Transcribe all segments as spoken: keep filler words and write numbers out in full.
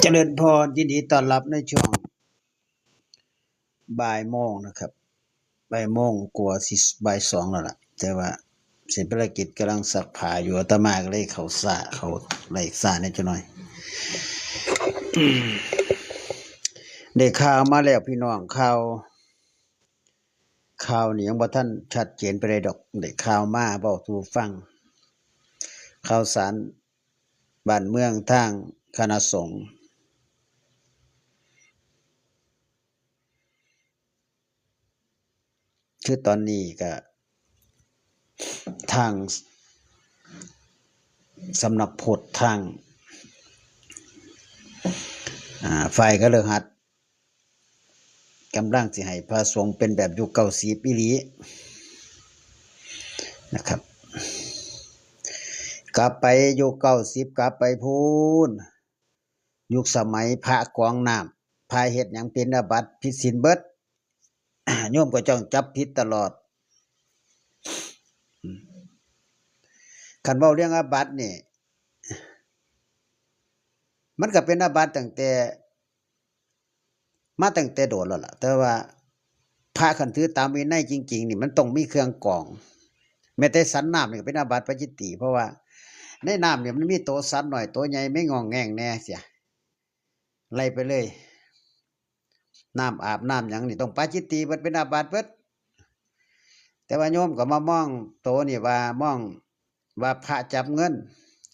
เจริญพร ยินดีต้อนรับในช่วงบ่ายโมงนะครับ บ่ายโมงกว่าสิบ่ายสองแล้วล่ะ แต่ว่าเสร็จภารกิจกำลังซักผ้าอยู่ อาตมาก็เลยเข้าช้า เข้าไลฟ์ช้าแหน่จักหน่อย ได้ข่าวมาแล้วพี่น้อง ข่าว ข่าวนี่ยังบ่ทันชัดเจนปานใดดอก ได้ข่าวมาเว้าสู่ฟัง ข่าวสารบ้านเมืองทางคณะสงฆ์ คือตอนนี้ก็ทางสำนักพุทธ ทาง อ่า ฝ่ายคฤหัสถ์ กำลังสิให้พระสงฆ์เป็นแบบยุคเก้าสิบอีหลีนะครับ กลับไปยุคเก้าสิบ กลับไปพู้น ยุคสมัยพระกองน้ำ พระเฮ็ดหยังเป็นอาบัติผิดศีลเบิด โยมก็จ้องจับผิดตลอด คันเว้าเรื่องอาบัตินี่ มันก็เป็นอาบัติตั้งแต่ มาตั้งแต่โดนแล้วล่ะ แต่ว่าพระคันถือตามวินัยจริงๆ นี่มันต้องมีเครื่องกรอง แม้แต่สันน้ำนี่ก็เป็นอาบัติปาจิตตีย์ เพราะว่าในน้ำเนี่ยมันมีตัวสัตว์น้อยตัวใหญ่ไม่งองแงงแน่เสีย ไล่ไปเลย น้ำอาบน้ำหยังนี่ต้องปาจิตตีย์เบิด เป็นอาบัติเบิด แต่ว่าโยมก็มามองโตนี่ว่ามองว่าพระจับเงิน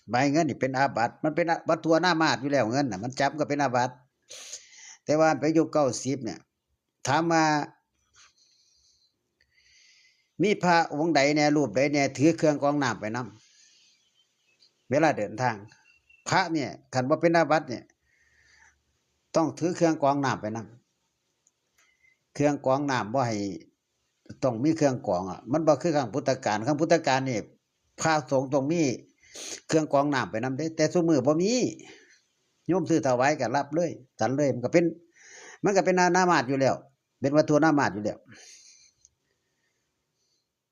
ใบเงินนี่เป็นอาบัติ มันเป็นวัตถุอนามาสอยู่แล้ว เงินน่ะ มันจับก็เป็นอาบัติ แต่ว่าไปยุคเก้าสิบเนี่ย ถามว่า มีพระองค์ใดแน่ รูปใดแน่ ถือเครื่องกรองน้ำไปนำ เวลาเดินทาง พระเนี่ย คันว่าเป็นอาบัติเนี่ย ต้องถือเครื่องกรองน้ำไปนำ เครื่องกรองน้ำบ่ให้ ต้องมีเครื่องกรองอะ มันบ่คือครั้งพุทธกาล ครั้งพุทธกาลนี่ พระสงฆ์ต้องมีเครื่องกรองน้ำไปนำเด้ แต่ซุมื้อบ่มี โยมซื้อถวายก็รับเลย ฉันเลย มันก็เป็น มันก็เป็นอนามาสอยู่แล้ว เป็นวัตถุอนามาสอยู่แล้ว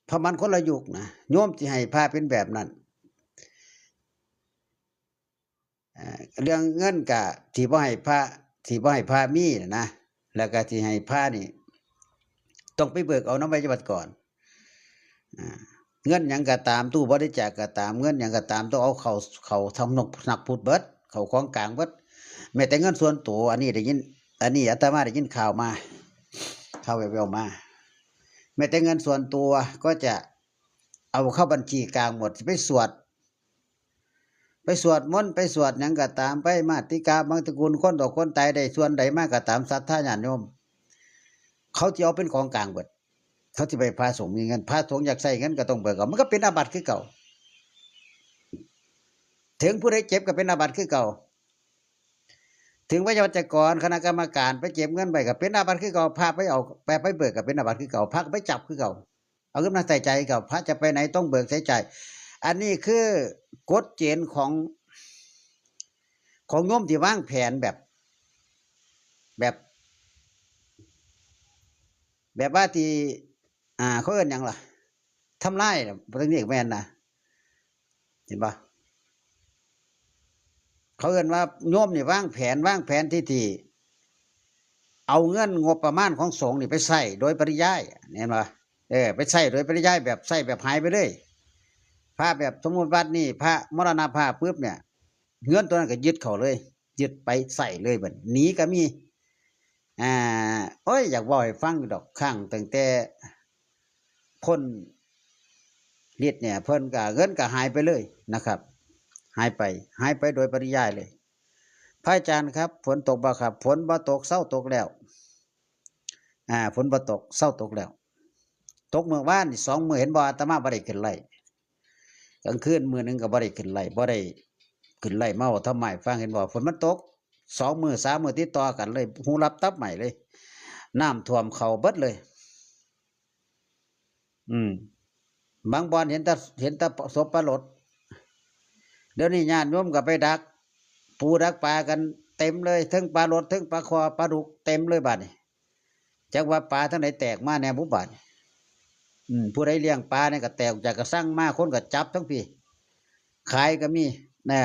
เพราะมันคนละยุคนะ โยมสิให้พระเป็นแบบนั้น อ่า เรื่องเงินกะสิบ่ให้พระ สิบ่ให้พระมีน่ะนะ แล้วก็สิให้พระนี่ ต้องไปเบิกเอานำไวยาวัจกร อ่า เงินหยังก็ตาม ตู้บริจาคก็ตาม เงินหยังก็ตาม ต้องเอาเข้า เข้าสำนักพุทธเบิด เข้าของกลางเบิด แม้แต่เงินส่วนตัว อันนี้ได้ยิน อันนี้อาตมาได้ยินข่าวมา ข่าวแว่วๆมา แม้แต่เงินส่วนตัวก็จะเอาเข้าบัญชีกลางหมด ไปสวด ไปสวดมนต์ ไปสวดหยังก็ตาม ไปมาติกาบังสกุล คนต่อคนตายได้ส่วนใดมาก็ตาม ศรัทธาญาติโยม เขาสิเอาเป็นของกลางเบิด เขาสิไปพระสงฆ์มีเงิน พระสงฆ์อยากใช้เงินก็ต้องเบิกเอา มันก็เป็นอาบัติคือเก่า ถึงผู้ใดเก็บก็เป็นอาบัติคือเก่า ถึงไวยาวัจกร คณะกรรมการไปเก็บเงินไว้ก็เป็นอาบัติคือเก่า พระไปเอา ไป ไปเบิกก็เป็นอาบัติคือเก่า พระก็ไปจับคือเก่า เอาเงินมาใส่ใจกับพระจะไปไหนต้องเบิกใช้จ่าย อันนี้คือกฎเกณฑ์ของ ของโยมที่วางแผนแบบ แบบ แบบว่าที่ อ่า เขาเอิ้นหยังล่ะ ทำลายน่ะ บ่ต้องเรียกแม่นนะ เห็นบ่ เขาเอิ้นว่าโยมนี่วางแผน วางแผนที่ ที่เอาเงินงบประมาณของสงฆ์นี่ไปใช้โดยปริยาย เห็นบ่ เออ ไปใช้โดยปริยาย แบบใช้แบบหายไปเลย พระแบบสมมุติวัดนี่พระมรณภาพปุ๊บเนี่ย เงินตัวนั้นก็ยึดเข้าเลย ยึดไปใช้เลยบัดนี้ หนีก็มี อ่า โอ้ย อยากเว้าให้ฟังอยู่ดอก ครั้งตั้งแต่พ้นฤทธิ์เนี่ย เพิ่นก็ เงินก็หายไปเลยนะครับ หายไป หายไปโดยปริยายเลย พระอาจารย์ครับ ฝนตกบ่ครับ ฝนบ่ตก เซาตกแล้ว อ่า ฝนบ่ตก เซาตกแล้ว ตกมื้อวานนี่สองมื้อ เห็นบ่ อาตมาบ่ได้ขึ้นไลฟ์ กลางคืนมื้อหนึ่งก็บ่ได้ขึ้นไลฟ์ บ่ได้ขึ้นไลฟ์มาเว้าธรรมะให้ฟัง เห็นบ่ ฝนมันตก สองมื้อสามมื้อติดต่อกันเลย หูหลับตับไหม้เลย น้ำท่วมเข้าเบิดเลย อืม บางบ่อนเห็นแต่ เห็นแต่ศพปลาหลด เดี๋ยวนี้ญาติโยมก็ไปดักปูดักปลากันเต็มเลย ทั้งปลาหลด ทั้งปลาคอ ปลาดุก เต็มเลยบัดนี้ จักว่าปลาทางไหนแตกมาแน่บุบัดนี้ อืม ผู้ใดเลี้ยงปลาเนี่ยก็แตกออกจากกระชังมา คนก็จับทั้งพี้ ขายก็มีนะ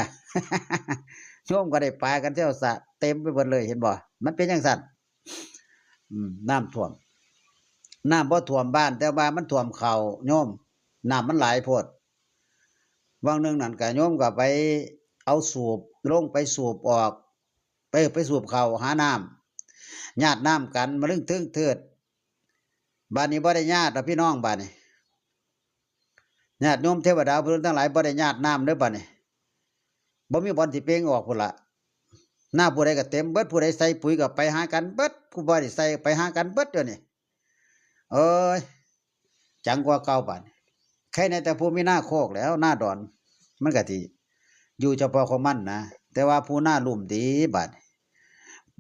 โยมก็ได้ปลากันแถวสระเต็มไปหมดเลย เห็นบ่ มันเป็นจั่งซั้น อืม น้ำท่วม น้ำบ่ท่วมบ้าน แต่ว่ามันท่วมเขาโยม น้ำมันหลายโพด วังหนึ่งนั่นก็โยมก็ไปเอาสูบ ลงไปสูบออก ไป ไปสูบเขาหาน้ำ ญาติน้ำกันมาลึงเทิงเทิด บาดนี้บ่ได้ญาติแล้วพี่น้อง บาดนี้ ญาติโยมเทวดาเพิ่นทั้งหลายบ่ได้ญาติน้ำเด้อบาดนี้ บ่มีบ่อนสิเป่งออกพุ้นละ หน้าผู้ใดก็เต็มเบิด ผู้ใดใส่ปุ๋ยก็ไปหากันเบิด ผู้บ่ได้ใส่ไปหากันเบิดเดี๋ยวนี้ เอ้ย จังกว่าเก่าบาดนี้ ใครในแต่ผู้มีหน้าโคกแล้ว หน้าดอน มันก็สิอยู่เฉพาะของมันนะ แต่ว่าผู้หน้าลุ่มดีบาดนี้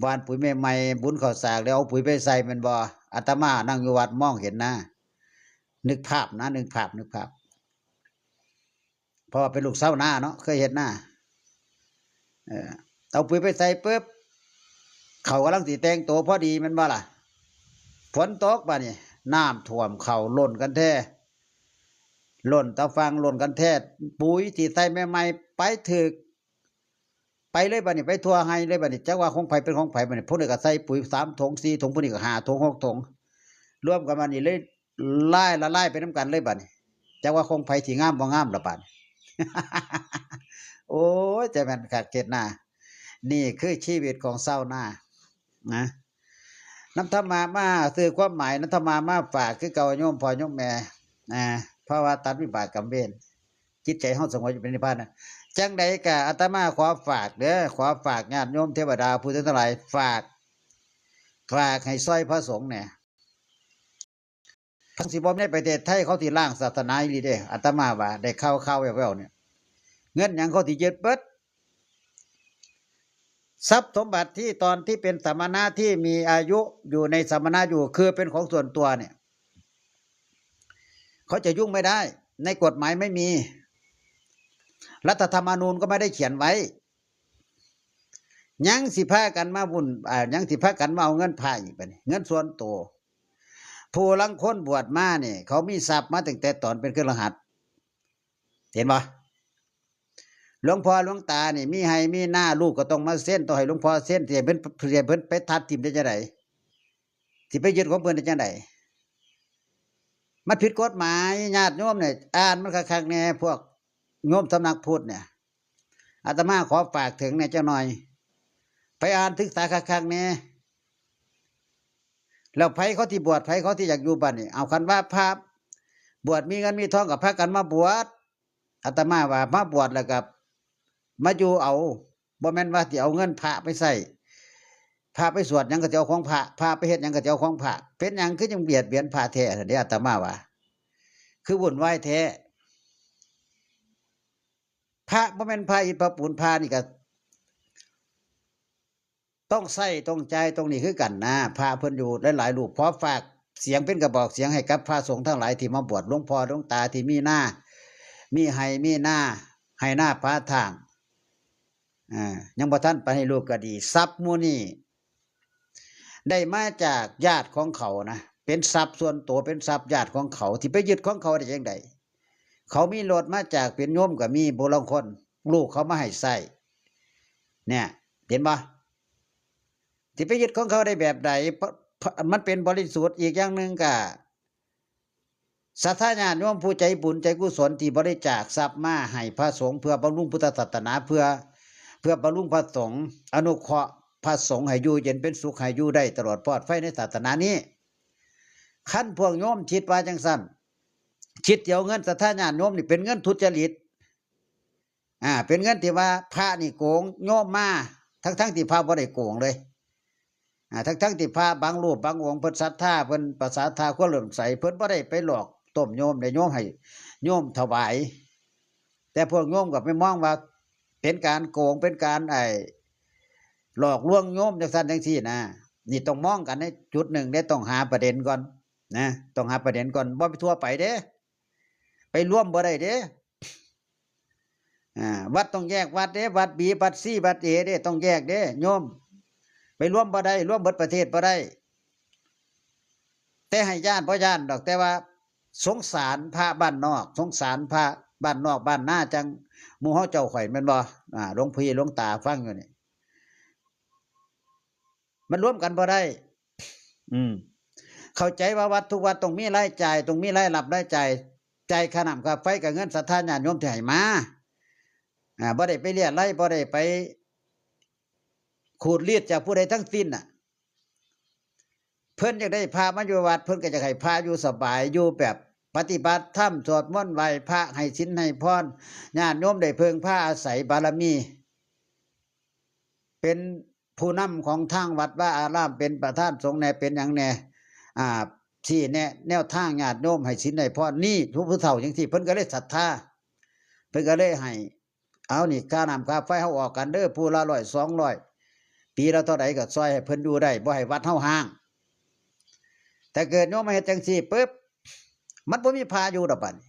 หว่านปุ๋ยใหม่ๆ บุญข้าวสากแล้วเอาปุ๋ยไปใส่แม่นบ่ อาตมานั่งอยู่วัดมองเห็นนะ นึกภาพนะ นึกภาพ นึกภาพ เพราะว่าเป็นลูกชาวนาเนาะ เคยเฮ็ดนา เออ เอาปุ๋ยไปใส่ปุ๊บ เขากำลังสิแต่งตัวพอดีแม่นบ่ล่ะ ฝนตกบาดนี้ น้ำท่วมเขาล้นกันแท้ ล้นตะฟังล้นกันแท้ ปุ๋ยที่ใส่ใหม่ๆ ไปถืก ไปเลยบาดนี้ ไปทั่วไฮ่เลยบาดนี้ จักว่าของไผเป็นของไผบาดนี้ พวกนี้ก็ใส่ปุ๋ยสามถุงสี่ถุง พวกนี้ก็ห้าถุงหกถุง รวมกันบาดนี้เลย ลายละลายไปนำกันเลยบาดนี้ จักว่าของไผสิงามบ่งามละบาดนี้ โอ้ย จะแม่นคักเฮ็ดนา นี่คือชีวิตของชาวนา นะ นำธรรมะมา สื่อความหมายนำธรรมะมาฝากคือเก่าโยมพ่อโยมแม่ นะ เพราะว่าตัดวิบากกรรมเวร จิตใจเฮาสงบอยู่เป็นนิพพานนะ จั่งใดก็อาตมาขอฝากเด้อ ขอฝากญาติโยมเทวดาผู้ทั้งหลาย ฝาก ฝากให้ซ่อยพระสงฆ์แหน่ ทั้งสิบ่ในประเทศไทยเขาสิล้างศาสนาอีหลีเด้ อาตมาว่าได้ข่าวๆ แว่วๆ เนี่ย เงินหยังเขาสิยึดเบิด ทรัพย์สมบัติที่ตอนที่เป็นสมณะที่มีอายุอยู่ในสมณะอยู่ คือเป็นของส่วนตัวเนี่ย เขาจะยุ่งไม่ได้ ในกฎหมายไม่มี รัฐธรรมนูญก็ไม่ได้เขียนไว้ ยังสิพากันมาวุ่น อ่า ยังสิพากันมาเอาเงินพระอีกบาดนี้ เงินส่วนตัว ผู้ลางคนบวชมานี่ เขามีทรัพย์มาตั้งแต่ตอนเป็นคฤหัสถ์ เห็นบ่ หลวงพ่อหลวงตานี่ มีไฮ่มีนา ลูกก็ต้องมาเซ็น ต้องให้หลวงพ่อเซ็น สิให้เพิ่น สิให้เพิ่นไปตัดถิ่มได้จั่งใด สิไปยึดของเพิ่นได้จั่งใด มันผิดกฎหมาย ญาติโยมเนี่ย อ่านมันคักๆ แหน่ พวกโยมสำนักพุทธเนี่ย อาตมาขอฝากถึงแหน่จักหน่อย ไปอ่านศึกษาคักๆ แหน่ แล้วไผเขาที่บวช ไผเขาที่อยากอยู่บาดนี้ เอา คันว่าพระบวชมีเงินมีทองก็พากันมาบวช อาตมาว่ามาบวชแล้วก็มาอยู่เอา บ่แม่นว่าสิเอาเงินพระไปใช้ พระไปสวดหยังก็สิเอาของพระ พระไปเฮ็ดหยังก็สิเอาของพระ เป็นหยังคือจั่งเบียดเบียนพระแท้เด้ อาตมาว่า คือวุ่นวายแท้ พระบ่แม่นพระอิฐพระปูน พระนี่ก็ต้องใช้ต้องจ่ายตรงนี้คือกันนะ พระเพิ่นอยู่หลายๆ รูป ขอฝากเสียงเป็นกระบอกเสียงให้กับพระสงฆ์ทั้งหลายที่มาบวช หลวงพ่อหลวงตาที่มีนา มีไฮ่มีนา ไฮ่นาป่าทาง อ่า ยังบ่ทันไปให้ลูกก็ดี ทรัพย์หมู่นี้ ได้มาจากญาติของเขานะ เป็นทรัพย์ส่วนตัว เป็นทรัพย์ญาติของเขา ที่ไปยึดของเขาได้จั่งใด เขามีรถมาจากเป็นโยมก็มี ผู้ลางคน ลูกเขามาให้ใช้ เนี่ย เห็นบ่ ที่ไปยึดของเขาได้แบบใด เพราะ เพราะมันเป็นบริสุทธิ์ อีกอย่างหนึ่งก็ ศรัทธาญาติโยมผู้ใจบุญใจกุศลที่บริจาคทรัพย์มาให้พระสงฆ์เพื่อบำรุงพุทธศาสนา เพื่อ เพื่อบำรุงพระสงฆ์ อนุเคราะห์พระสงฆ์ให้อยู่เย็นเป็นสุข ให้อยู่ได้ตลอดปลอดภัยในศาสนานี้ คันพวกโยมคิดว่าจั่งซั้น คิดสิเอาเงินศรัทธาญาติโยมนี่เป็นเงินทุจริต อ่า เป็นเงินที่ว่าพระนี่โกงโยมมา ทั้งๆ ที่พระบ่ได้โกงเลย อ่า ทั้งๆ ที่พระบางรูปบางองค์เพิ่นศรัทธา เพิ่นประสาทาความเลื่อมใส เพิ่นบ่ได้ไปหลอกต้มโยม ได้โยมให้โยมถวาย แต่พวกโยมก็ไปมองว่าเป็นการโกง เป็นการ ไอ้ หลอกลวงโยมจั่งซั้นจั่งซี้นะ นี่ต้องมองกันในจุดหนึ่งเด้ ต้องหาประเด็นก่อนนะ ต้องหาประเด็นก่อน บ่ไปทั่วไปเด้ ไปรวมบ่ได้เด้ อ่า วัดต้องแยกวัดเด้ วัด B วัด C วัด A เด้ ต้องแยกเด้โยม ไปรวมบ่ได้ รวมเบิดประเทศบ่ได้ แต่ให้ย้านบ่ย้านดอก แต่ว่าสงสารพระบ้านนอก สงสารพระบ้านนอกบ้านนา จั่ง หมู่เฮาเจ้าข่อยแม่นบ่ อ่า หลวงพี่หลวงตาฟังอยู่นี่ มันรวมกันบ่ได้ อืม เข้าใจว่าวัดทุกวัดต้องมีรายจ่าย ต้องมีรายรับรายจ่าย จ่ายค่าน้ำค่าไฟกับเงินศรัทธาญาติโยมที่ให้มา อ่า บ่ได้ไปเรียราย บ่ได้ไปขูดรีดจากผู้ใดทั้งสิ้นน่ะ เพิ่นอยากได้พระมาอยู่วัด เพิ่นก็อยากให้พระอยู่สบาย อยู่แบบปฏิบัติธรรม สวดมนต์ไหว้พระ ให้ศีลให้พร ญาติโยมได้เพิ่งพาอาศัยบารมี เป็นผู้นำของทางวัดวาอาราม เป็นประธานสงฆ์แน่ เป็นหยังแน่ อ่า ชี้แนะแนวทางญาติโยมให้ศีลให้พร นี่ผู้ ผู้เฒ่าจังซี่ เพิ่นก็เลยศรัทธา เพิ่นก็เลยให้ เอานี่ ค่าน้ำค่าไฟเฮาออกกันเด้อ ผู้ละร้อยสองร้อย ปีละเท่าใดก็ซ่อยให้เพิ่นอยู่ได้ บ่ให้วัดเฮาฮ้าง แต่เกิดโยมมาเฮ็ดจังซี่ปึ๊บ มันบ่มีพระอยู่ดอกบัดนี้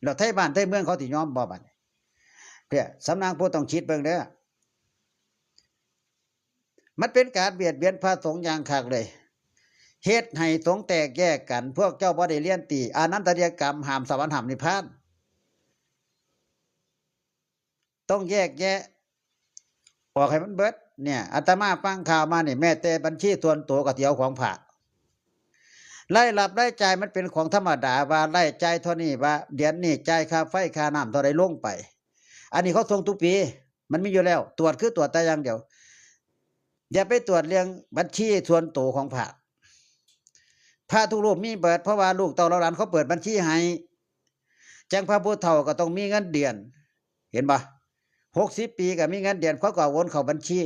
แล้วไทบ้านไทเมืองเขาสิยอมบ่บัดนี้ เนี่ย สำนักพุทธต้องคิดเบิ่งเด้อ มันเป็นการเบียดเบียนพระสงฆ์อย่างคักเลย เฮ็ดให้สงฆ์แตกแยกกัน พวกเจ้าบ่ได้เรียนติ อานันตริยกรรม ห้ามสวรรค์ห้ามนิพพาน ต้องแยกแยะ ออกให้มันเบิด เนี่ย อาตมาฟังข่าวมานี่ แม้แต่บัญชีส่วนตัวก็สิเอาของพระ รายรับรายจ่ายมันเป็นของธรรมดา ว่ารายจ่ายเท่านี้ ว่าเดือนนี้จ่ายค่าไฟค่าน้ำเท่าใดลงไป อันนี้เขาส่งทุกปี มันมีอยู่แล้ว ตรวจคือตรวจแต่อย่างเดียว อย่าไปตรวจเรื่องบัญชีส่วนตัวของพระ พระทุกรูปมีเบิด เพราะว่าลูกเต้าเหล่าหลานเขาเปิดบัญชีให้ จั่งพระผู้เฒ่าก็ต้องมีเงินเดือน เห็นบ่ หกสิบปีก็มีเงินเดือน เขาก็โอนเข้าบัญชี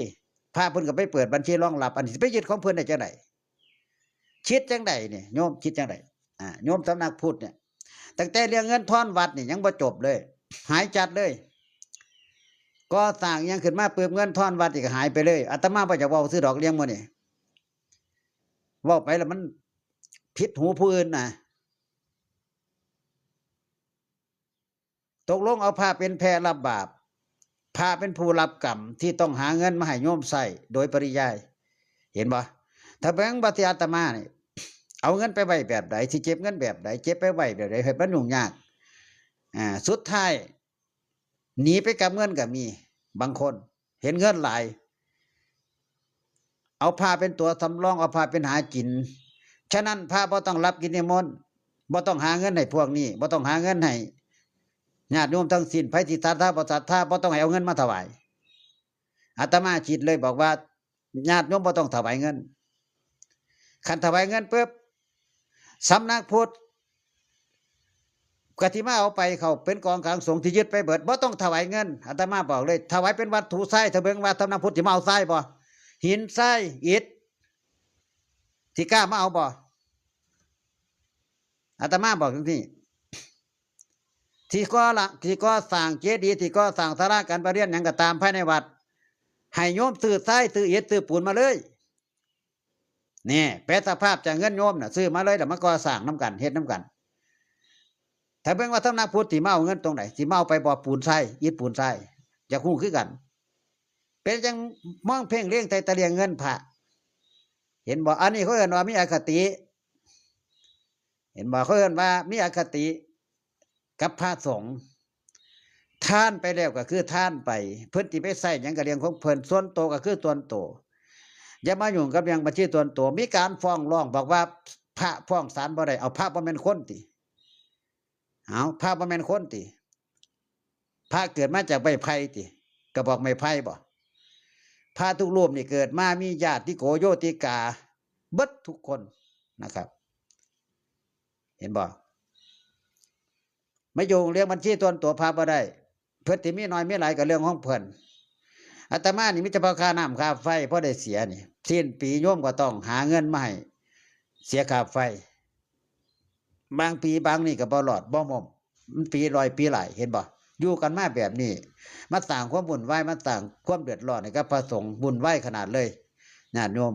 พระเพิ่นก็ไปเปิดบัญชีรองรับ อันนี้สิไปยึดของเพิ่นได้จั่งใด คิดจั่งใดเนี่ย โยมคิดจั่งใด อ่า โยมสำนักพุทธเนี่ย ตั้งแต่เรื่องเงินทอนวัดนี่ยังบ่จบเลย หายจัดเลย ก่อสร้างหยังขึ้นมาปึ๊บ เงินทอนวัดนี่ก็หายไปเลย อาตมาบ่อยากเว้าซื่อดอกเรื่องหมู่นี้ เว้าไปแล้วมันผิดหูผู้อื่นนะ ตกลงเอาพระเป็นแพะรับบาป พระเป็นผู้รับกรรมที่ต้องหาเงินมาให้โยมใช้โดยปริยาย เห็นบ่ ถ้าเบิ่งบัตรอาตมานี่ เอาเงินไปไว้แบบใด สิเก็บเงินแบบใด เก็บไปไว้แบบใด ให้มันยุ่งยาก อ่า สุดท้าย หนีไปกับเงินก็มี บางคน เห็นเงินหลาย เอาพระเป็นตัวสำรอง เอาพระเป็นหากิน ฉะนั้นพระบ่ต้องรับกิจนิมนต์ บ่ต้องหาเงินให้พวกนี้ บ่ต้องหาเงินให้ญาติโยมทั้งสิ้น ไผสิศรัทธาบ่ศรัทธา บ่ต้องให้เอาเงินมาถวาย อาตมาคิดเลยบอกว่า ญาติโยมบ่ต้องถวายเงิน คันถวายเงินปุ๊บ สำนักพุทธก็สิมาเอาไปเข้าเป็นกองกลางสงฆ์ที่ยึดไปเบิด บ่ต้องถวายเงิน อาตมาบอกเลย ถวายเป็นวัตถุทราย ถ้าเบิ่งว่าสำนักพุทธสิมาเอาทรายบ่ หินทรายอิฐ สิกล้ามาเอาบ่ อาตมาบอกจังซี่ สิก่อละ สิก่อสร้างเจดีย์ สิก่อสร้างศาลาการประเรียนหยังก็ตามภายในวัด ให้โยมซื้อทราย ซื้ออิฐ ซื้อปูนมาเลย นี่ แปลสภาพจากเงินโยมน่ะ ซื้อมาเลย แล้วมาก่อสร้างนำกัน เฮ็ดนำกัน ถ้าเบิ่งว่าสำนักพุทธสิมาเอาเงินตรงไหน สิมาเอาไปบ่ปูนทราย อิฐปูนทราย อยากฮู้คือกัน เป็นจั่งมองเพ่งเล็งแต่ตะเลียงเงินพระ เห็นบ่ อันนี้เขาเอิ้นว่ามีอคติ เห็นบ่ เขาเอิ้นว่ามีอคติกับพระสงฆ์ ทานไปแล้วก็คือทานไป เพิ่นสิไปใช้หยังก็เรื่องของเพิ่น ส่วนตัวก็คือส่วนตัว อย่ามายุ่งกับเรื่องบัญชีส่วนตัว มีการฟ้องร้องบอกว่าพระฟ้องศาลบ่ได้ เอา พระบ่แม่นคนติ เอา พระบ่แม่นคนติ พระเกิดมาจากไม้ไผ่ติ กระบอกไม้ไผ่บ่ พระทุกรูปนี่เกิดมามีญาติโกโยติกา เบิดทุกคนนะครับ เห็นบ่ มาโยงเรื่องบัญชีส่วนตัวพระบ่ได้ เพิ่นสิมีน้อยมีหลายก็เรื่องของเพิ่น อาตมานี่มีแต่พอค่าน้ำค่าไฟพอได้เสียนี่ สิ้นปีโยมก็ต้องหาเงินมาให้เสียค่าไฟ บางปีบางนี่ก็บ่รอดบ่หม้ม มันปีร้อยปีหลาย เห็นบ่ อยู่กันมาแบบนี้ มาสร้างความวุ่นวาย มาสร้างความเดือดร้อนให้กับพระสงฆ์ วุ่นวายขนาดเลย ญาติโยม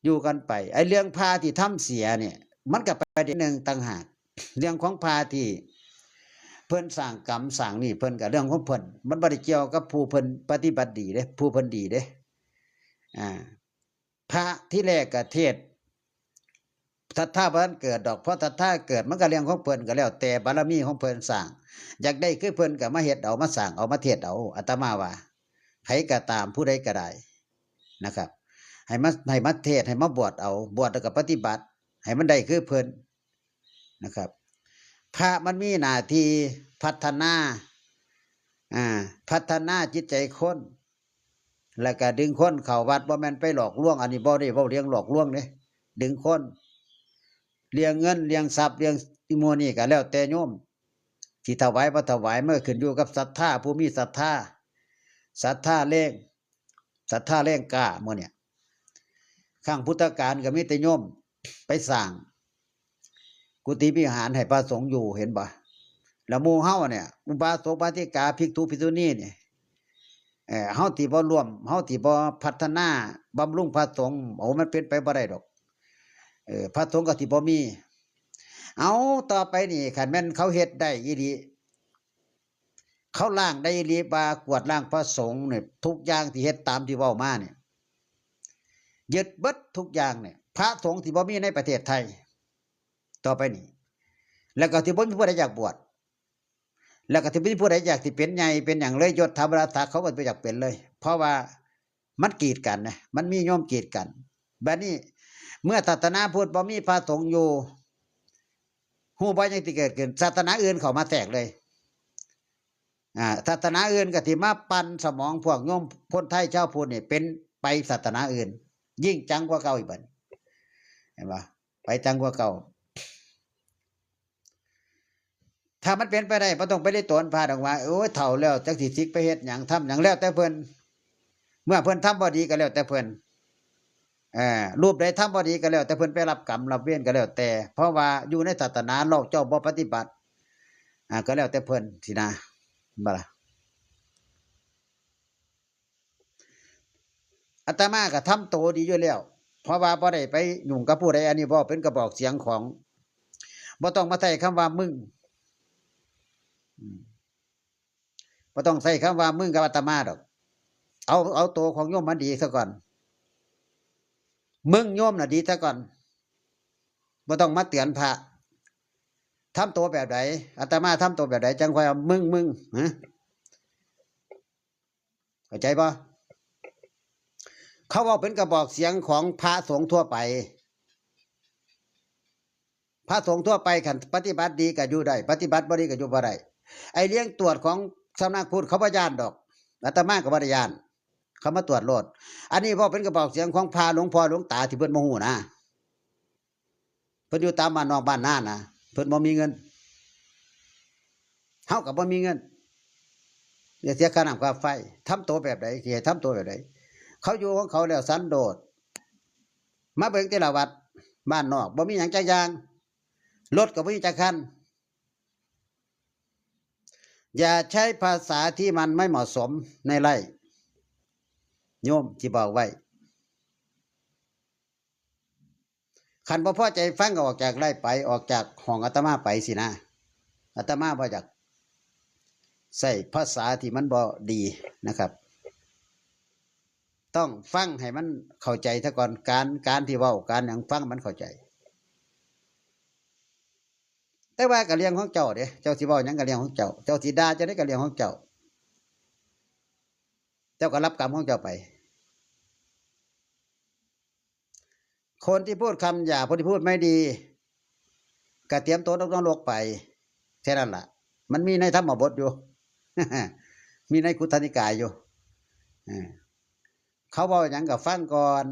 อยู่กันไป ไอ้เรื่องพระที่ทำเสียเนี่ย มันก็ประเด็นหนึ่งต่างหาก เรื่องของพระที่เพิ่นสร้างกรรมสร้างนี่ เพิ่นก็เรื่องของเพิ่น มันบ่ได้เกี่ยวกับผู้เพิ่นปฏิบัติดีเด้ ผู้เพิ่นดีเด้ อ่า พระที่แรกก็เทศน์ ศรัทธาบ่ทันเกิดดอก เพราะศรัทธาเกิดมันก็เรื่องของเพิ่น ก็แล้วแต่บารมีของเพิ่นสร้าง อยากได้คือเพิ่นก็มาเฮ็ดเอา มาสร้างเอา มาเทศน์เอา อาตมาว่า ไผก็ตาม ผู้ใดก็ได้นะครับ ให้มา ให้มาเทศน์ ให้มาบวชเอา บวชแล้วก็ปฏิบัติ ให้มันได้คือเพิ่นนะครับ พระมันมีหน้าที่พัฒนา อ่า พัฒนาจิตใจคน แล้วก็ดึงคนเข้าวัด บ่แม่นไปหลอกลวง อันนี้บ่ได้เว้าเรื่องหลอกลวงเด้ ดึงคน เรื่องเงิน เรื่องทรัพย์ เรื่องหมู่นี้ก็แล้วแต่โยม สิถวายบ่ถวาย มันก็ขึ้นอยู่กับศรัทธา ผู้มีศรัทธา ศรัทธาแรง ศรัทธาแรงกล้าหมู่เนี่ย ครั้งพุทธกาลก็มีแต่โยมไปสร้างกุฏิวิหารให้พระสงฆ์อยู่ เห็นบ่ แล้วหมู่เฮาเนี่ย อุบาสกอุบาสิกา ภิกษุภิกษุณีเนี่ย เอ่อ เฮาสิบ่ร่วม เฮาสิบ่พัฒนาบำรุงพระสงฆ์ โอ้ มันเป็นไปบ่ได้ดอก เออ พระสงฆ์ก็สิบ่มี เอา ต่อไปนี่ คันแม่นเขาเฮ็ดได้อีหลี เขาล้างได้อีหลี ว่ากวาดล้างพระสงฆ์เนี่ย ทุกอย่างที่เฮ็ดตามที่เว้ามาเนี่ย ยึดเบิดทุกอย่างเนี่ย พระสงฆ์สิบ่มีในประเทศไทย ต่อไปนี้ แล้วก็สิบ่มีผู้ใดอยากบวช แล้วก็สิบ่มีผู้ใดอยากสิเป็นใหญ่เป็นหยังเลย ยศถาบรรดาศักดิ์เขาก็บ่อยากเป็นเลย เพราะว่ามันกีดกันนะ มันมีโยมกีดกัน บัดนี้ เมื่อศาสนาพุทธบ่มีพระสงฆ์อยู่ ฮู้บ่หยังสิเกิดขึ้น ศาสนาอื่นเข้ามาแทรกเลย อ่า ศาสนาอื่นก็สิมาปั่นสมองพวกโยมคนไทยชาวพุทธนี่ เป็นไปศาสนาอื่น ยิ่งจังกว่าเก่าอีกบัด เห็นบ่ ไปจังกว่าเก่า ถ้ามันเป็นไปได้ บ่ต้องไปเลยโตนพาดอกว่า โอ้ย เฒ่าแล้ว จักสิสิกไปเฮ็ดหยัง ทำหยัง แล้วแต่เพิ่น เมื่อเพิ่นทำบ่ดีก็แล้วแต่เพิ่น เอ่อ รูปใดทำบ่ดีก็แล้วแต่เพิ่น ไปรับกรรมรับเวรก็แล้วแต่ เพราะว่าอยู่ในศาสนา ลอกเจ้าบ่ปฏิบัติ อ่า ก็แล้วแต่เพิ่นสินะ บ่ล่ะ อาตมาก็ทำโตดีอยู่แล้ว เพราะว่าบ่ได้ไปยุ่งกับผู้ใด อันนี้เว้าเป็นกระบอกเสียงของ บ่ต้องมาใช้คำว่ามึง อืม บ่ต้องใช้คำว่ามึงกับอาตมาดอก เอา เอาโตของโยมมันดีซะก่อน มึงโยมน่ะดีซะก่อน บ่ต้องมาเตือนพระ ทำโตแบบใด อาตมาทำโตแบบใด จั่งค่อยเอามึง มึง ฮะ เข้าใจบ่ เขาเว้าเป็นกระบอกเสียงของพระสงฆ์ทั่วไป พระสงฆ์ทั่วไปคันปฏิบัติดีก็อยู่ได้ ปฏิบัติบ่ดีก็อยู่บ่ได้ ไอ้เรื่องตรวจของสำนักพุทธเขาบ่ย้านดอก อาตมาก็บ่ได้ย้าน เขามาตรวจโลด อันนี้เว้าเป็นกระบอกเสียงของพระหลวงพ่อหลวงตาที่เพิ่นบ่ฮู้นะ เพิ่นอยู่ตามบ้านนอกบ้านนานะ เพิ่นบ่มีเงิน เฮาก็บ่มีเงิน จะเสียค่าน้ำค่าไฟ ทำโตแบบใด สิให้ทำโตแบบใด เขาอยู่ของเขาแล้วสันโดษ มาเบิ่งแต่ละวัด บ้านนอก บ่มีหยังจักอย่าง รถก็บ่มีจักคัน อย่าใช้ภาษาที่มันไม่เหมาะสมในไลฟ์ โยมสิบอกไว้ คันบ่พอใจฟังก็ออกจากไลฟ์ไป ออกจากห้องอาตมาไปสินะ อาตมาบ่อยากใช้ภาษาที่มันบ่ดีนะครับ ต้องฟังให้มันเข้าใจซะก่อน การ การที่เว้า การหยังฟังมันเข้าใจ แต่ว่าก็เรื่องของเจ้าเด้ เจ้าสิเว้าหยังก็เรื่องของเจ้า เจ้าสิด่าจั่งใดก็เรื่องของเจ้า เจ้าก็รับกรรมของเจ้าไป คนที่พูดคำหยาบ คนที่พูดไม่ดี ก็เตรียมตัวตกนรกไป แค่นั้นล่ะ มันมีในธรรมบทอยู่ มีในคุตตนิกายอยู่ เออ เขาเว้าหยังก็ฟังก่อน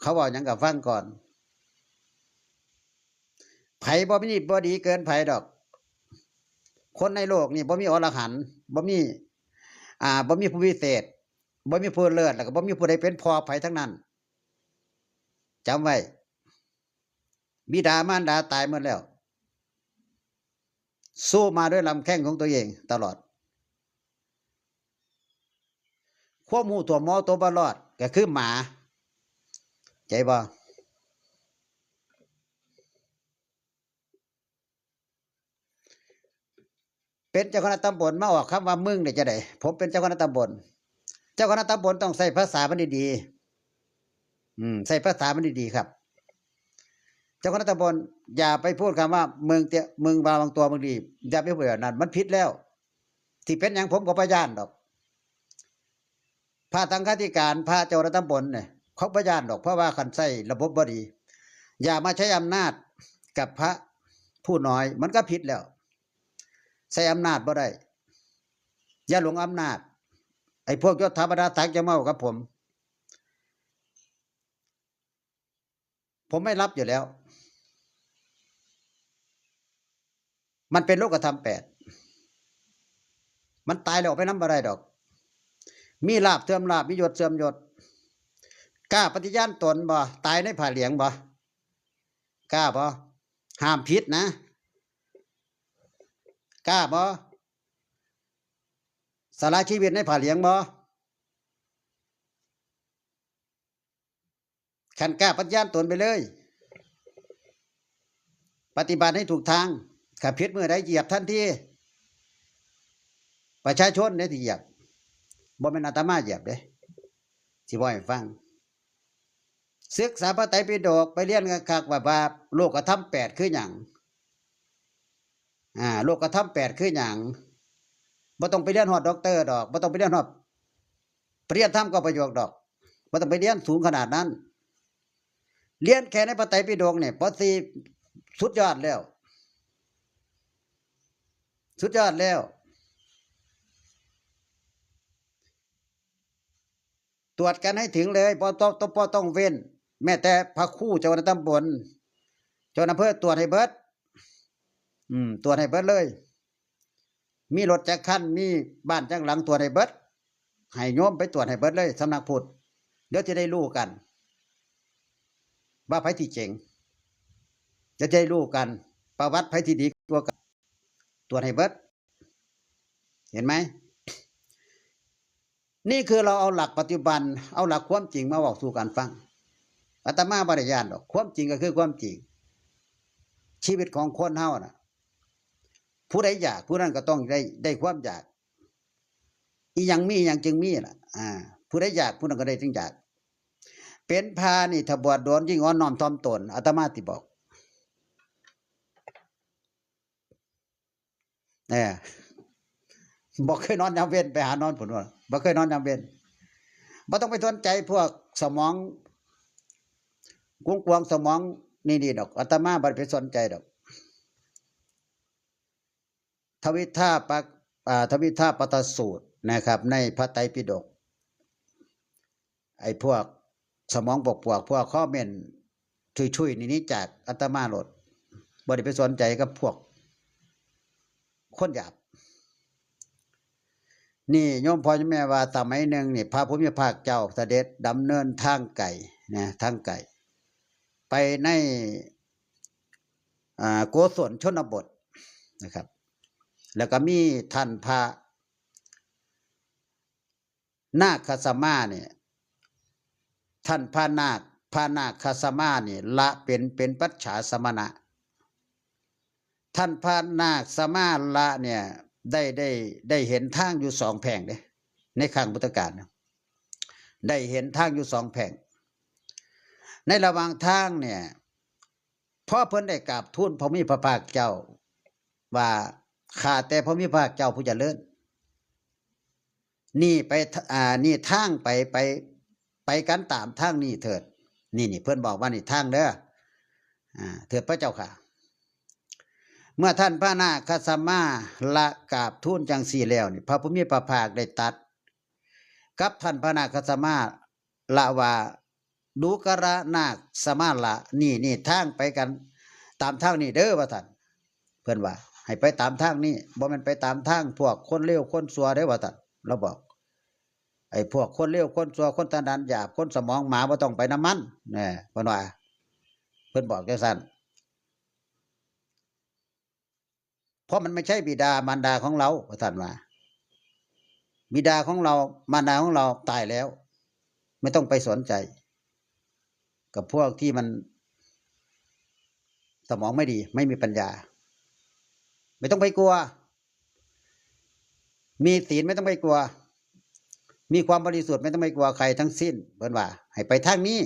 เขาเว้าหยังก็ฟังก่อน ไผบ่มี บ่ดีเกินไผดอก คนในโลกนี่บ่มีอรหันต์ บ่มี อ่า บ่มีผู้วิเศษ บ่มีผู้เลิศ แล้วก็บ่มีผู้ใดเป็นพ่อไผทั้งนั้น จำไว้ บิดามารดาตายหมดแล้ว สู้มาด้วยลำแข้งของตัวเองตลอด ความรู้ถ่วมหัวตัวบ่รอดก็คือหมา ใจบ่ เป็นเจ้าคณะตำบลมาออกคำว่ามึงได้จั่งใด ผมเป็นเจ้าคณะตำบล เจ้าคณะตำบลต้องใช้ภาษามันดีๆ อืม ใช้ภาษามันดีๆ ครับ จ้าคณะตำบล อย่าไปพูดคำว่า มึงเตี้ย มึงระวังตัว มึงดี อย่าไปพูดแบบนั้น มันผิดแล้ว ที่เป็นหยังผมก็บ่ย้านดอก พระสังฆาธิการ พระเจ้าคณะตำบลเนี่ย เขาบ่ย้านดอก เพราะว่าคันใช้ระบบบ่ดี อย่ามาใช้อำนาจกับพระผู้น้อย มันก็ผิดแล้ว ใช้อำนาจบ่ได้ อย่าหลงอำนาจ ไอ้พวกยศถาบรรดาศักดิ์อย่ามาเว้ากับผม ผมไม่รับอยู่แล้ว มันเป็นโลกธรรมแปด มันตายแล้วออกไปนำบ่ได้ดอก มีลาภเสื่อมลาภ มียศเสื่อมยศ กล้าปฏิญาณตนบ่ ตายในผ้าเหลืองบ่ กล้าบ่ ห้ามผิดนะ กล้าบ่ สละชีวิตในผ้าเหลืองบ่ คันกล้าปฏิญาณตนไปเลย ปฏิบัติให้ถูกทาง ถ้าผิดมื้อใดเหยียบทันที ประชาชนเนี่ยที่เหยียบ บ่แม่นอาตมาเหยียบเด้ สิบอกให้ฟัง ศึกษาพระไตรปิฎก ไปเรียนคักๆ แบบว่าโลกธรรมแปดคือหยัง อ่า โลกธรรมแปดคือหยัง บ่ต้องไปเรียนฮอดด็อกเตอร์ดอก บ่ต้องไปเรียนฮอด ปริญญาธรรมเก้าประโยคดอก บ่ต้องไปเรียนสูงขนาดนั้น เรียนแค่ในพระไตรปิฎกเนี่ย ป.สี่ สุดยอดแล้ว สุดยอดแล้ว ตรวจกันให้ถึงเลย บ่ต้อง ต้อง บ่ต้องเว้น แม้แต่พระครูเจ้าคณะตำบล เจ้าอำเภอตรวจให้เบิด อืม ตรวจให้เบิดเลย มีรถจักคัน มีบ้านจักหลัง ตรวจให้เบิด ให้โยมไปตรวจให้เบิดเลย สำนักพุทธ เดี๋ยวจะได้รู้กัน ว่าไผที่เจ๋ง เดี๋ยวจะได้รู้กัน ประวัติไผที่ดีกว่ากัน ตรวจให้เบิด เห็นไหม นี่คือเราเอาหลักปัจจุบัน เอาหลักความจริงมาบอกสู่กันฟัง อาตมาบ่ได้ย้านดอก ความจริงก็คือความจริง ชีวิตของคนเฮาน่ะ ผู้ใดอยาก ผู้นั้นก็ต้องได้ ได้ความอยาก อีหยังมี อีหยังจึงมีล่ะ อ่า ผู้ใดอยาก ผู้นั้นก็ได้จึงอยาก เป็นพระนี่ถ้าบวชโดนยิ่งอ่อนน้อมถ่อมตน อาตมาสิบอก เออ บ่เคยนอนยามเว็น ไปหานอนพุ้นว่า บ่เคยนอนยามเว็น บ่ต้องไปสนใจพวกสมองกวงๆ สมองนี่ๆ ดอก อาตมาบ่ได้ไปสนใจดอก ทวิทาปัก อ่า ทวิทาปัตตสูตรนะครับ ในพระไตรปิฎก ไอ้พวกสมองปวกๆ พวกคอมเมนต์ชุยๆ นี่ นี่จากอาตมาโลด บ่ได้ไปสนใจกับพวกคนหยาบ นี่โยมพ่อโยมแม่ว่าสมัยหนึ่งนี่ พระผู้มีพระภาคเจ้าเสด็จดำเนินทางไกลนะ ทางไกล ไปใน อ่า โกศลชนบทนะครับ แล้วก็มีท่านพระนาคคัสสมาเนี่ย ท่านพระนาค พระนาคคัสสมาเนี่ย ละเป็น เป็นปัจฉาสมณะ ท่านพระนาคสมาละเนี่ย ได้ ได้ ได้เห็นทางอยู่สองแพร่งเด้ ในครั้งพุทธกาลนะ ได้เห็นทางอยู่สองแพร่ง ในระหว่างทางเนี่ย พอเพิ่นได้กราบทูลพระผู้มีพระภาคเจ้า ว่า ข้าแต่พระผู้มีพระภาคเจ้าผู้เจริญ นี่ไป อ่า นี่ทางไป ไป ไปกันตามทางนี้เถิด นี่ นี่เพิ่นบอกว่านี่ทางเด้อ อ่า เถิดพระเจ้าค่ะ เมื่อท่านพระนาคคัสสมาละกราบทูลจังซี่แล้วนี่ พระผู้มีพระภาคได้ตรัสกับท่านพระนาคคัสสมาละว่า ดูกระนาคสมาละ นี่ นี่ทางไปกันตามทางนี้เด้อ ว่าซั่น เพิ่นว่า ให้ไปตามทางนี้ บ่แม่นไปตามทางพวกคนเลวคนชั่วเด้อ ว่าซั่น ลาวบอก ไอ้พวกคนเลวคนชั่ว คนสันดานหยาบ คนสมองหมา บ่ต้องไปนำมัน แหน่ เพิ่นว่า เพิ่นบอกจังซั่น เพราะมันไม่ใช่บิดามารดาของเรา ว่าซั่นว่า บิดาของเรา มารดาของเราตายแล้ว ไม่ต้องไปสนใจ กับพวกที่มันสมองไม่ดี ไม่มีปัญญา ไม่ต้องไปกลัว มีศีลไม่ต้องไปกลัว มีความบริสุทธิ์ไม่ต้องไปกลัวใครทั้งสิ้น เพิ่นว่า ให้ไปทางนี้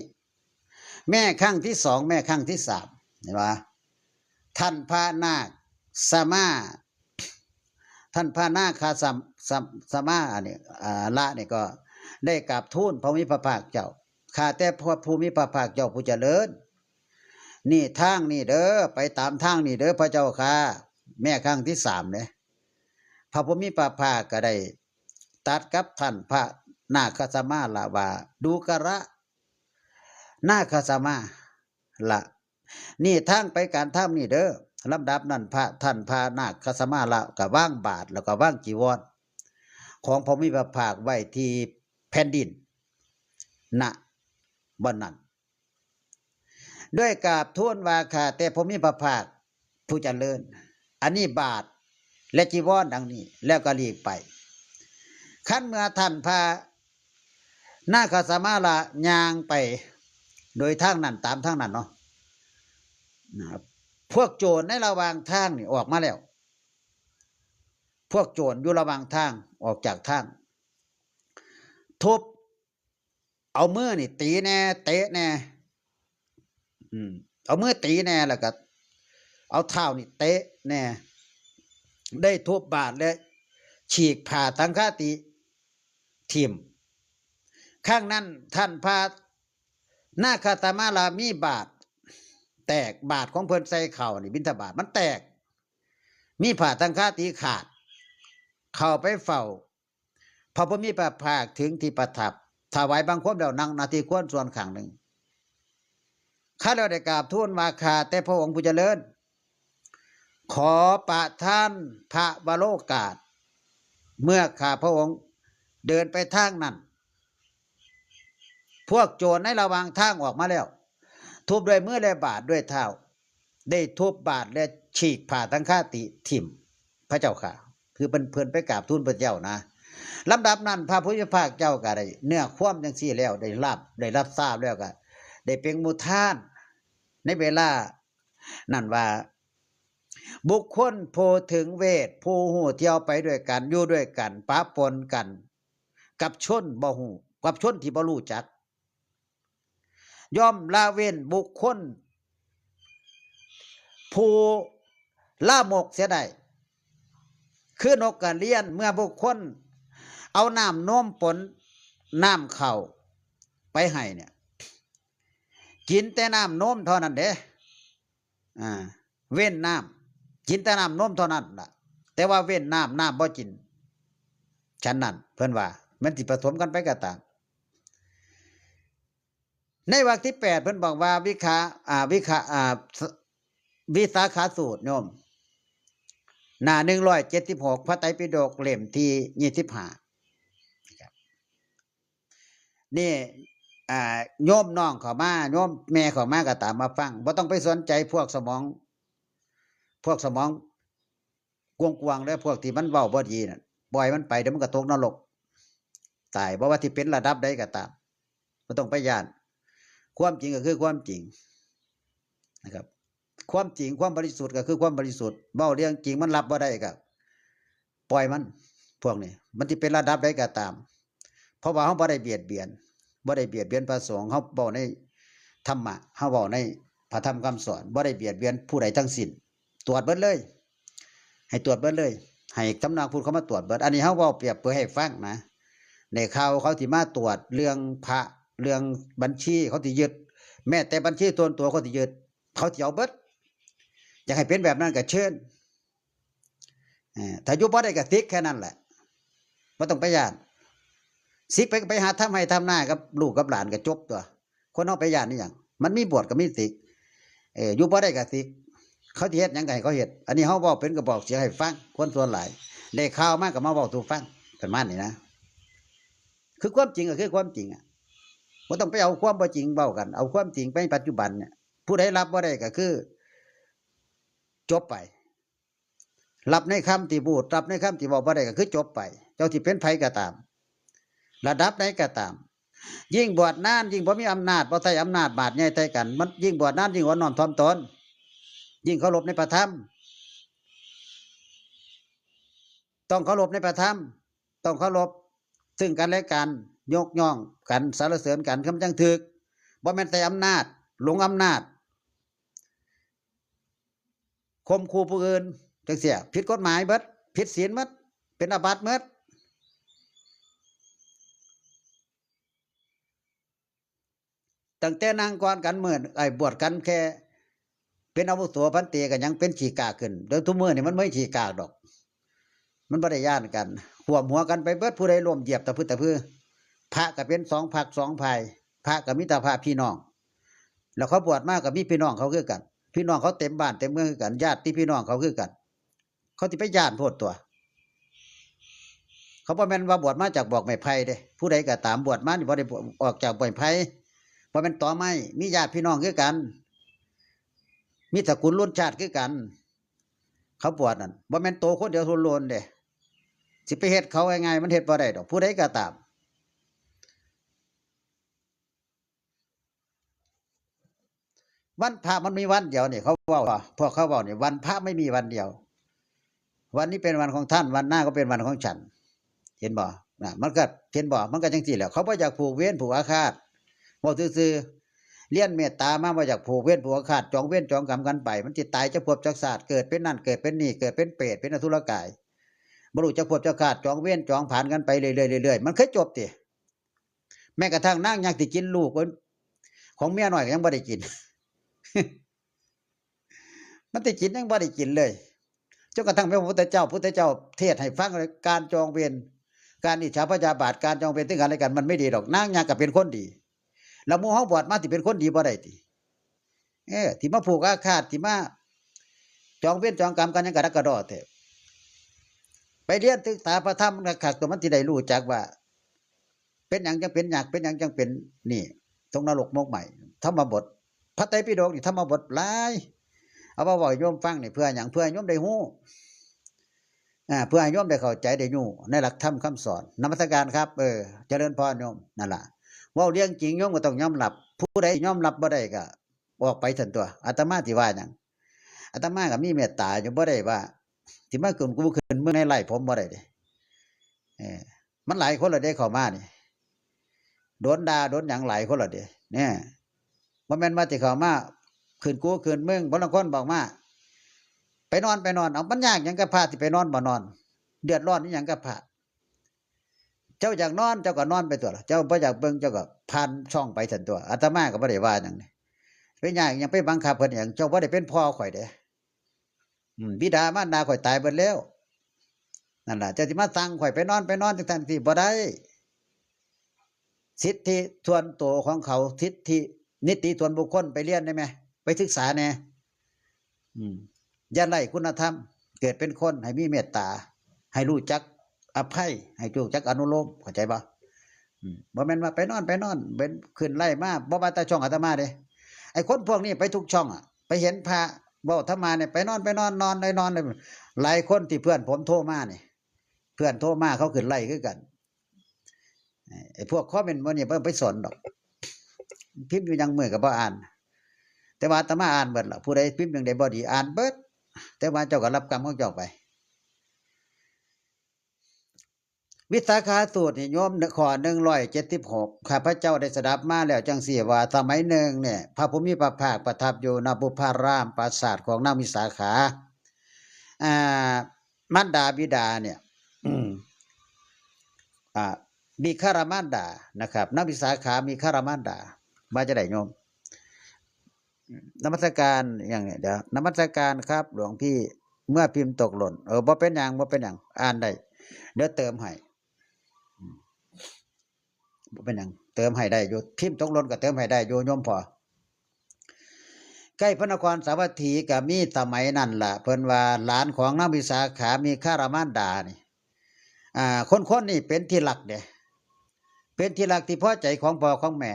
แม้ครั้งที่สอง แม้ครั้งที่สาม เห็นปะ ท่านพระนาคสมา ท่านพระนาคสม- สม- สมาอันนี้ อ่า ละนี่ก็ได้กราบทูลพระผู้มีพระภาคเจ้า ข้าแต่พระผู้มีพระภาคเจ้าผู้เจริญ นี่ทางนี่เด้อ ไปตามทางนี่เด้อพระเจ้าค่ะ แม่ครั้งที่สามเลย พระผู้มีพระภาคก็ได้ตรัสกับท่านพระนาคสมาละว่า ดูกระนาคสมาละ นี่ทางไปการทำนี่เด้อ ลำดับนั้นพระท่านพระนาคสมาละก็วางบาตรแล้วก็วางจีวร ของพระผู้มีพระภาคไว้ที่แผ่นดิน ณ วันนั้น ด้วยกราบทูลว่า ข้าแต่พระผู้มีพระภาคผู้เจริญ อันนี้บาตรและจีวรดังนี้ แล้วก็หลีกไป ครั้นเมื่อท่านพระนาคสมาละย่างไป โดยทางนั้น ตามทางนั้นเนาะ นะครับ พวกโจรในระหว่างทางนี่ออกมาแล้ว พวกโจรอยู่ระหว่างทาง ออกจากทาง ทุบ เอามือนี่ตีแน่ เตะแน่ อืม เอามือตีแน่ แล้วก็เอาเท้านี่เตะแน่ ได้ทุบบาตรและฉีกผ้าสังฆาติถิ่ม ครั้งนั้นท่านพระนาคสมาละมีบาตรแตก บาตรของเพิ่นใส่ข้าวนี่ บิณฑบาตมันแตก มีผ้าสังฆาติขาด เข้าไปเฝ้า พระผู้มีพระภาคถึงที่ประทับ ถวายบังคมแล้วนั่งณที่ควรส่วนข้างหนึ่ง ข้าแล้วได้กราบทูลว่า ข้าแต่พระองค์ผู้เจริญ ขอประทานพระวโรกาส เมื่อข้าพระองค์เดินไปทางนั้น พวกโจรในระหว่างทางออกมาแล้ว ทุบด้วยมือและบาตรด้วยเท้า ได้ทุบบาตรและฉีกผ้าสังฆาติถิ่ม พระเจ้าค่ะ คือเพิ่น เพิ่นไปกราบทูลพระเจ้านะ ลำดับนั้นพระผู้มีพระภาคเจ้าก็ได้เนื้อความจังซี่แล้ว ได้รับ ได้รับทราบแล้วก็ ได้เปล่งอุทานในเวลานั้นว่า บุคคลผู้ถึงเวท ผู้ฮู้เที่ยวไปด้วยกัน อยู่ด้วยกัน ปะปนกัน กับชนบ่ฮู้ กับชนที่บ่รู้จัก ย่อมละเว้นบุคคล ผู้ลามกเสียได้ คือนกกระเรียน เมื่อบุคคลเอาน้ำนมปนน้ำข้าวไปให้เนี่ย กินแต่น้ำนมเท่านั้นเด้ อ่า เว้นน้ำ กินแต่น้ำนมเท่านั้นล่ะ แต่ว่าเว้นน้ำ น้ำบ่กิน ฉันนั้น เพิ่นว่า มันสิผสมกันไปก็ตาม ในวรรคที่แปด เพิ่นบอกว่า วิขา อ่า วิขา อ่า ส- วิสาขาสูตรโยม หน้าหนึ่งร้อยเจ็ดสิบหก พระไตรปิฎกเล่มที่ยี่สิบห้า นี่ อ่า โยมน้องเข้ามา โยมแม่เข้ามาก็ตามมาฟัง บ่ต้องไปสนใจพวกสมอง พวกสมองกว้างๆ เด้อ พวกที่มันเว้าบ่ดีน่ะ ปล่อยมันไป เดี๋ยวมันก็ตกนรก ตาย บ่ว่าสิเป็นระดับใดก็ตาม บ่ต้องไปย้าน ความจริงก็คือความจริงนะครับ ความจริง ความบริสุทธิ์ก็คือความบริสุทธิ์ เว้าเรื่องจริง มันรับบ่ได้ก็ปล่อยมัน พวกนี้ มันสิเป็นระดับใดก็ตาม เพราะว่าเฮาบ่ได้เบียดเบียน บ่ได้เบียดเบียนพระสงฆ์ เฮาเว้าในธรรมะ เฮาเว้าในพระธรรมคำสอน บ่ได้เบียดเบียนผู้ใดทั้งสิ้น ตรวจเบิดเลย ให้ตรวจเบิดเลย ให้สำนักพุทธเขามาตรวจเบิด อันนี้เฮาเว้าเปรียบเปรยให้ฟังนะ ในข่าวเขาสิมาตรวจเรื่องพระ เรื่องบัญชีเขาสิยึด แม้แต่บัญชีส่วนตัวเขาสิยึด เขาสิเอาเบิด อยากให้เป็นแบบนั้นก็เชิญ เอ่อ ถ้าอยู่บ่ได้ก็สึกแค่นั้นแหละ บ่ต้องไปย้าน สึกไปก็ไปหาทำไร่ทำนากับลูกกับหลานก็จบตั๊ว คนเฮาไปย้านอีหยัง มันมีบวชก็มีสึก เออ อยู่บ่ได้ก็สึก เขาสิเฮ็ดหยังก็ให้เขาเฮ็ด อันนี้เฮาเว้าเป็นกระบอกเสียงให้ฟัง คนส่วนหลาย ได้ข่าวมาก็มาเว้าสู่ฟัง ประมาณนี้นะ คือความจริงก็คือความจริงอะ บ่ต้องไปเอาความบ่จริงเว้ากัน เอาความจริงไปปัจจุบันเนี่ย ผู้ใดรับบ่ได้ก็คือ จบไป รับในคำที่พูด รับในคำที่เว้าบ่ได้ก็คือจบไป เจ้าสิเป็นไผก็ตาม ระดับใดก็ตาม ยิ่งบวชนาน ยิ่งบ่มีอำนาจ บ่ใช้อำนาจบาดใหญ่ใส่กัน มันยิ่งบวชนาน ยิ่งอ่อนน้อมถ่อมตน ยิ่งเคารพในพระธรรม ต้องเคารพในพระธรรม ต้องเคารพซึ่งกันและกัน ยกย่องกัน สรรเสริญกัน คำจังถืก บ่แม่นใช้อำนาจ หลงอำนาจ ข่มขู่ผู้อื่นจังซี่ ผิดกฎหมายเบิด ผิดศีลหมด เป็นอาบัติหมด ตั้งแต่นั่งก่อนกันมื้อ ไอ้บวชกันแค่เป็นอาวุโสพันเตก็ยังเป็นขี้กากขึ้น เดี๋ยวทุกมื้อนี่มันไม่ขี้กากดอก มันบ่ได้ย้านกัน ขวมหัวกันไปเบิด ผู้ใดล้มเหยียบตะพึดตะพือ พระก็เป็นสองพรรคสองฝ่าย พระก็มีแต่พระพี่น้อง แล้วเขาบวชมาก็มีพี่น้องเขาคือกัน พี่น้องเขาเต็มบ้านเต็มเมืองคือกัน ญาติพี่น้องเขาคือกัน เขาสิไปย้านโพดตั๊ว เขาบ่แม่นว่าบวชมาจากบวกไม้ไผ่เด้ ผู้ใดก็ตามบวชมานี่บ่ได้ออกจากไม้ไผ่ บ่แม่นตอไม้ มีญาติพี่น้องคือกัน มีตระกูลรุ่นชาติคือกัน เขาบวชนั่น บ่แม่นโตคนเดียวโลนๆเด้ สิไปเฮ็ดเขาง่ายๆ มันเฮ็ดบ่ได้ดอก ผู้ใดก็ตาม วันพระมันมีวันเดียวนี่ เขาเว้า พวกเขาเว้านี่ วันพระไม่มีวันเดียว วันนี้เป็นวันของท่าน วันหน้าก็เป็นวันของฉัน เห็นบ่ น่ะ มันก็ เห็นบ่ มันก็จังซี่แหละ เขาบ่อยากผูกเวรผูกอาฆาต เว้าซื่อๆ เรียนเมตตามาบ่อยากผูกเวรผูกอาฆาต จองเวรจองกรรมกันไป มันสิตายจักภพจักชาติ เกิดเป็นนั่น เกิดเป็นนี่ เกิดเป็นเปรต เป็นอสุรกาย บ่รู้จักภพจักชาติ จองเวรจองผลานกันไปเรื่อยๆ เรื่อยๆ มันเคยจบติ แม้กระทั่งนางยักษ์ที่กินลูกของเมียน้อยก็ยังบ่ได้กิน มันสิกินยังบ่ได้กินเลย จนกระทั่งพระพุทธเจ้า พุทธเจ้าเทศน์ให้ฟังเลย การจองเวร การอิจฉาพยาบาท การจองเวรซึ่งกันและกัน มันไม่ดีดอก นางยักษ์ก็เป็นคนดี แล้วหมู่เฮาบวชมาสิเป็นคนดีบ่ได้ติ เออ ที่มาผูกอาฆาต ที่มาจองเวรจองกรรมกันหยังกะดอกกะเดี้ยแท้ ไปเรียนศึกษาพระธรรมมันคักๆ ตัวมันสิได้รู้จักว่า เป็นหยังจังเป็นยาก เป็นหยังจังเป็นนี่ ตกนรกหมกไหม้ ธรรมบท พระไตรปิฎกนี่ธรรมบทหลาย เอามาเว้าให้โยมฟังนี่เพื่อหยัง เพื่อให้โยมได้ฮู้ อ่า เพื่อให้โยมได้เข้าใจได้ฮู้ในหลักธรรมคำสอน นมัสการครับ เออ เจริญพรโยม นั่นล่ะ เว้าเรื่องจริงโยมก็ต้องยอมรับ ผู้ใดยอมรับบ่ได้ก็ออกไปซั่นตั๊ว อาตมาสิว่าหยัง อาตมาก็มีเมตตาอยู่ บ่ได้ว่าสิมาขึ้นกูขึ้นมึงในไล่ผมบ่ได้เด้ เออ มันหลายคนแล้วเด้เข้ามานี่ โดนด่าโดนหยังหลายคนแล้วเด้ เนี่ย บ่แม่นว่าสิเข้ามาขึ้นกูขึ้นมึง บางคนบอกมา ไปนอน ไปนอน เอา มันยากหยังกับพระสิไปนอนบ่นอน เดือดร้อนอีหยังกับพระ เจ้าอยากนอน เจ้าก็นอนไปตั๊วล่ะ เจ้าบ่อยากเบิ่ง เจ้าก็ผ่านช่องไปซั่นตั๊ว อาตมาก็บ่ได้ว่าหยังนี่ ไปยากหยัง ไปบังคับเพิ่นหยัง เจ้าบ่ได้เป็นพ่อข้อยเด้ อืม บิดามารดาข้อยตายเบิดแล้ว นั่นล่ะ เจ้าสิมาสั่งข้อยไปนอน ไปนอนจังซั่นจังซี้บ่ได้ สิทธิส่วนตัวของเขา สิทธินิติส่วนบุคคล ไปเรียนได้ไหม ไปศึกษาแหน่ อืม อย่าไร้คุณธรรม เกิดเป็นคนให้มีเมตตา ให้รู้จักอภัย ให้รู้จักอนุโลม เข้าใจบ่ อืม บ่แม่นว่าไปนอน ไปนอน เป็นขึ้นไล่มา บ่ว่าแต่ช่องอาตมาเด้ ไอ้คนพวกนี้ไปทุกช่องอะ ไปเห็นพระเว้าธรรมะเนี่ย ไปนอน ไปนอน นอนเลย นอนเลย หลายคนที่เพื่อนผมโทรมานี่ เพื่อนโทรมาเขาขึ้นไล่คือกัน ไอ้พวกคอมเมนต์พวกนี้บ่ไปสนดอก พิมพ์อยู่หยังมื้อก็บ่อ่าน แต่ว่าอาตมาอ่านเบิดล่ะ ผู้ใดพิมพ์หยังใดบ่ดีอ่านเบิด แต่ว่าเจ้าก็รับกรรมของเจ้าไป วิสาขาสูตรนี่โยม ข้อหนึ่งร้อยเจ็ดสิบหก ข้าพเจ้าได้สดับมาแล้วจังซี้ว่า สมัยหนึ่งเนี่ย พระผู้มีพระภาคประทับอยู่ณบุพารามปราสาทของนางวิสาขา อ่า มารดาบิดาเนี่ย อืม อ่า มีคารมารดานะครับ นางวิสาขามีคารมารดา ว่าจะได้โยม นมัสการอย่างเนี่ย เดี๋ยว นมัสการครับ หลวงพี่ เมื่อพิมพ์ตกหล่น เออ บ่เป็นหยัง บ่เป็นหยัง อ่านได้ เดี๋ยวเติมให้ อืม บ่เป็นหยัง เติมให้ได้อยู่ พิมพ์ตกหล่นก็เติมให้ได้อยู่ โยมพ่อ ใกล้พระนครสาวัตถีก็มีสมัยนั่นล่ะ เพิ่นว่าหลานของนางวิสาขามีคารมารดานี่ อ่า คนๆ นี่เป็นที่รักเด้ เป็นที่รักที่พอใจของพ่อของแม่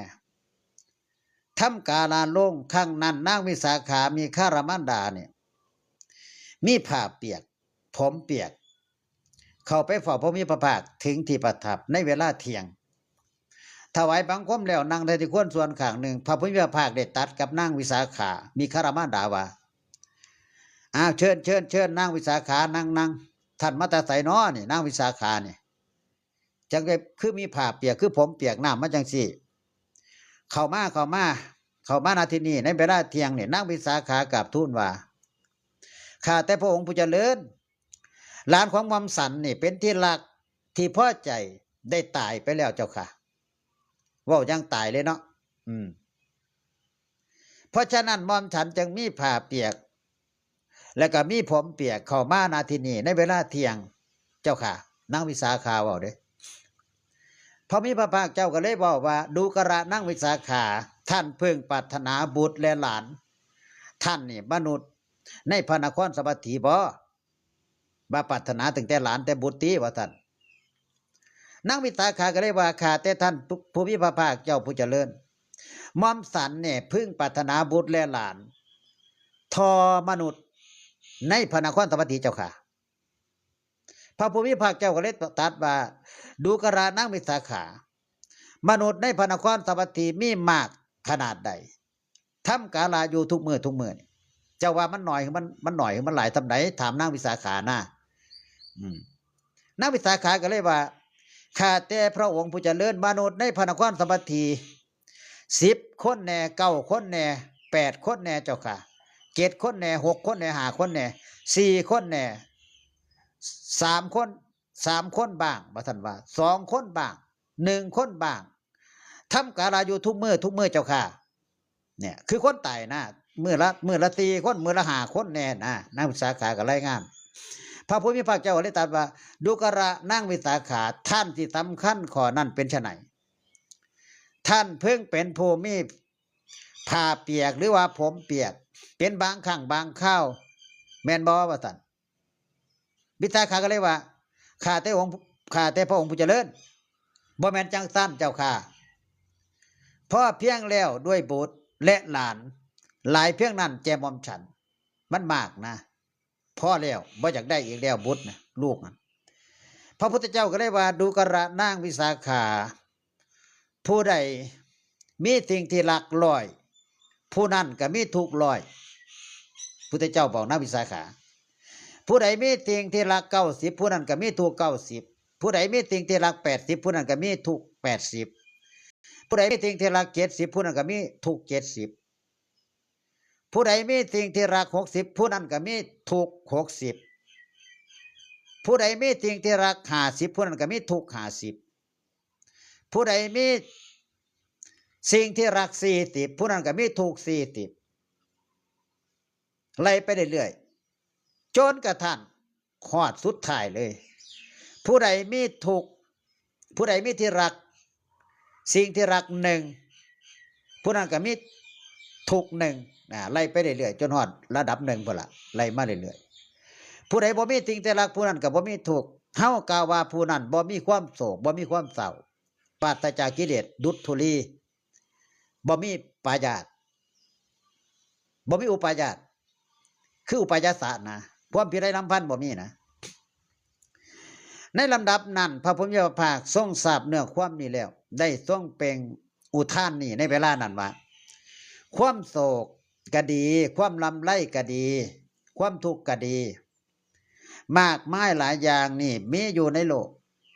ทำกาลาลง ครั้งนั้นนางวิสาขามีคารมารดาเนี่ย มีผ้าเปียก ผมเปียก เข้าไปเฝ้าพระผู้มีพระภาคถึงที่ประทับในเวลาเที่ยง ถวายบังคมแล้วนั่งได้ที่ควรส่วนข้างหนึ่ง พระผู้มีพระภาคได้ตรัสกับนางวิสาขา มีคารมารดาว่า อ้าว เชิญ เชิญ เชิญ นางวิสาขา นั่ง นั่ง ท่านมาแต่ไสน้อนี่ นางวิสาขานี่ จังได้คือมีผ้าเปียก คือผมเปียกน้ำมาจังซี่ เข้ามา เข้ามา เข้ามา ณ ที่นี่ ในเวลาเที่ยงนี่ นางวิสาขากราบทูลว่า ข้าแต่พระองค์ผู้เจริญ หลานของหม่อมฉันนี่เป็นที่รักที่พอใจได้ตายไปแล้วเจ้าค่ะ เว้ายังตายเลยเนาะ อืม เพราะฉะนั้นหม่อมฉันจึงมีผ้าเปียก และก็มีผมเปียกเข้ามาณที่นี่ในเวลาเที่ยง เจ้าค่ะ นางวิสาขาเว้าเด้ พระผู้มีพระภาคเจ้าก็เลยเว้าว่า ดูกระนางวิสาขา ท่านเพิ่งปรารถนาบุตรและหลาน ท่านนี่มนุษย์ในพระนครสาวัตถีบ่ ว่าปรารถนาตั้งแต่หลานแต่บุตรติ ว่าซั่น นางวิสาขาก็เลยว่า ข้าแต่ท่านผู้มีพระภาคเจ้าผู้เจริญ หม่อมฉันเนี่ยเพิ่งปรารถนาบุตรและหลาน ทอมนุษย์ในพระนครสาวัตถีเจ้าค่ะ พระผู้มีพระภาคเจ้าก็เลยตรัสว่า ดูกระนางวิสาขา มนุษย์ในพระนครสาวัตถีมีมากขนาดใด ทำกาลาอยู่ทุกมื้อทุกมื้อนี่ เจ้าว่ามันหน่อยหรือมัน มันหน่อยหรือมันหลายส่ำใด ถามนางวิสาขานะ อืม นางวิสาขาก็เลยว่า ข้าแต่พระองค์ผู้เจริญ มนุษย์ในพระนครสาวัตถี สิบคนแน่ เก้าคนแน่ แปดคนแน่เจ้าค่ะ เจ็ดคนแน่ หกคนแน่ ห้าคนแน่ สี่คนแน่ สามคน สามคนบ้าง ว่าซั่นว่า สองคนบ้าง หนึ่งคนบ้าง ทำกาลาอยู่ทุกมื้อทุกมื้อเจ้าค่ะ เนี่ย คือคนตายนะ มื้อละ มื้อละสี่คน มื้อละห้าคนแน่นะ นางวิสาขาก็รายงาน พระผู้มีพระเจ้าเลยตรัสว่า ดูกระนางวิสาขา ท่านที่สำคัญข้อนั้นเป็นไฉน ท่านเพิ่งเป็นผู้มีผ้าเปียกหรือว่าผมเปียก เป็นบางครั้งบางคราว แม่นบ่ ว่าซั่น วิสาขาก็เลยว่า ข้าแต่องค์ ข้าแต่พระองค์ผู้เจริญ บ่แม่นจั่งซั้นเจ้าค่ะ พอเพียงแล้วด้วยบุตรและหลาน หลายเพียงนั้นแก่หม่อมฉัน มันมากนะ พอแล้ว บ่อยากได้อีกแล้วบุตรนะ ลูกนะ พระพุทธเจ้าก็เลยว่า ดูกระนางวิสาขา ผู้ใดมีสิ่งที่รักร้อย ผู้นั้นก็มีทุกข์ร้อย พุทธเจ้าบอกนางวิสาขา ผู้ใดมีสิ่งที่รักเก้าสิบ ผู้นั้นก็มีทุกข์เก้าสิบ ผู้ใดมีสิ่งที่รักแปดสิบ ผู้นั้นก็มีทุกข์แปดสิบ ผู้ใดมีสิ่งที่รักเจ็ดสิบ ผู้นั้นก็มีทุกข์เจ็ดสิบ ผู้ใดมีสิ่งที่รักหกสิบ ผู้นั้นก็มีทุกข์หกสิบ ผู้ใดมีสิ่งที่รักห้าสิบ ผู้นั้นก็มีทุกข์ห้าสิบ ผู้ใดมีสิ่งที่รักสี่สิบ ผู้นั้นก็มีทุกข์สี่สิบ ไล่ไปเรื่อยๆ จนกระทั่งฮอดสุดท้ายเลย ผู้ใดมีทุกข์ ผู้ใดมีที่รัก สิ่งที่รักหนึ่ง ผู้นั้นก็มีทุกข์หนึ่ง อ่า ไล่ไปเรื่อยๆ จนฮอดระดับหนึ่งพุ้นละ ไล่มาเรื่อยๆ ผู้ใดบ่มีสิ่งที่รัก ผู้นั้นก็บ่มีทุกข์ เฮากล่าวว่าผู้นั้นบ่มีความโศก บ่มีความเศร้า ปราศจากกิเลส ดุจธุลี บ่มีปายาส บ่มีอุปายาส คืออุปายาสะนะ ความพิไรรำพันบ่มีนะ ในลำดับนั้น พระผู้มีพระภาคทรงทราบเนื้อความนี้แล้ว ได้ทรงเปล่งอุทานนี้ในเวลานั้นว่า ความโศกก็ดี ความลำไรก็ดี ความทุกข์ก็ดี มากมายหลายอย่างนี่มีอยู่ในโลก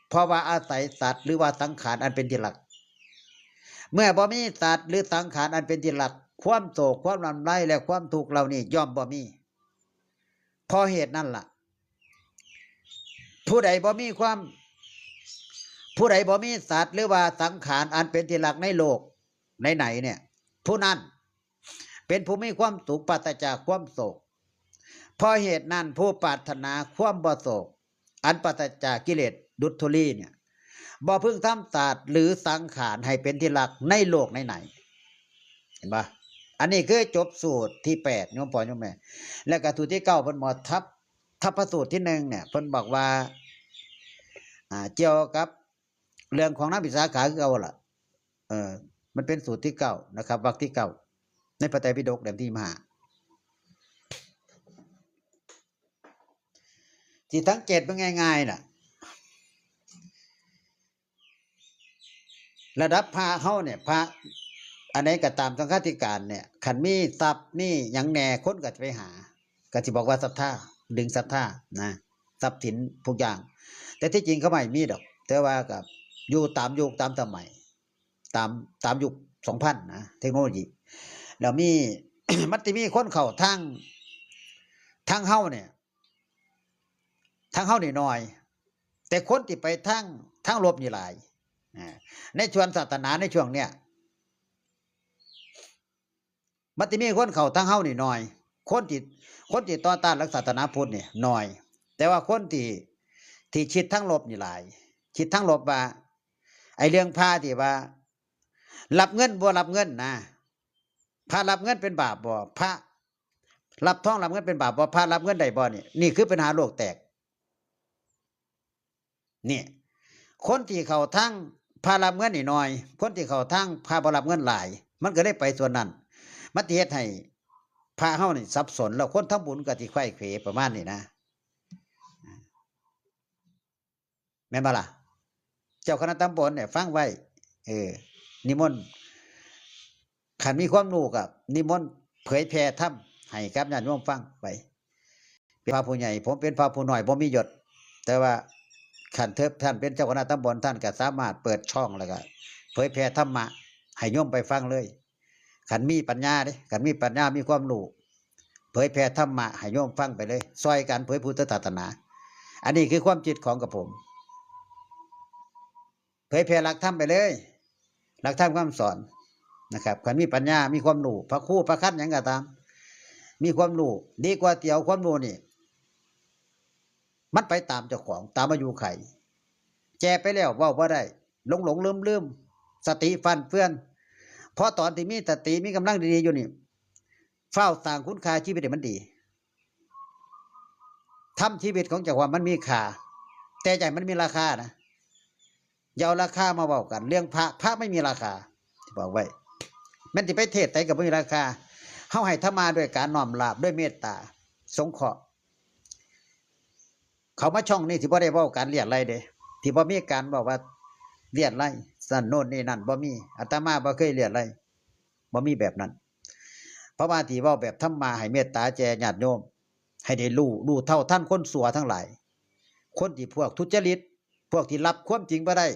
เพราะว่าอาศัยสัตว์หรือว่าสังขารอันเป็นที่รัก เมื่อบ่มีสัตว์หรือสังขารอันเป็นที่รัก ความโศก ความลำไร และความทุกข์เหล่านี้ย่อมบ่มี เพราะเหตุนั้นล่ะ ผู้ใดบ่มีความ ผู้ใดบ่มีสัตว์หรือว่าสังขารอันเป็นที่รักในโลกไหนๆเนี่ย ผู้นั้นเป็นผู้มีความสุขปราศจากความโศก เพราะเหตุนั้นผู้ปรารถนาความบ่โศก อันปราศจากกิเลสดุจธุลีเนี่ย บ่พึงทำสัตว์หรือสังขารให้เป็นที่รักในโลกไหนๆ เห็นปะ อันนี้คือจบสูตรที่แปด โยมพ่อโยมแม่ แล้วก็สูตรที่เก้า เพิ่นบอกทัพ ทัพพสูตรที่หนึ่งเนี่ย เพิ่นบอกว่า อ่า เกี่ยวกับเรื่องของนางวิสาขาคือเก่าล่ะ เออ มันเป็นสูตรที่เก้านะครับ วรรคที่เก้า ในพระไตรปิฎกเล่มที่ยี่สิบห้า ที่สังเกตเป็นง่ายๆน่ะ ระดับพระเฮาเนี่ย พระอันใดก็ตาม สังฆาธิการเนี่ย คันมีทรัพย์มีหยังแหน่ คนก็จะไปหา ก็สิบอกว่าศรัทธา ดึงศรัทธานะ ทรัพย์สินทุกอย่าง แต่ที่จริงเขาไม่มีดอก แต่ว่าก็อยู่ตามยุคตามสมัย ตาม ตามยุคสองพันนะ เทคโนโลยี แล้วมี มันสิมีคนเข้าทาง ทางเฮาเนี่ย ทางเฮานี่น้อย แต่คนที่ไปทาง ทางลบนี่หลาย อ่า ในส่วนศาสนาในช่วงเนี้ย มันสิมีคนเข้าทางเฮานี่น้อย คนที่ คนที่ต่อต้านหลักศาสนาพุทธนี่น้อย แต่ว่าคนที่ ที่คิดทางลบนี่หลาย คิดทางลบว่า ไอ้เรื่องพระที่ว่า รับเงินบ่รับเงินนะ พระรับเงินเป็นบาปบ่ พระรับทองรับเงินเป็นบาปบ่ พระรับเงินได้บ่ นี่ นี่คือปัญหาโลกแตก นี่ คนที่เข้าทางพระรับเงินนี่น้อย คนที่เข้าทางพระบ่รับเงินหลาย มันก็เลยไปส่วนนั้น มันสิเฮ็ดให้พระเฮานี่สับสน แล้วคนทำบุญก็สิไขว้เขวประมาณนี้นะ แม่นบ่ล่ะ เจ้าคณะตำบลเนี่ยฟังไว้ เออ นิมนต์ คันมีความรู้ก็นิมนต์เผยแผ่ธรรมให้กับญาติโยมฟังไป เป็นพระผู้ใหญ่ ผมเป็นพระผู้น้อย บ่มียศ แต่ว่าคันเทิบท่านเป็นเจ้าคณะตำบล ท่านก็สามารถเปิดช่องแล้วก็เผยแผ่ธรรมะให้โยมไปฟังเลย คันมีปัญญาเด้ คันมีปัญญา มีความรู้ เผยแผ่ธรรมะให้โยมฟังไปเลย ซ่อยกันเผยพุทธศาสนา อันนี้คือความคิดของกับผม เผยแผ่หลักธรรมไปเลย หลักธรรมคำสอนนะครับ คันมีปัญญา มีความรู้ พระครูพระคันหยังก็ตาม มีความรู้ ดีกว่าสิเอาความรู้นี่ มันไปตามเจ้าของ ตามอายุไข แก่ไปแล้วเว้าบ่ได้ หลงหลงลืมลืม สติฟั่นเฟือน เพราะตอนที่มีสติ มีกำลังดีๆอยู่นี่ ฟ้าวสร้างคุณค่าชีวิตให้มันดี ทำชีวิตของเจ้าของมันมีค่า แต่อย่าให้มันมีราคานะ อย่าเอาราคามาเว้ากัน เรื่องพระ พระไม่มีราคา บอกไว้ แม่นสิไปเทศใดก็บ่มีราคา เฮาให้ธรรมะด้วยการน้อมลาภ ด้วยเมตตา สงเคราะห์ เขามาช่องนี้สิบ่ได้เว้าการเลียดไล่เด้ สิบ่มีการบอกว่าเลียดไล่ สั่นโน่นนี่นั่น บ่มี อาตมาบ่เคยเลียดไล่ บ่มีแบบนั้น เพราะว่าสิเว้าแบบธรรมะ ให้เมตตาแก่ญาติโยม ให้ได้รู้ รู้เท่าทันคนชั่วทั้งหลาย คนที่พวกทุจริต พวกที่รับความจริงบ่ได้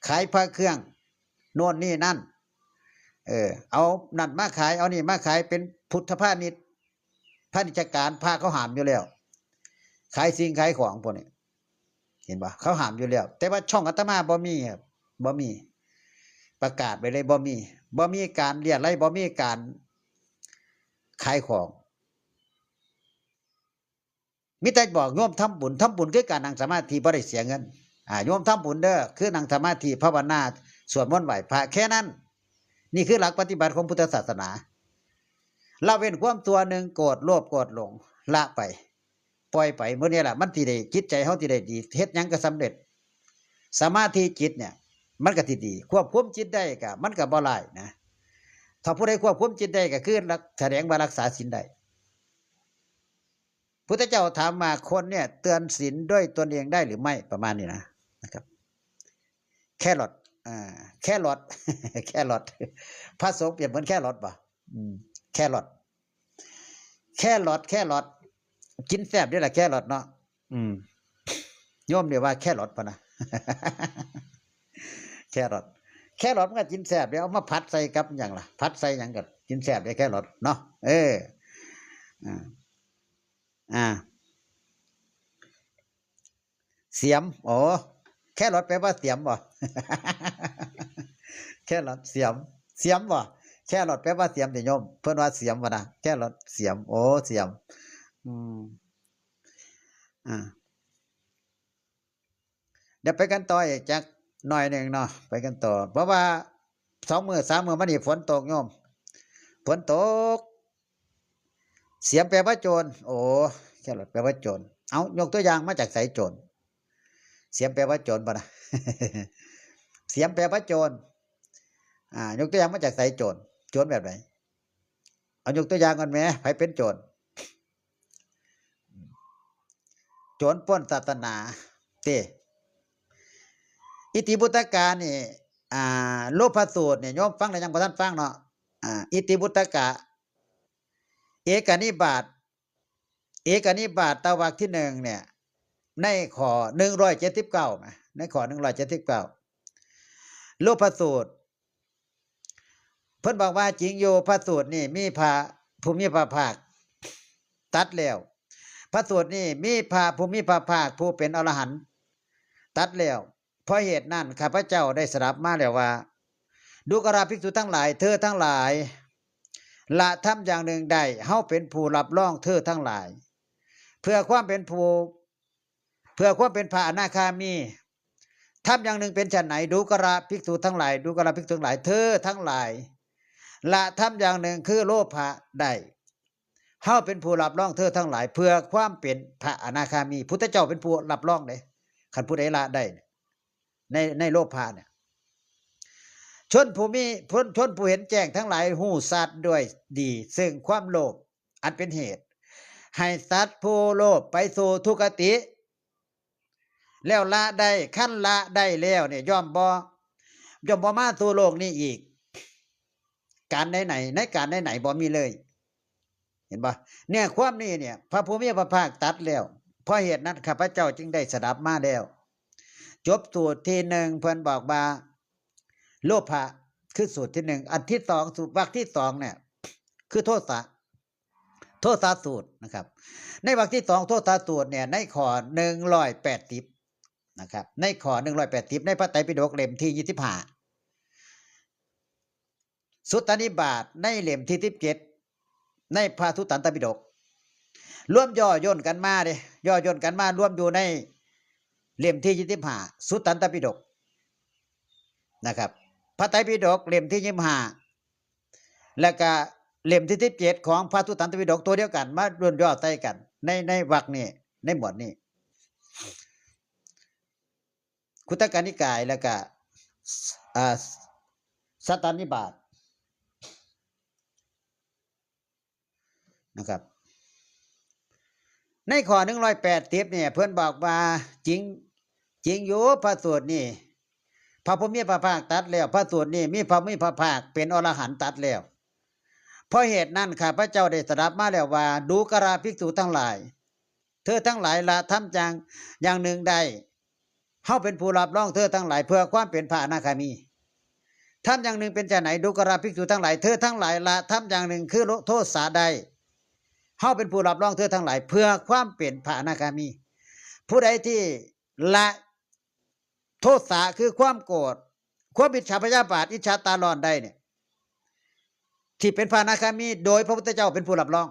ขายพระเครื่อง โน่นนี่นั่น เออ เอานั่นมาขาย เอานี่มาขาย เป็นพุทธพาณิชย์ พาณิชยการ พระเขาห้ามอยู่แล้ว ขายสิ่งขายของพวกนี้ เห็นบ่ เขาห้ามอยู่แล้ว แต่ว่าช่องอาตมาบ่มีครับ บ่มี ประกาศไปเลย บ่มี บ่มีการเลียดไล่ บ่มีการขายของ มีแต่บอกโยมทำบุญ ทำบุญคือการนั่งสมาธิ บ่ได้เสียเงิน อ่า โยมทำบุญเด้อ คือนั่งสมาธิ ภาวนา สวดมนต์ไหว้พระ แค่นั้น นี่คือหลักปฏิบัติของพุทธศาสนา ละเว้นความชั่ว หนึ่ง โกรธ โลภ โกรธ หลง ละไป ปล่อยไป มื้อนี้ล่ะ มันสิได้ จิตใจเฮาสิได้ดี เฮ็ดหยังก็สำเร็จ สมาธิจิตเนี่ย มันก็สิดี ควบคุมจิตได้ก็ มันก็บ่ร้ายนะ ถ้าผู้ใดควบคุมจิตได้ก็คือรัก แสดงว่ารักษาศีลได้ พุทธเจ้าถามว่า คนเนี่ยเตือนศีลด้วยตนเองได้หรือไม่ ประมาณนี้นะ นะครับ แครอท อ่า แครอท แครอท พระสงฆ์เปรียบเหมือนแครอทบ่ อืม แครอท แครอท แครอท กินแซ่บเด้ล่ะแครอทเนาะ อืม โยมเรียกว่าแครอทพะนะ แครอท แครอทมันก็กินแซ่บเด้ เอามาผัดใส่กับหยังล่ะ ผัดใส่หยังก็กินแซ่บเด้แครอทเนาะ เออ อ่า อ่า เสียม อ๋อ แครอทแปลว่าเสียมบ่ แครอท เสียม เสียมบ่ แครอทแปลว่าเสียมติโยม เพิ่นว่าเสียมบ่นะ แครอท เสียม โอ้ เสียม อืม อ่า เดี๋ยวไปกันต่ออีกจักหน่อยหนึ่งเนาะ ไปกันต่อ เพราะว่าสองมื้อสามมื้อมานี่ฝนตกโยม ฝนตก เสียมแปลว่าโจร โอ้ แครอทแปลว่าโจร เอา ยกตัวอย่างมาจากไสโจร เสียมแปลว่าโจรบ่นะ เสียมแปลว่าโจร อ่า ยกตัวอย่างมาจากไสโจร โจรแบบไหน เอายกตัวอย่างก่อนแหม ไผเป็นโจร โจรปล้นศาสนา เต้ อิติปุตตกานี่ อ่า โลพสูตรเนี่ย โยมฟังแล้วยังบ่ทันฟังเนาะ อ่า อิติปุตตกะ เอกนิบาต เอกนิบาตตวรรคที่หนึ่งเนี่ย ในข้อหนึ่งร้อยเจ็ดสิบเก้านะ ในข้อหนึ่งร้อยเจ็ดสิบเก้า โลพสูตร เพิ่นบอกว่าจริงอยู่ พระสูตรนี่มีพระผู้มีพระภาคตรัสแล้ว พระสูตรนี้มีพระผู้มีพระภาคผู้เป็นอรหันต์ตรัสแล้ว เพราะเหตุนั้นข้าพเจ้าได้สดับมาแล้วว่า ดูกราภิกษุทั้งหลาย เธอทั้งหลาย ละธรรมอย่างหนึ่งได้ เฮาเป็นผู้รับรองเธอทั้งหลาย เพื่อความเป็นผู้ เพื่อความเป็นพระอนาคามี ธรรมอย่างหนึ่งเป็นฉันไหน ดูกราภิกษุทั้งหลาย ดูกราภิกษุทั้งหลาย เธอทั้งหลาย ละธรรมอย่างหนึ่งคือโลภะได้ เฮาเป็นผู้รับรองเธอทั้งหลาย เพื่อความเป็นพระอนาคามี พุทธเจ้าเป็นผู้รับรองเด้ คันผู้ใดละได้เนี่ย ใน ในโลภะเนี่ย ชนผู้มี ชน ชนผู้เห็นแจ้งทั้งหลายฮู้ชัดด้วยดี ซึ่งความโลภอันเป็นเหตุ ให้สัตว์ผู้โลภไปสู่ทุกขติ แล้วละได้ คันละได้แล้วเนี่ย ย่อมบ่ ย่อมบ่มาสู่โลกนี้อีก การไหนๆ ในการไหนๆ บ่มีเลย เห็นบ่ เนี่ย ความนี้เนี่ย พระผู้มีพระภาคตรัสแล้ว เพราะเหตุนั้นข้าพเจ้าจึงได้สดับมาแล้ว จบสูตรที่หนึ่ง เพิ่นบอกว่า โลภะ คือสูตรที่หนึ่ง อันที่สอง สูตรวรรคที่สองเนี่ย คือโทสะ โทสะสูตรนะครับ ในวรรคที่สอง โทสะสูตรเนี่ย ในข้อหนึ่งร้อยแปดสิบนะครับ ในข้อหนึ่งร้อยแปดสิบ ในพระไตรปิฎกเล่มที่ยี่สิบห้า สุตตานิบาตในเล่มที่สิบเจ็ด ในพระสุตตันตปิฎก รวมย่อย่นกันมาเด้ ย่อย่นกันมารวมอยู่ในเล่มที่ยี่สิบห้า สุตตันตปิฎกนะครับ พระไตรปิฎกเล่มที่ยี่สิบห้า แล้วก็เล่มที่สิบเจ็ด ของพระสุตตันตปิฎกตัวเดียวกัน มาย่นย่อใส่กัน ใน ในวรรคนี้ ในหมวดนี้ คุตตกนิกาย แล้วก็ อ่า สัตตานิบาตนะครับ ในข้อหนึ่งร้อยแปดสิบเนี่ย เพิ่นบอกว่า จริง จริงอยู่ พระสูตรนี่ พระผู้มีพระภาคตรัสแล้ว พระสูตรนี่มีพระผู้มีพระภาคเป็นอรหันต์ตรัสแล้ว เพราะเหตุนั้นข้าพเจ้าได้สดับมาแล้วว่า ดูกราภิกษุทั้งหลาย เธอทั้งหลายละธรรมอย่าง อย่างหนึ่งได้ เฮาเป็นผู้รับรองเธอทั้งหลายเพื่อความเป็นพระอนาคามี ธรรมอย่างหนึ่งเป็นจะไหน ดูกราภิกษุทั้งหลาย เธอทั้งหลายละธรรมอย่างหนึ่งคือโทสะได้ เฮาเป็นผู้รับรองเธอทั้งหลายเพื่อความเป็นพระอนาคามี ผู้ใดที่ละโทสะคือความโกรธ ความอิจฉาพยาบาท อิจฉาตาร้อนได้เนี่ย ที่เป็นพระอนาคามี โดยพระพุทธเจ้าเป็นผู้รับรอง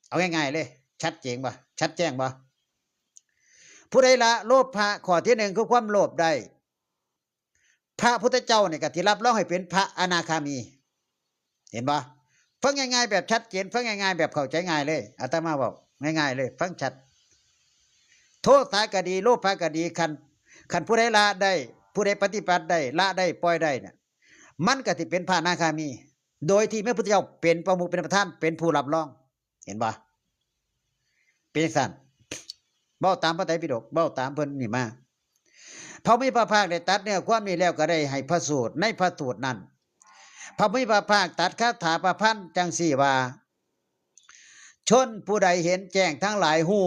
เอาง่ายๆเลย ชัดเจนบ่ ชัดแจ้งบ่ ผู้ใดละโลภะข้อที่หนึ่งคือความโลภได้ พระพุทธเจ้าเนี่ยก็ที่รับรองให้เป็นพระอนาคามี เห็นบ่ ฟังง่ายๆแบบชัดเจน ฟังง่ายๆแบบเข้าใจง่ายเลย อาตมาบอกง่ายๆเลย ฟังชัด โทสะก็ดี โลภะก็ดี คัน คันผู้ใดละได้ ผู้ใดปฏิบัติได้ ละได้ ปล่อยได้เนี่ย มันก็สิเป็นพระอนาคามี โดยที่มีพระพุทธเจ้าเป็นประมุข เป็นประธาน เป็นผู้รับรอง เห็นบ่ เป็นจังซั่น เว้าตามพระไตรปิฎก เว้าตามเพิ่นนี่มา พระผู้มีพระภาคได้ตรัสเนื้อความนี้แล้วก็ได้ให้พระสูตร ในพระสูตรนั้น พระผู้มีพระภาคตรัสคาถาประพันธ์จั่งซี้ว่า ชนผู้ใดเห็นแจ้งทั้งหลายฮู้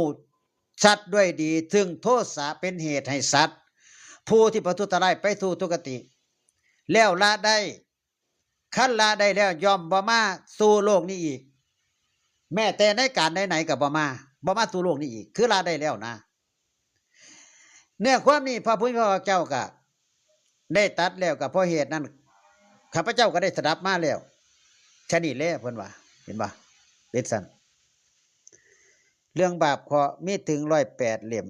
ชัดด้วยดี ซึ่งโทสะเป็นเหตุให้สัตว์ ผู้ที่ประทุษร้ายไปสู่ทุกขติ แล้วละได้ คันละได้แล้วย่อมบ่มาสู่โลกนี้อีก แม้แต่ในการไหนๆก็บ่มา บ่มาสู่โลกนี้อีก คือละได้แล้วนะ เนื้อความนี้พระผู้มีพระภาคเจ้าก็ได้ตรัสแล้ว ก็เพราะเหตุนั้น ข้าพเจ้าก็ได้สดับมาแล้ว ฉะนี้แลเพิ่นว่า เห็นบ่ เป็นซั่น เรื่องบาปเคราะห์มีถึงร้อยแปดเล่ม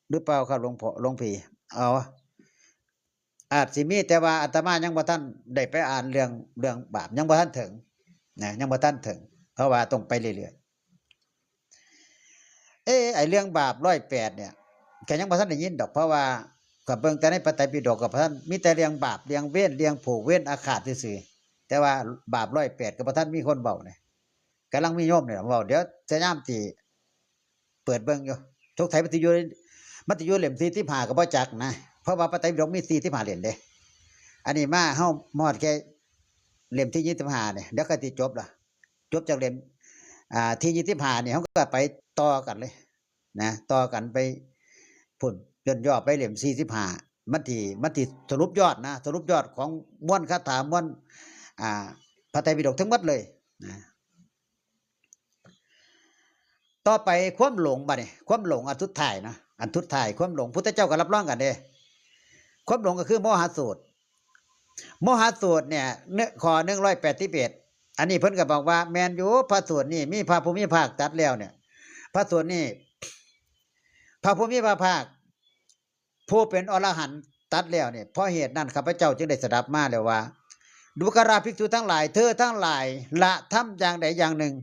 หรือเปล่าครับ หลวงพ่อ หลวงพี่ เอา อาจสิมี แต่ว่าอาตมายังบ่ทันได้ไปอ่านเรื่อง เรื่องบาป ยังบ่ทันถึงนะ ยังบ่ทันถึง เพราะว่าต้องไปเรื่อยๆ เอ้ ไอ้เรื่องบาปร้อยแปดเนี่ย ก็ยังบ่ทันได้ยินดอก เพราะว่าก็เบิ่งแต่ในพระไตรปิฎก ก็บ่ทัน มีแต่เรื่องบาป เรื่องเวร เรื่องผูกเวรอาฆาตซื่อๆ แต่ว่าบาปร้อยแปดก็บ่ทันมีคนเว้าเนี่ย กำลังมีโยมเนี่ยเว้า เดี๋ยวจะยามที่เปิดเบิ่งอยู่ สงสัยมันสิอยู่ มันสิอยู่เล่มสี่สิบห้าก็บ่จักนะ เพราะว่าพระไตรปิฎกมีสี่สิบห้าเล่มเด้ อันนี้มาเฮาฮอดแค่เล่มที่ยี่สิบห้าเนี่ย เดี๋ยวก็สิจบละ จบจากเล่ม อ่า ที่ยี่สิบห้าเนี่ย เฮาก็ไปต่อกันเลยนะ ต่อกันไปพุ้น ย่นย่อไปเล่มสี่สิบห้า มันสิ มันสิสรุปยอดนะ สรุปยอดของมวลคาถามวล อ่า พระไตรปิฎกทั้งหมดเลยนะ ต่อไปความหลงบัดนี้ ความหลงอันสุดท้ายนะ อันสุดท้ายความหลง พุทธเจ้าก็รับรองกันเด้ ความหลงก็คือโมหะสูตร โมหะสูตรเนี่ย เนื้อ ข้อหนึ่งร้อยแปดสิบเอ็ด อันนี้เพิ่นก็บอกว่าแม่นอยู่ พระสูตรนี่มีพระผู้มีพระภาคตรัสแล้วเนี่ย พระสูตรนี่ พระผู้มีพระภาค ผู้เป็นอรหันต์ตรัสแล้วเนี่ย เพราะเหตุนั้นข้าพเจ้าจึงได้สดับมาแล้วว่า ดูกราภิกษุทั้งหลาย เธอทั้งหลายละธรรมอย่างใดอย่างหนึ่ง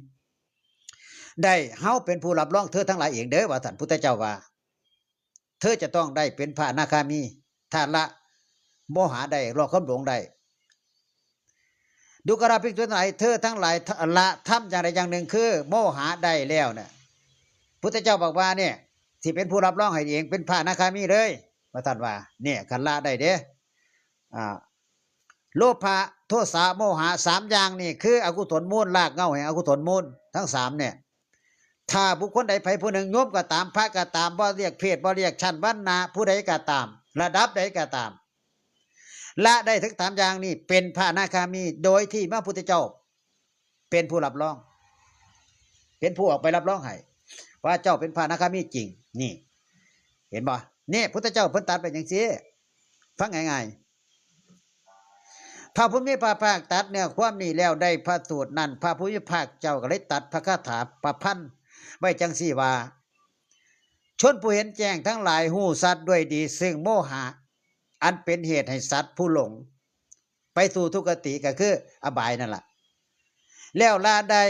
ได้ เฮาเป็นผู้รับรองเธอทั้งหลายเองเด้อ ว่าท่านพุทธเจ้าว่า เธอจะต้องได้เป็นพระอนาคามี ถ้าละโมหะได้ ละความหลงได้ ดูกราภิกษุทั้งหลาย เธอทั้งหลายละธรรมอย่างใดอย่างหนึ่งคือโมหะได้แล้วเนี่ย พุทธเจ้าบอกว่าเนี่ย สิเป็นผู้รับรองให้เองเป็นพระอนาคามีเลย ว่าท่านว่า เนี่ย คันละได้เด้ อ่า โลภะ โทสะ โมหะ สามอย่างนี่คืออกุศลมูล รากเหง้าแห่งอกุศลมูลทั้งสามเนี่ย ถ้าบุคคลใดใผผู้หนึ่ง โยมก็ตาม พระก็ตาม บ่เรียกเพศ บ่เรียกชั้นวรรณะ ผู้ใดก็ตาม ระดับใดก็ตาม ละได้ทั้งสามอย่างนี่เป็นพระอนาคามี โดยที่พระพุทธเจ้าเป็นผู้รับรอง เป็นผู้ออกไปรับรองให้ ว่าเจ้าเป็นพระอนาคามีจริง นี่ เห็นบ่ นี่พุทธเจ้าเพิ่นตรัสไปจังซี่ ฟังง่ายๆ พระผู้มีพระภาคตรัสเนื้อความนี้แล้วได้พระสูตรนั้น พระผู้มีพระภาคเจ้าก็เลยตรัสพระคาถาประพันธ์ไว้จังซี่ว่า ชนผู้เห็นแจ้งทั้งหลายฮู้ชัดด้วยดีซึ่งโมหะ อันเป็นเหตุให้สัตว์ผู้หลง ไปสู่ทุกขติก็คืออบายนั่นล่ะ แล้วละได้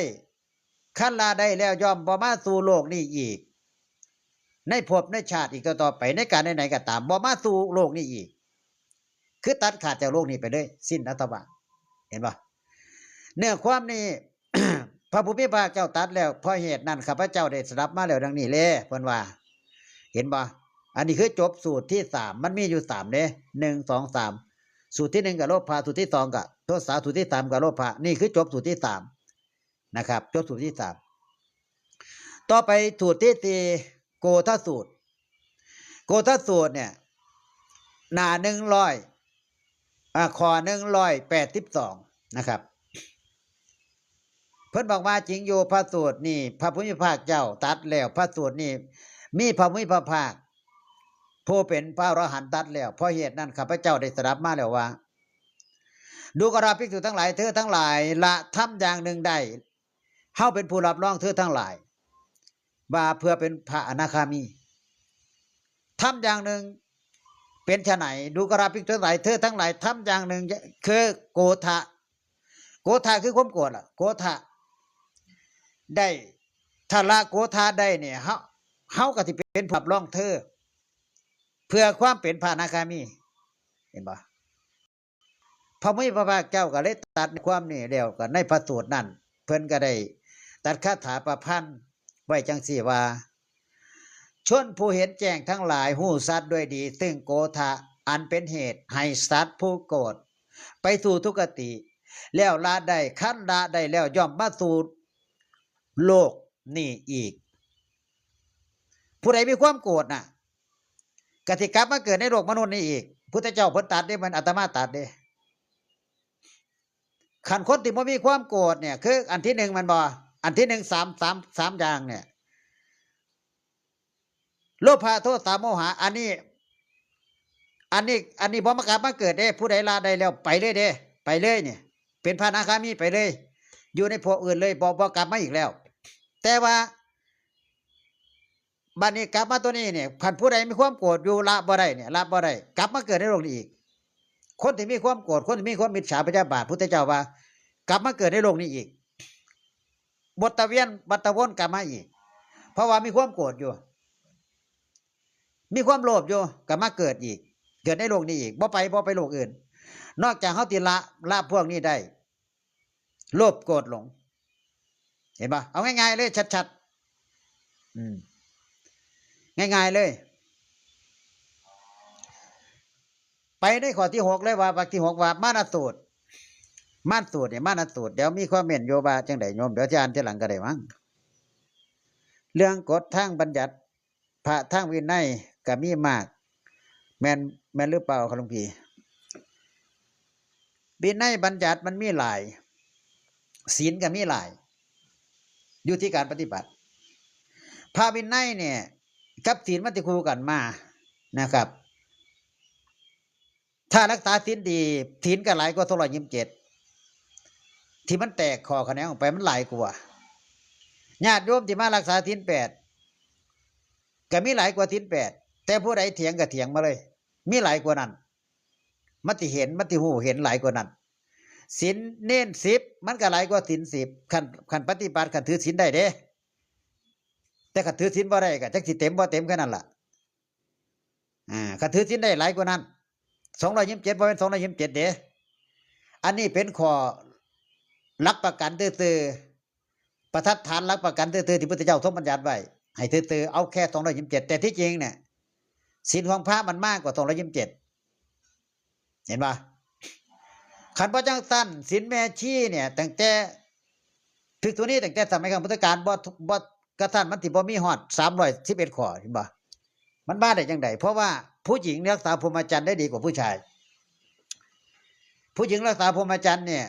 คันละได้แล้วย่อมบ่มาสู่โลกนี้อีก ในภพในชาติอีกต่อๆไป ในการไหนๆก็ตาม บ่มาสู่โลกนี้อีก คือตัดขาดจากโลกนี้ไปเลย สิ้นอาสวะ เห็นบ่ เนื้อความนี้ พระผู้มีพระภาคเจ้าตรัสแล้ว เพราะเหตุนั้นข้าพเจ้าได้สดับมาแล้วดังนี้แล เพิ่นว่า เห็นบ่ อันนี้คือจบสูตรที่สาม มันมีอยู่สามเด้ หนึ่ง สอง สาม สูตรที่หนึ่งก็โลภะ สูตรที่สองก็โทสะ สูตรที่สามก็โลภะ นี่คือจบสูตรที่สามนะครับ จบสูตรที่สาม ต่อไปสูตรที่สี่ โกธสูตร โกธสูตรเนี่ย หน้าหนึ่งร้อย อ่า ข้อหนึ่งร้อยแปดสิบสองนะครับ เพิ่นบอกว่าจริงอยู่พระสูตรนี่ พระผู้มีพระภาคเจ้าตรัสแล้ว พระสูตรนี่มีพระผู้มีพระภาค ผู้เป็นพระอรหันต์ตรัสแล้ว เพราะเหตุนั้นข้าพเจ้าได้สดับมาแล้วว่า ดูกราภิกษุทั้งหลาย เธอทั้งหลายละธรรมอย่างหนึ่งได้ เฮาเป็นผู้รับรองเธอทั้งหลาย ว่าเพื่อเป็นพระอนาคามี ธรรมอย่างหนึ่งเป็นไฉน ดูกราภิกษุทั้งหลาย เธอทั้งหลาย ธรรมอย่างหนึ่งคือโกธะ โกธะคือความโกรธล่ะ โกธะ ได้ ถ้าละโกธะได้เนี่ย เฮา เฮาก็สิเป็นผู้รับรองเธอ เพื่อความเป็นพระอนาคามี เห็นบ่ พระผู้มีพระภาคเจ้าก็เลยตรัสในความนี้แล้ว ก็ในพระสูตรนั้น เพิ่นก็ได้ตรัสคาถาประพันธ์ไว้จังซี่ว่า ชนผู้เห็นแจ้งทั้งหลายฮู้ชัดด้วยดี ซึ่งโกธะอันเป็นเหตุให้สัตว์ผู้โกรธไปสู่ทุกขติ แล้วละได้ คันละได้แล้วย่อมมาสู่โลกนี้อีก ผู้ใดมีความโกรธน่ะ ก็สิกลับมาเกิดในโลกมนุษย์นี้อีก พุทธเจ้าเพิ่นตรัสเด้ มันอาตมาตรัสเด้ คันคนที่บ่มีความโกรธเนี่ย คืออันที่หนึ่งมันบ่ อันที่หนึ่ง สาม สาม สามอย่างเนี่ย โลภะ โทสะ โมหะ อันนี้ อันนี้ อันนี้บ่มากลับมาเกิดเด้ ผู้ใดละได้แล้วไปเลยเด้ ไปเลยเนี่ย เป็นพระอนาคามีไปเลย อยู่ในภพอื่นเลย บ่ บ่กลับมาอีกแล้ว แต่ว่า บัดนี้กลับมาตัวนี้เนี่ย คันผู้ใดมีความโกรธอยู่ละบ่ได้เนี่ย ละบ่ได้ กลับมาเกิดในโลกนี้อีก คนที่มีความโกรธ คนที่มีความอิจฉาพยาบาท พุทธเจ้าว่า กลับมาเกิดในโลกนี้อีก บทเวียนวัฏวนกลับมาอีก เพราะว่ามีความโกรธอยู่ มีความโลภอยู่ กลับมาเกิดอีก เกิดในโลกนี้อีก บ่ไป บ่ไปโลกอื่น นอกจากเฮาสิละ ละพวกนี้ได้ โลภโกรธหลง เห็นปะ เอาง่ายๆเลย ชัดๆ อืม ง่ายๆเลย ไปในข้อที่หกเลยว่า วรรคที่หกว่า มานะสูตร มานสูตรเนี่ย มานะสูตร เดี๋ยวมีคอมเมนต์อยู่ว่าจังใดโยม เดี๋ยวจะอ่านทีหลังก็ได้มั้ง เรื่องกฎทางบัญญัติ พระทางวินัยก็มีมาก แม่น แม่นหรือเปล่าครับหลวงพี่ วินัยบัญญัติมันมีหลาย ศีลก็มีหลาย อยู่ที่การปฏิบัติ พระวินัยเนี่ย กับศีลมันติคู่กันมานะครับ ถ้ารักษาศีลดี ศีลก็หลายกว่าสองร้อยยี่สิบเจ็ด ที่มันแตกข้อขะแหนงออกไปมันหลายกว่า ญาติโยมที่มารักษาศีลแปด ก็มีหลายกว่าศีลแปด แต่ผู้ใดเถียงก็เถียงมาเลย มีหลายกว่านั้น มันติเห็น มันติฮู้เห็นหลายกว่านั้น ศีลเณรสิบ มันก็หลายกว่าศีลสิบ คัน คันปฏิบัติ คันถือศีลได้เด้ แต่คันถือศีลบ่ได้ก็จักสิเต็มบ่เต็มแค่นั้นล่ะ อ่า คันถือศีลได้หลายกว่านั้น สองร้อยยี่สิบเจ็ด บ่แม่นสองร้อยยี่สิบเจ็ดเด้ อันนี้เป็นข้อหลักประกันซื่อๆ ประทัดฐานหลักประกันซื่อๆ ที่พุทธเจ้าทรงบัญญัติไว้ ให้ซื่อๆ เอาแค่สองร้อยยี่สิบเจ็ด แต่ที่จริงเนี่ย ศีลของพระมันมากกว่าสองร้อยยี่สิบเจ็ด เห็นปะ คันบ่จั่งซั้น ศีลแม่ชีเนี่ย ตั้งแต่ ภิกษุณีตั้งแต่สมัยครั้งพุทธกาล บ่ บ่ กระทั่งมันสิบ่มีฮอดสามร้อยสิบเอ็ดข้อ เห็นปะ มันมาได้จั่งใด เพราะว่าผู้หญิงรักษาพรหมจรรย์ได้ดีกว่าผู้ชาย ผู้หญิงรักษาพรหมจรรย์เนี่ย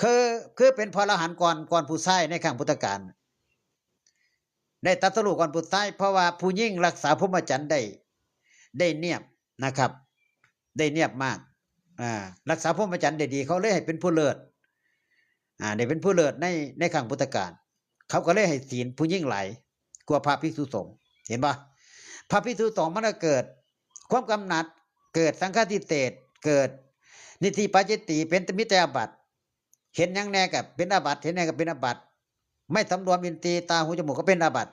คือ คือเป็นพระอรหันต์ก่อน ก่อนผู้ชายในครั้งพุทธกาล ได้ตรัสรู้ก่อนผู้ชาย เพราะว่าผู้หญิงรักษาพรหมจรรย์ได้ ได้เนียบนะครับ ได้เนียบมาก อ่า รักษาพรหมจรรย์ได้ดี เขาเลยให้เป็นผู้เลิศ อ่า ได้เป็นผู้เลิศใน ในครั้งพุทธกาล เขาก็เลยให้ศีลผู้หญิงหลายกว่าพระภิกษุสงฆ์ เห็นปะ พระภิกษุสงฆ์มันก็เกิดความกำหนัด เกิดสังฆทิเศษ เกิดนิธิปาจิตติ เป็นมิจฉาบัติ เห็นหยังแน่ก็เป็นอาบัติ เห็นหยังก็เป็นอาบัติ ไม่สำรวมอินทรีย์ ตา หู จมูก ก็เป็นอาบัติ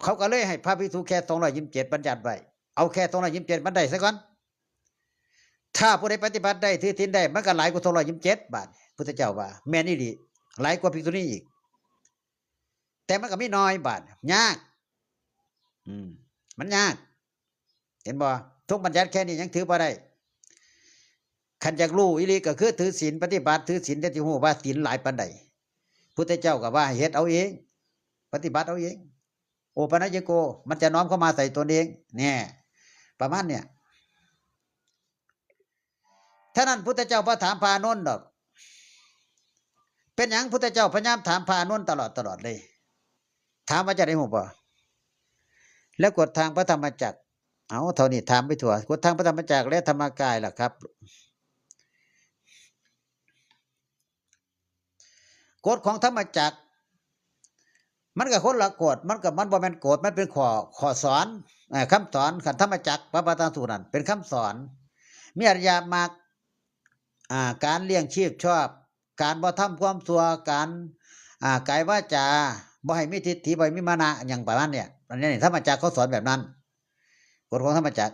เขาก็เลยให้พระภิกษุแค่สองร้อยยี่สิบเจ็ดบัญญัติไว้ เอาแค่สองร้อยยี่สิบเจ็ดมันได้ซะก่อน ถ้าผู้ใดปฏิบัติได้ ถือศีลได้ มันก็หลายกว่าสองร้อยยี่สิบเจ็ด บาด พุทธเจ้าว่า แม่นอีหลี หลายกว่าภิกษุณีอีก แต่มันก็มีน้อย บาด ยาก อืม มันยาก เห็นบ่ ทรงบัญญัติแค่นี้ยังถือบ่ได้ คันอยากรู้อีหลีก็คือถือศีลปฏิบัติ ถือศีล แต่สิฮู้ว่าศีลหลายปานใด พุทธเจ้าก็ว่าให้เฮ็ดเอาเอง ปฏิบัติเอาเอง โอปัญญโก มันจะน้อมเข้ามาใส่ตนเอง แน่ ประมาณเนี่ย ท่านั้นพุทธเจ้าบ่ถามพระอานนท์ดอก เป็นหยังพุทธเจ้าพยายามถามพระอานนท์ตลอดตลอดเลย ถามว่าจะได้ฮู้บ่ แล้วกฎทางพระธรรมจักร เอาเท่านี้ถามไปทั่ว กฎทางพระธรรมจักรและธรรมกายล่ะครับ กฎของธรรมจักร มันก็คนละกฎ มันก็ มันบ่แม่นกฎ มันเป็นข้อ ข้อสอน เอ่อ คำสอน คันธรรมจักร พระประธานสูตรนั่น เป็นคำสอน มีอริยมรรค อ่า การเลี้ยงชีพชอบ การบ่ทำความชั่ว การ อ่า กายวาจา บ่ให้มีทิฏฐิ บ่ให้มีมานะ หยังประมาณเนี่ย อันนี้ธรรมจักรเขาสอนแบบนั้น กฎของธรรมจักร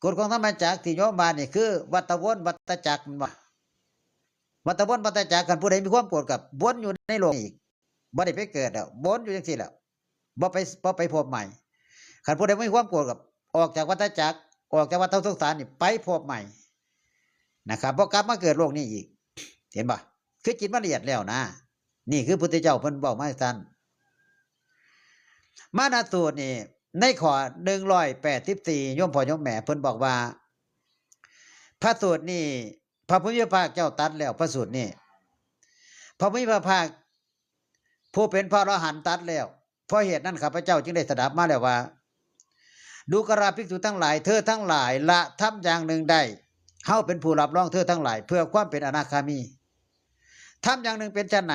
กฎของธรรมจักรที่โยมว่านี่คือวัฏวนวัฏจักร แม่นบ่ วัฏวนวัฏจักร คันผู้ใดมีความโกรธก็วนอยู่ในโลกนี้อีก บ่ได้ไปเกิดแล้ว วนอยู่จั่งซี้แหละ บ่ไป บ่ไปพบใหม่ คันผู้ใดบ่มีความโกรธก็ออกจากวัฏจักร ออกจากวัฏสงสารนี่ไปพบใหม่นะครับ บ่กลับมาเกิดโลกนี้อีก เห็นบ่ คือจิตมันละเอียดแล้วนะ นี่คือพุทธเจ้าเพิ่นเว้ามาซั่น มานะสูตรนี่ ในข้อหนึ่งร้อยแปดสิบสี่ โยมพ่อโยมแม่ เพิ่นบอกว่า พระสูตรนี่ พระผู้มีพระภาคเจ้าตรัสแล้ว พระสูตรนี่ พระผู้มีพระภาค ผู้เป็นพระอรหันต์ตรัสแล้ว เพราะเหตุนั้นข้าพเจ้าจึงได้สดับมาแล้วว่า ดูกราภิกษุทั้งหลาย เธอทั้งหลายละธรรมอย่างหนึ่งได้ เฮาเป็นผู้รับรองเธอทั้งหลาย เพื่อความเป็นอนาคามี ธรรมอย่างหนึ่งเป็นไฉน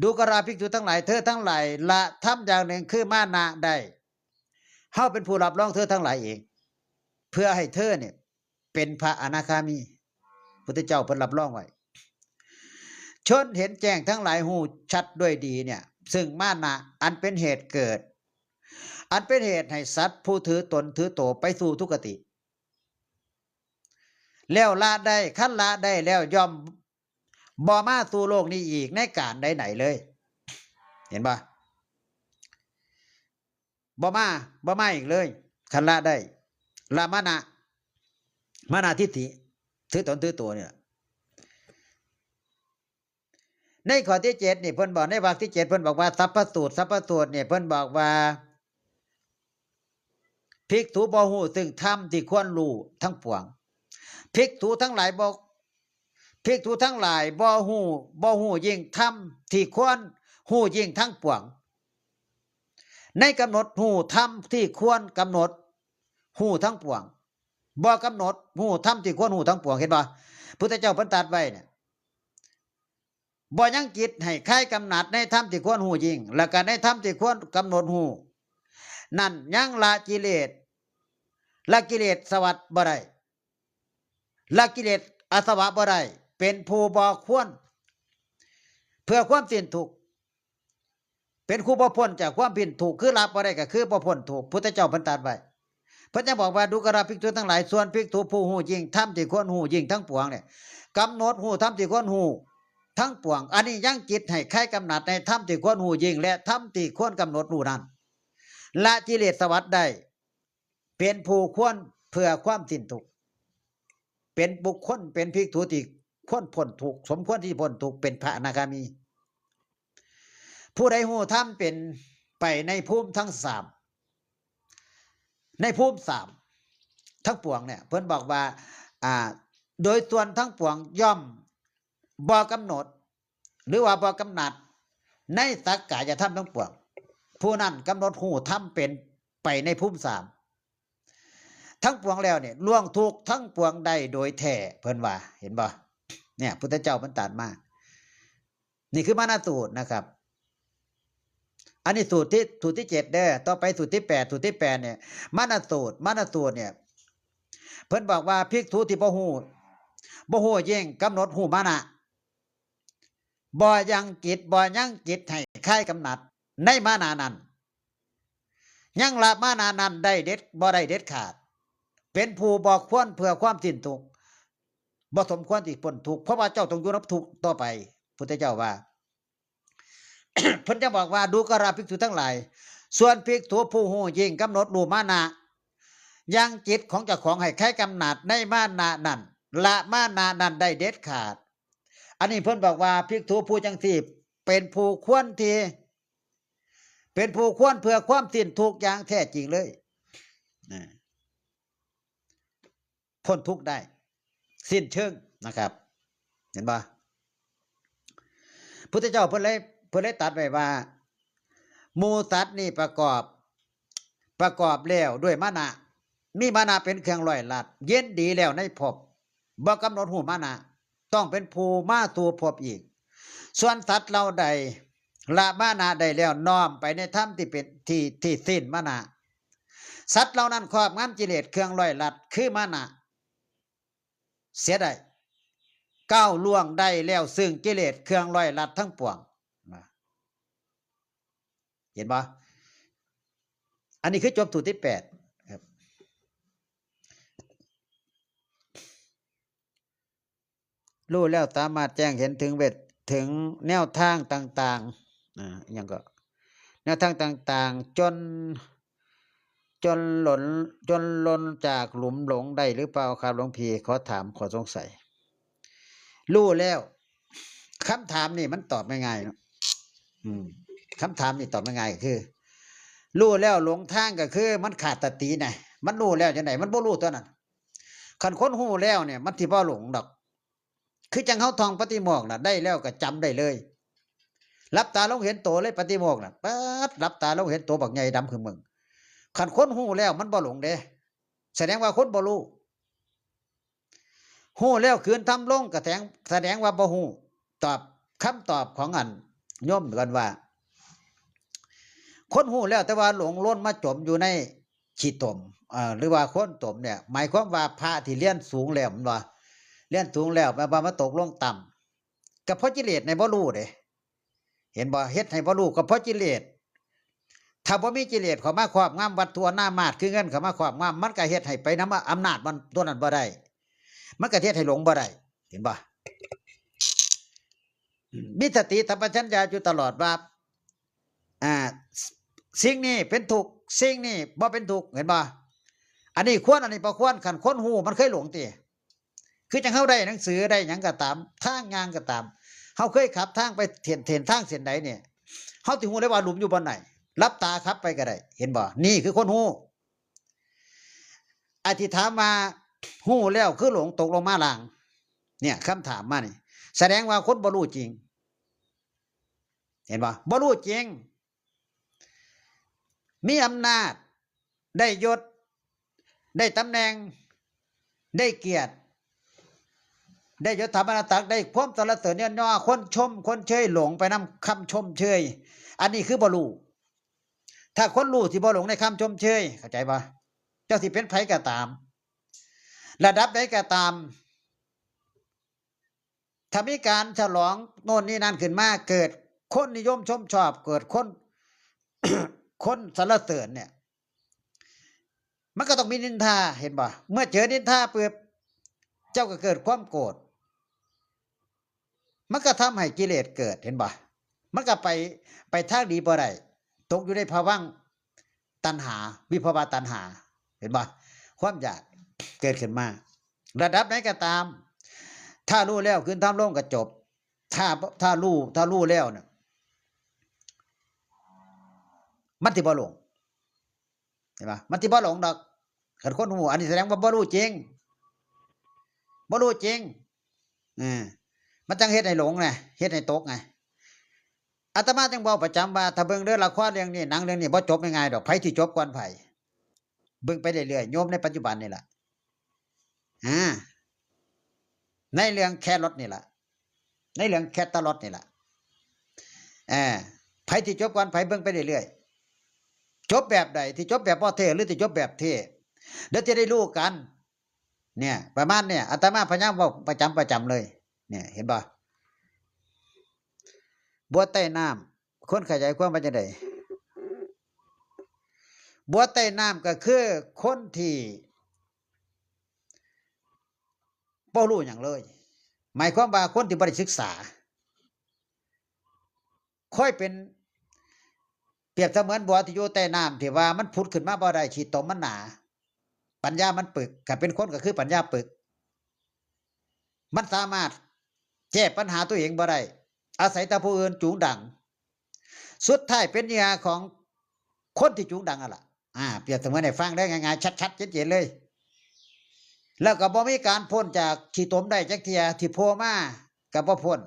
ดูกราภิกษุทั้งหลาย เธอทั้งหลายละธรรมอย่างหนึ่งคือมานะได้ เฮาเป็นผู้รับรองเธอทั้งหลายเอง เพื่อให้เธอเนี่ยเป็นพระอนาคามี พุทธเจ้าเพิ่นรับรองไว้ ชนเห็นแจ้งทั้งหลายฮู้ชัดด้วยดีเนี่ย ซึ่งมานะอันเป็นเหตุเกิด อันเป็นเหตุให้สัตว์ผู้ถือตนถือโตไปสู่ทุกขติ แล้วละได้ คันละได้แล้วย่อมบ่มาสู่โลกนี้อีกในกาลใดๆเลย เห็นบ่ บ่มา บ่มาอีกเลย คันละได้ ละมานะ มานะทิฏฐิ ถือตนถือตัวเนี่ย ในข้อที่เจ็ดนี่เพิ่นบอก ในวรรคที่เจ็ดเพิ่นบอกว่า สัพพสูตร สัพพสูตรเนี่ยเพิ่นบอกว่า ภิกษุบ่ฮู้ซึ่งธรรมที่ควรรู้ทั้งปวง ภิกษุทั้งหลายบ่ ภิกษุทั้งหลายบ่ฮู้ บ่ฮู้ยิ่งธรรมที่ควร ฮู้ยิ่งทั้งปวง ในกำหนดฮู้ธรรมที่ควรกำหนดฮู้ทั้งปวง บ่กำหนดฮู้ธรรมที่ควรฮู้ทั้งปวง เห็นบ่ พุทธเจ้าเพิ่นตรัสไว้เนี่ย บ่ยังจิตให้คลายกำหนัดในธรรมที่ควรฮู้ยิ่ง และก็ในธรรมที่ควรกำหนดฮู้ นั่นยังละกิเลส ละกิเลสอาสวะบ่ได้ ละกิเลสอาสวะบ่ได้ เป็นผู้บ่ควร เพื่อความสิ้นทุกข์ เป็นผู้บ่พ้นจากความสิ้นทุกข์ คือละบ่ได้ก็คือบ่พ้นทุกข์ พุทธเจ้าเพิ่นตรัสไว้ เพิ่นยังบอกว่า ดูกราภิกษุทั้งหลาย ส่วนภิกษุผู้ฮู้ยิ่งธรรมที่ควรฮู้ยิ่งทั้งปวงเนี่ย กำหนดฮู้ธรรมที่ควรฮู้ทั้งปวง อันนี้ยังจิตให้คลายกำหนัดในธรรมที่ควรฮู้ยิ่ง และธรรมที่ควรกำหนดฮู้นั้น ละกิเลสอาสวะได้ เป็นผู้ควรเพื่อความสิ้นทุกข์ เป็นบุคคล เป็นภิกษุที่ควรพ้นทุกข์ สมควรที่พ้นทุกข์ เป็นพระอนาคามี ผู้ใดฮู้ธรรมเป็นไปในภูมิทั้งสาม ในภูมิสามทั้งปวงเนี่ย เพิ่นบอกว่า อ่า โดยส่วนทั้งปวงย่อมบ่กำหนด หรือว่าบ่กำหนัดในสักกายธรรมทั้งปวง ผู้นั้นกำหนดฮู้ธรรมเป็นไปในภูมิสามทั้งปวงแล้วเนี่ย ล่วงทุกข์ทั้งปวงได้โดยแท้ เพิ่นว่า เห็นบ่ เนี่ย พุทธเจ้าเพิ่นตรัสมา นี่คือมรณสูตรนะครับ อันนี้สูตรที่ สูตรที่เจ็ดเด้อ ต่อไปสูตรที่แปด สูตรที่แปดเนี่ย มรณสูตร มรณสูตรเนี่ย เพิ่นบอกว่าภิกษุที่บ่ฮู้ บ่ฮู้ยิ่งกำหนดฮู้มรณะ บ่ยังจิต บ่ยังจิตให้คลายกำหนัดในมรณะนั้น ยังละมรณะนั้นได้เด็ด บ่ได้เด็ดขาด เป็นผู้บ่ควรเพื่อความสิ้นทุกข์ บ่สมควรที่พ้นทุกข์ เพราะว่าเจ้าต้องอยู่นำทุกข์ต่อไป พุทธเจ้าว่า เพิ่นจะบอกว่า ดูกราภิกษุทั้งหลาย ส่วนภิกษุผู้ฮู้ยิ่งกำหนดรู้มรณะ ยังจิตของเจ้าของให้คลายกำหนัดในมรณะนั้น ละมรณะนั้นได้เด็ดขาด อันนี้เพิ่นบอกว่าภิกษุผู้จังซี่เป็นผู้ควรที่ เป็นผู้ควรเพื่อความสิ้นทุกข์อย่างแท้จริงเลย นะ พ้นทุกข์ได้ สิ้นเชิงนะครับ เห็นบ่ พุทธเจ้าเพิ่นเลย เพิ่นเลยตรัสไว้ว่า หมู่สัตว์นี่ประกอบ ประกอบแล้วด้วยมรณะ มีมรณะเป็นเครื่องร้อยลัด ยินดีแล้วในภพ บ่กำหนดฮู้มรณะ ต้องเป็นผู้มาสู่ภพอีก ส่วนสัตว์เหล่าใดละมรณะได้แล้ว น้อมไปในธรรมที่เป็น ที่ ที่สิ้นมรณะ สัตว์เหล่านั้นครอบงำกิเลสเครื่องร้อยลัด คือมรณะ เสียได้ ก้าวล่วงได้แล้วซึ่งกิเลสเครื่องร้อยลัดทั้งปวง นะ เห็นบ่ อันนี้คือจบสูตรที่แปดครับ รู้แล้วสามารถแจ้งเห็นถึงเวท ถึงแนวทางต่างๆ อ่า อิหยังก็ แนวทางต่างๆ จน จนหล่น จนหล่นจากหลุมหลงได้หรือเปล่าครับหลวงพี่ ขอถาม ขอสงสัย รู้แล้ว คำถามนี่มันตอบง่ายๆเนาะ อืม คำถามนี่ตอบง่ายๆ คือ รู้แล้วหลงทางก็คือมันขาดสตินะ มันรู้แล้วจังได๋ มันบ่รู้ตัวนั้น คันคนรู้แล้วเนี่ย มันสิบ่หลงดอก คือจั่งเฮาท่องปาฏิโมกข์น่ะ ได้แล้วก็จำได้เลย หลับตาลงเห็นโตเลยปาฏิโมกข์น่ะ ป๊าด หลับตาลงเห็นโตบักใหญ่ดำคือมึง คันคนรู้แล้วมันบ่หลงเด้ แสดงว่าคนบ่รู้ รู้แล้วคืนทำลงก็แสดง แสดงว่าบ่รู้ ตอบ คำตอบของอันโยมกันว่า คนรู้แล้วแต่ว่าหลงหลงมาจมอยู่ในขี้ตม เอ่อ หรือว่าโคลนตมเนี่ย หมายความว่าพระที่เรียนสูงแล้ว แม่นบ่ เรียนสูงแล้ว แม่นบ่ มาตกลงต่ำ ก็เพราะกิเลสในบ่รู้เด้ เห็นบ่ เฮ็ดให้บ่รู้ก็เพราะกิเลส ถ้าบ่มีกิเลสเข้ามาครอบงำ วัตถุอนามาตย์คือเงินเข้ามาครอบงำ มันก็เฮ็ดให้ไปนำอำนาจมันตัวนั้นบ่ได้ มันก็เฮ็ดให้หลงบ่ได้ เห็นบ่ มีสติสัมปชัญญะอยู่ตลอดว่า อ่า สิ่งนี้เป็นทุกข์ สิ่งนี้บ่เป็นทุกข์ เห็นบ่ อันนี้ควร อันนี้บ่ควร คันคนรู้มันเคยหลงติ คือจั่งเฮาได้หนังสือได้หยังก็ตาม ทางย่างก็ตาม เฮาเคยขับทางไปเส้น เส้นทางเส้นใดเนี่ย เฮาสิรู้เลยว่าหลุมอยู่บ่อนใด หลับตาขับไปก็ได้ เห็นบ่ นี่คือคนรู้ ไอ้ที่ถามว่ารู้แล้วคือหลงตกลงมาล่าง เนี่ย คำถามมานี่ แสดงว่าคนบ่รู้จริง เห็นบ่ บ่รู้จริง มีอำนาจ ได้ยศ ได้ตำแหน่ง ได้เกียรติ ได้ยศถาบรรดาศักดิ์ ได้ความสรรเสริญเยินยอ คนชม คนเชย หลงไปนำคำชมเชย อันนี้คือบ่รู้ ถ้าคนรู้สิบ่หลงในคำชมเชย เข้าใจบ่ เจ้าสิเป็นไผก็ตาม ระดับใดก็ตาม ถ้ามีการฉลองโน่นนี่นั่นขึ้นมา เกิดคนนิยมชมชอบ เกิดคน คนสรรเสริญเนี่ย มันก็ต้องมีนินทา เห็นบ่ เมื่อเจอนินทาปุ๊บ เจ้าก็เกิดความโกรธ มันก็ทำให้กิเลสเกิด เห็นบ่ มันก็ไป ไปทางดีบ่ได้ ตกอยู่ในภวังค์ตัณหา วิภวะตัณหา เห็นบ่ ความอยากเกิดขึ้นมา ระดับไหนก็ตาม ถ้ารู้แล้ว คืนธรรมลงก็จบ ถ้า ถ้ารู้ ถ้ารู้แล้วเนี่ย มันสิบ่หลง เห็นบ่ มันสิบ่หลงดอก คันคนรู้ อันนี้แสดงว่าบ่รู้จริง บ่รู้จริง เออ มันจั่งเฮ็ดให้หลงไง เฮ็ดให้ตกไง อาตมาจั่งเว้าประจำว่า ถ้าเบิ่งเด้อ ละครเรื่องนี้ หนังเรื่องนี้ บ่จบง่ายๆดอก ไผสิจบก่อนไผ เบิ่งไปเรื่อยๆ โยมในปัจจุบันนี่ล่ะ อ่า ในเรื่องแครอทนี่ล่ะ ในเรื่องแคตตาล็อกนี่ล่ะ เออ ไผสิจบก่อนไผ เบิ่งไปเรื่อยๆ จบแบบใด สิจบแบบบ่เท่ หรือสิจบแบบเท่ เดี๋ยวจะได้รู้กัน เนี่ย ประมาณเนี่ย อาตมาพยายามเว้าประจำ ประจำเลย เนี่ย เห็นบ่ บัวใต้น้ำ คนขยายความว่าจั่งใด บัวใต้น้ำก็คือคนที่บ่รู้หยังเลย หมายความว่าคนที่บ่ได้ศึกษา ค่อยเป็น เปรียบเสมือนบัวที่อยู่ใต้น้ำ ที่ว่ามันผุดขึ้นมาบ่ได้ ขี้ตมมันหนา ปัญญามันปึก คันเป็นคนก็คือปัญญาปึก มันสามารถแก้ปัญหาตัวเองบ่ได้ อาศัยแต่ผู้อื่นจูงดัง สุดท้ายเป็นเหยื่อของคนที่จูงดังนั่นล่ะ อ่า เปรียบเสมือนให้ฟังได้ง่ายๆ ชัดๆ เจนๆ เลย แล้วก็บ่มีการพ้นจากขี้ตมได้จักเทื่อ ที่โผล่มาก็บ่พ้น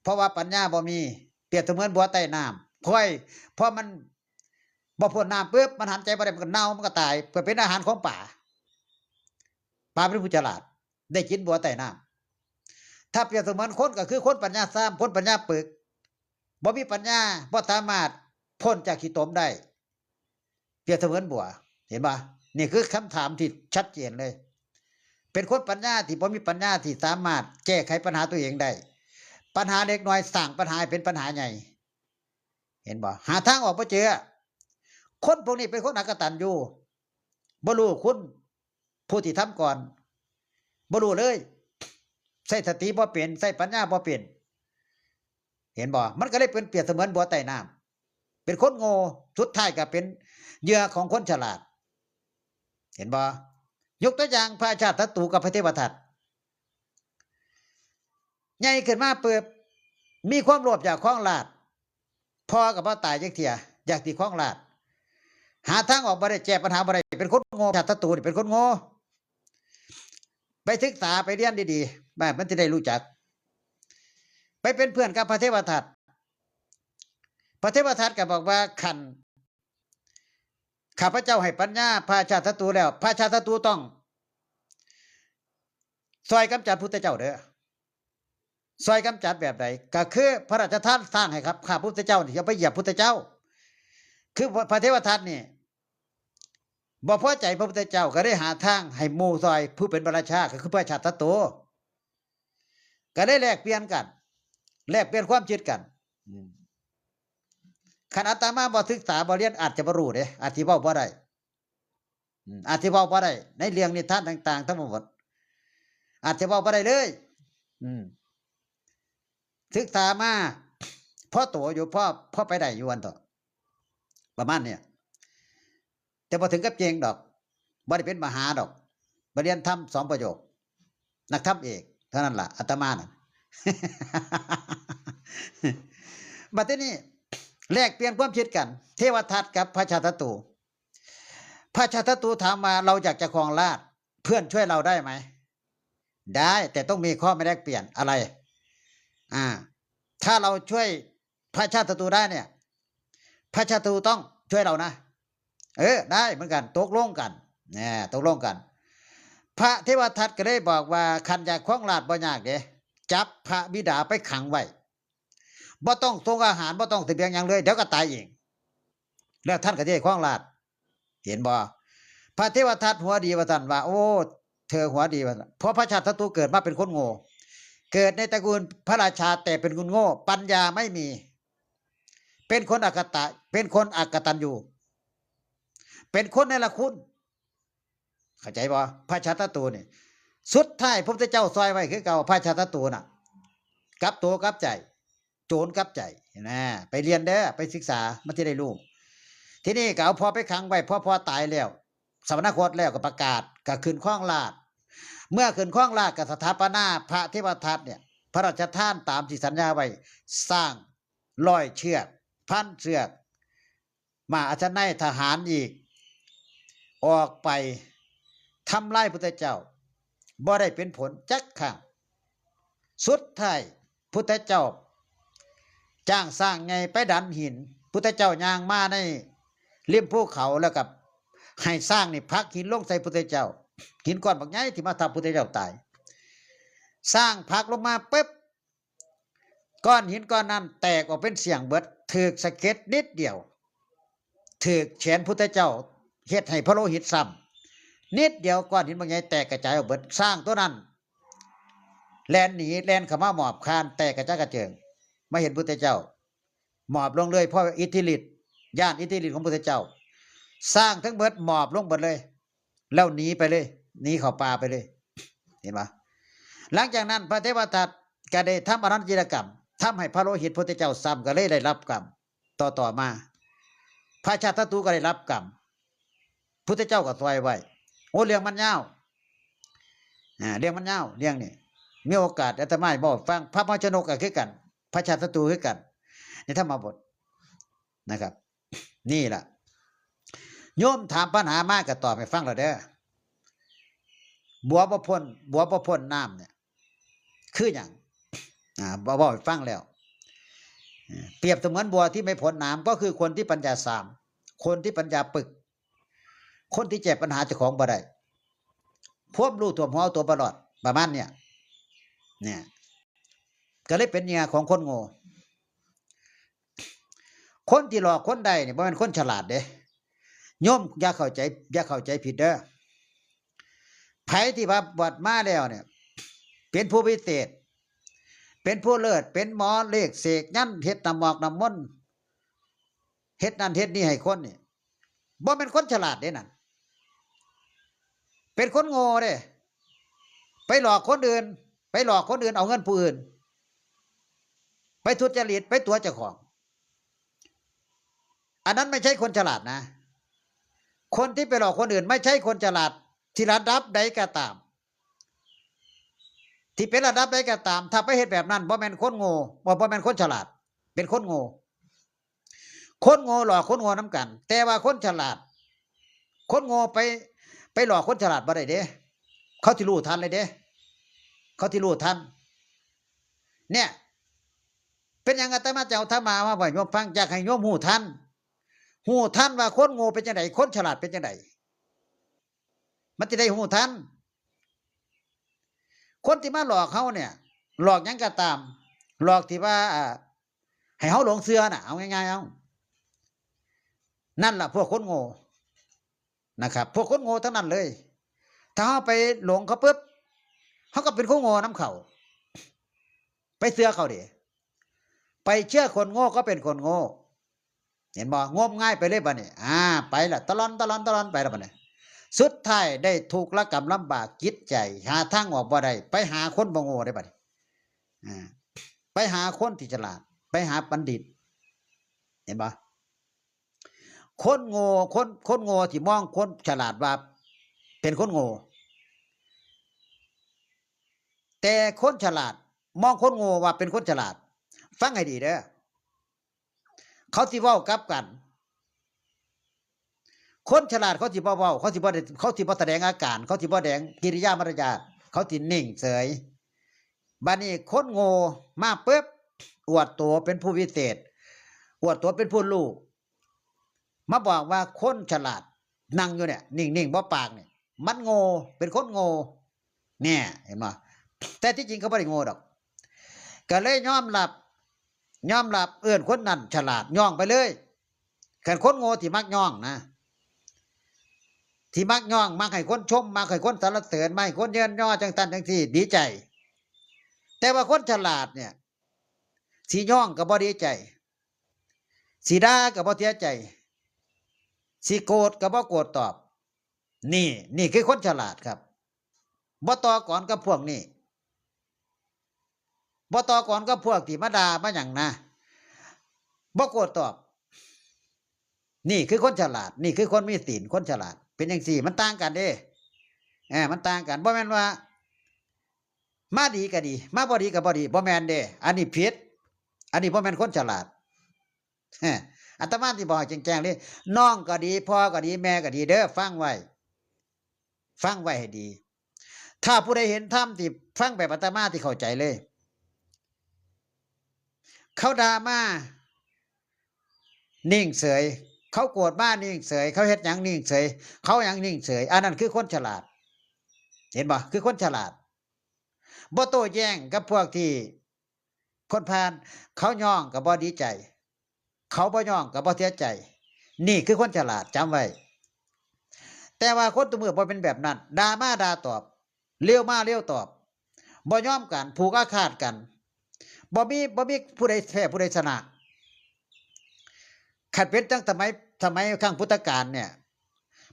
เพราะว่าปัญญาบ่มี เปรียบเสมือนบัวใต้น้ำ ค่อย พอมันบ่พ้นน้ำปุ๊บ มันหายใจบ่ได้ มันก็เน่า มันก็ตาย เพื่อเป็นอาหารของปลา ปลาเป็นผู้ฉลาด ได้กินบัวใต้น้ำ ถ้าเปรียบเสมือนคนก็คือคนปัญญาซาม คนปัญญาปึก บ่มีปัญญา บ่สามารถพ้นจากขี้ตมได้ เปรียบเสมือนบัว เห็นบ่ นี่คือคำถามที่ชัดเจนเลย เป็นคนปัญญาที่บ่มีปัญญาที่สามารถแก้ไขปัญหาตัวเองได้ ปัญหาเล็กน้อยสร้างปัญหาให้เป็นปัญหาใหญ่ เห็นบ่ หาทางออกบ่เจอ คนพวกนี้เป็นคนอกตัญญู บ่รู้คุณผู้ที่ทำก่อน บ่รู้เลย ใช้สติบ่เป็น ใช้ปัญญาบ่เป็น เห็นบ่ มันก็เลยเป็นเปรียบเสมือนบัวใต้น้ำ เป็นคนโง่ สุดท้ายก็เป็นเหยื่อของคนฉลาด เห็นบ่ ยกตัวอย่างพระชาติศัตรูกับพระเทวทัต ใหญ่ขึ้นมาปุ๊บ มีความโลภอยากครองราชย์ พ่อก็บ่ตายจักเทื่อ อยากสิครองราชย์ หาทางออกบ่ได้ แก้ปัญหาบ่ได้ เป็นคนโง่ ชาติศัตรูนี่เป็นคนโง่ ไปศึกษา ไปเรียนดีๆ ว่ามันสิได้รู้จัก ไปเป็นเพื่อนกับพระเทวทัต พระเทวทัตก็บอกว่า คันข้าพเจ้าให้ปัญญาพระชาติศัตรูแล้ว พระชาติศัตรูต้องซอยกำจัดพุทธเจ้าเด้อ ซอยกำจัดแบบใด ก็คือพระราชทานสร้างให้ครับ ข้าพุทธเจ้านี่อย่าไปเหยียบพุทธเจ้า คือพระเทวทัตนี่ บ่พอใจพระพุทธเจ้า ก็ได้หาทางให้หมู่ซอยผู้เป็นพระราชา ก็คือพระชาติศัตรู ก็ได้แลกเปลี่ยนกัน แลกเปลี่ยนความคิดกัน อืม คันอาตมาบ่ศึกษาบ่เรียน อาจจะบ่รู้เด้ อาจสิเว้าบ่ได้ อืม อาจสิเว้าบ่ได้ ในเรื่องนิทานต่างๆ ทั้งหมด อาจจะเว้าบ่ได้เลย อืม ศึกษามา พอโตอยู่ พอ พอไปได้อยู่ ว่าซั่นเถาะ ประมาณเนี้ย แต่บ่ถึงกับเก่งดอก บ่ได้เป็นมหาดอก บ่เรียนธรรมสองประโยค นักธรรมเอก เท่านั้นล่ะ อาตมาน่ะ บัดทีนี้ แลกเปลี่ยนความคิดกัน เทวทัตกับพระชาติศัตรู พระชาติศัตรูถามว่า เราอยากจะครองราชย์ เพื่อนช่วยเราได้ไหม ได้ แต่ต้องมีข้อแม้แลกเปลี่ยนอะไร อ่า ถ้าเราช่วย พระชาติศัตรูได้เนี่ย พระชาติศัตรูต้องช่วยเรานะ เออ ได้เหมือนกัน ตกลงกัน นะ ตกลงกัน พระเทวทัตก็เลยบอกว่า คันอยากครองราชย์บ่ยากเด้ จับพระบิดาไปขังไว้ บ่ต้องส่งอาหาร บ่ต้องเสบียงหยังเลย เดี๋ยวก็ตายเอง แล้วท่านก็จะได้ครองราชย์ เห็นบ่ พระเทวทัตหัวดีว่าซั่นว่า โอ้ เธอหัวดีว่าซั่น เพราะพระชาติศัตรูเกิดมาเป็นคนโง่ เกิดในตระกูลพระราชาแต่เป็นคนโง่ ปัญญาไม่มี เป็นคนอกตัญ เป็นคนอกตัญญู เป็นคนเนรคุณ เข้าใจบ่ พระชาติศัตรูนี่ สุดท้ายพระพุทธเจ้าซอยไว้คือเก่า พระชาติศัตรูน่ะ กลับตัวกลับใจ โจรกลับใจ นะ ไปเรียนเด้อ ไปศึกษา มันสิได้รู้ ทีนี้ก็เอาพ่อไปขังไว้ พอพ่อตายแล้ว สวรรคตแล้วก็ประกาศ ก็ขึ้นครองราชย์ เมื่อขึ้นครองราชย์ก็สถาปนาพระเทวทัตเนี่ย พระราชทานตามที่สัญญาไว้ สร้างร้อยเชือก พันเชือก ม้าอัศนัยทหารอีก ออกไปทำลายพุทธเจ้า บ่ได้เป็นผลจักครั้ง สุดท้ายพุทธเจ้าจ้างช้างใหญ่ไปดันหิน พุทธเจ้าย่างมาในริมภูเขา แล้วก็ให้ช้างนี่ผลักหินลงใส่พุทธเจ้า หินก้อนบักใหญ่ที่มาทับพุทธเจ้าตาย ช้างผลักลงมาปุ๊บ ก้อนหินก้อนนั้นแตกออกเป็นเสี้ยงเบิด ถืกสะเก็ดนิดเดียว ถืกแขนพุทธเจ้า เฮ็ดให้พระโลหิตช้ำ นิดเดียวก้อนหินบางใหญ่แตกกระจายออกเบิด ช้างตัวนั้น แล่นหนี แล่นเข้ามาหมอบคาน แตกกระจายกระเจิง มาเห็นพุทธเจ้า หมอบลงเลย เพราะอิทธิฤทธิ์ ญาณอิทธิฤทธิ์ของพุทธเจ้า ช้างทั้งเบิดหมอบลงเบิดเลย แล้วหนีไปเลย หนีเข้าป่าไปเลย เห็นปะ หลังจากนั้นพระเทวทัตก็ได้ทำอนันตจิตกรรม ทำให้พระโลหิตพุทธเจ้าซ้ำ ก็เลยได้รับกรรม ต่อต่อมา พระชาติศัตรูก็ได้รับกรรม พุทธเจ้าก็ซอยไว้ โอ้ เรื่องมันยาว อ่า เรื่องมันยาว เรื่องนี้ มีโอกาสอาตมาบอกฟัง พระมหาชนกก็คือกัน พระชาติศัตรูคือกัน ในธรรมบทนะครับ นี่แหละ โยมถามปัญหามาก็ตอบให้ฟังแล้วเด้อ บัวบ่พ้น บัวบ่พ้นน้ำเนี่ย คือหยัง อ่า บ่ บ่ให้ฟังแล้ว เปรียบเสมือนบัวที่ไม่พ้นน้ำ ก็คือคนที่ปัญญาสาม คนที่ปัญญาปึก คนที่แก้ปัญหาเจ้าของบ่ได้ ความรู้ท่วมหัวเอาตัวบ่รอด ประมาณเนี่ย เนี่ย ก็เลยเป็นเหยื่อของคนโง่ คนที่หลอกคนได้เนี่ยบ่แม่นคนฉลาดเด้ โยมอย่าเข้าใจ อย่าเข้าใจผิดเด้อ ไผที่ว่าบวชมาแล้วเนี่ย เป็นผู้วิเศษ เป็นผู้เลิศ เป็นหมอเลขเสกยันต์ เฮ็ดน้ำหมอกน้ำมนต์ เฮ็ดนั่นเฮ็ดนี่ให้คนนี่ บ่แม่นคนฉลาดเด้นั่น เป็นคนโง่เด้ ไปหลอกคนอื่น ไปหลอกคนอื่นเอาเงินผู้อื่น ไปทุจริต ไปตั๋วเจ้าของ อันนั้นไม่ใช่คนฉลาดนะ คนที่ไปหลอกคนอื่นไม่ใช่คนฉลาด ที่ระดับใดก็ตาม ที่เป็นระดับใดก็ตาม ถ้าไปเฮ็ดแบบนั้น บ่แม่นคนโง่ บ่ บ่แม่นคนฉลาด เป็นคนโง่ คนโง่หลอกคนโง่นำกัน แต่ว่าคนฉลาด คนโง่ไป ไปหลอกคนฉลาดบ่ได้เด้ เขาสิรู้ทันเลยเด้ เขาสิรู้ทัน เนี่ย เป็นหยังอาตมาจะเอาธรรมะมาให้โยมฟัง อยากให้โยมรู้ทัน รู้ทันว่าคนโง่เป็นจังได คนฉลาดเป็นจังได มันสิได้รู้ทัน คนที่มาหลอกเฮาเนี่ย หลอกหยังก็ตาม หลอกที่ว่า อ่า ให้เฮาหลงเชื่อน่ะ เอาง่ายๆ เอา นั่นล่ะพวกคนโง่นะครับ พวกคนโง่ทั้งนั้นเลย ถ้าเฮาไปหลงเขาปุ๊บ เฮาก็เป็นคนโง่นำเขา ไปเชื่อเขาเด้ ไปเชื่อคนโง่ก็เป็นคนโง่ เห็นบ่ งมงายไปเลยบัดนี้ อ่า ไปละ ตะลอน ตะลอน ตะลอน ไปละบัดนี้ สุดท้ายได้ทุกข์ระกำลำบากจิตใจ หาทางออกบ่ได้ ไปหาคนบ่โง่ได้บัดนี้ อ่า ไปหาคนที่ฉลาด ไปหาบัณฑิต เห็นบ่ คนโง่ คน คนโง่ที่มองคนฉลาดว่าเป็นคนโง่ แต่คนฉลาดมองคนโง่ว่าเป็นคนฉลาด ฟังให้ดีเด้อ เขาสิเว้ากลับกัน คนฉลาดเขาสิบ่เว้า เขาสิบ่ได้ เขาสิบ่แสดงอาการ เขาสิบ่แสดงกิริยามารยาท เขาสินิ่งเฉย บัดนี้คนโง่มาปุ๊บ อวดตัวเป็นผู้วิเศษ อวดตัวเป็นผู้รู้ มาบอกว่าคนฉลาด นั่งอยู่เนี่ย นิ่งๆ บ่ปากเนี่ย มันโง่ เป็นคนโง่ เนี่ย เห็นบ่ แต่ที่จริงเขาบ่ได้โง่ดอก ก็เลยยอมรับ ยอมรับ เอิ้นคนนั้นฉลาด ย่องไปเลย คันคนโง่ที่มักย่องนะ ที่มักย่อง มักให้คนชม มักให้คนสรรเสริญ มักให้คนเยินยอ จังซั่นจังซี่ ดีใจ แต่ว่าคนฉลาดเนี่ย สิย่องก็บ่ดีใจ สิด่าก็บ่เสียใจ สิโกรธก็บ่โกรธตอบ นี่ นี่คือคนฉลาดครับ บ่ต่อกรกับพวกนี้ บ่ต่อกรกับพวกที่มาด่ามาหยังนะ บ่โกรธตอบ นี่คือคนฉลาด นี่คือคนมีศีล คนฉลาด เป็นจังซี่ มันต่างกันเด้ เออ มันต่างกัน บ่แม่นว่า มาดีก็ดี มาบ่ดีก็บ่ดี บ่แม่นเด้ อันนี้ผิด อันนี้บ่แม่นคนฉลาด ฮะ อาตมาสิบอกให้แจ้งๆ เลย น้องก็ดี พ่อก็ดี แม่ก็ดีเด้อ ฟังไว้ ฟังไว้ให้ดี ถ้าผู้ใดเห็นธรรมที่ฟังแบบอาตมาที่เข้าใจเลย เขาด่ามา นิ่งเฉย เขาโกรธมานิ่งเฉย เขาเฮ็ดหยังนิ่งเฉย เขาหยังนิ่งเฉย อันนั้นคือคนฉลาด เห็นบ่ คือคนฉลาด บ่โต้แย้งกับพวกที่คนพาล เขาย่องก็บ่ดีใจ เขาบ่ย่องก็บ่เสียใจ นี่คือคนฉลาด จำไว้ แต่ว่าคนทุกมื้อบ่เป็นแบบนั้น ด่ามาด่าตอบ เร็วมาเร็วตอบ บ่ยอมกัน ผูกอาฆาตกัน บ่มี บ่มีผู้ใดแพ้ผู้ใดชนะ คันเป็นจั่งสมัย สมัยครั้งพุทธกาลเนี่ย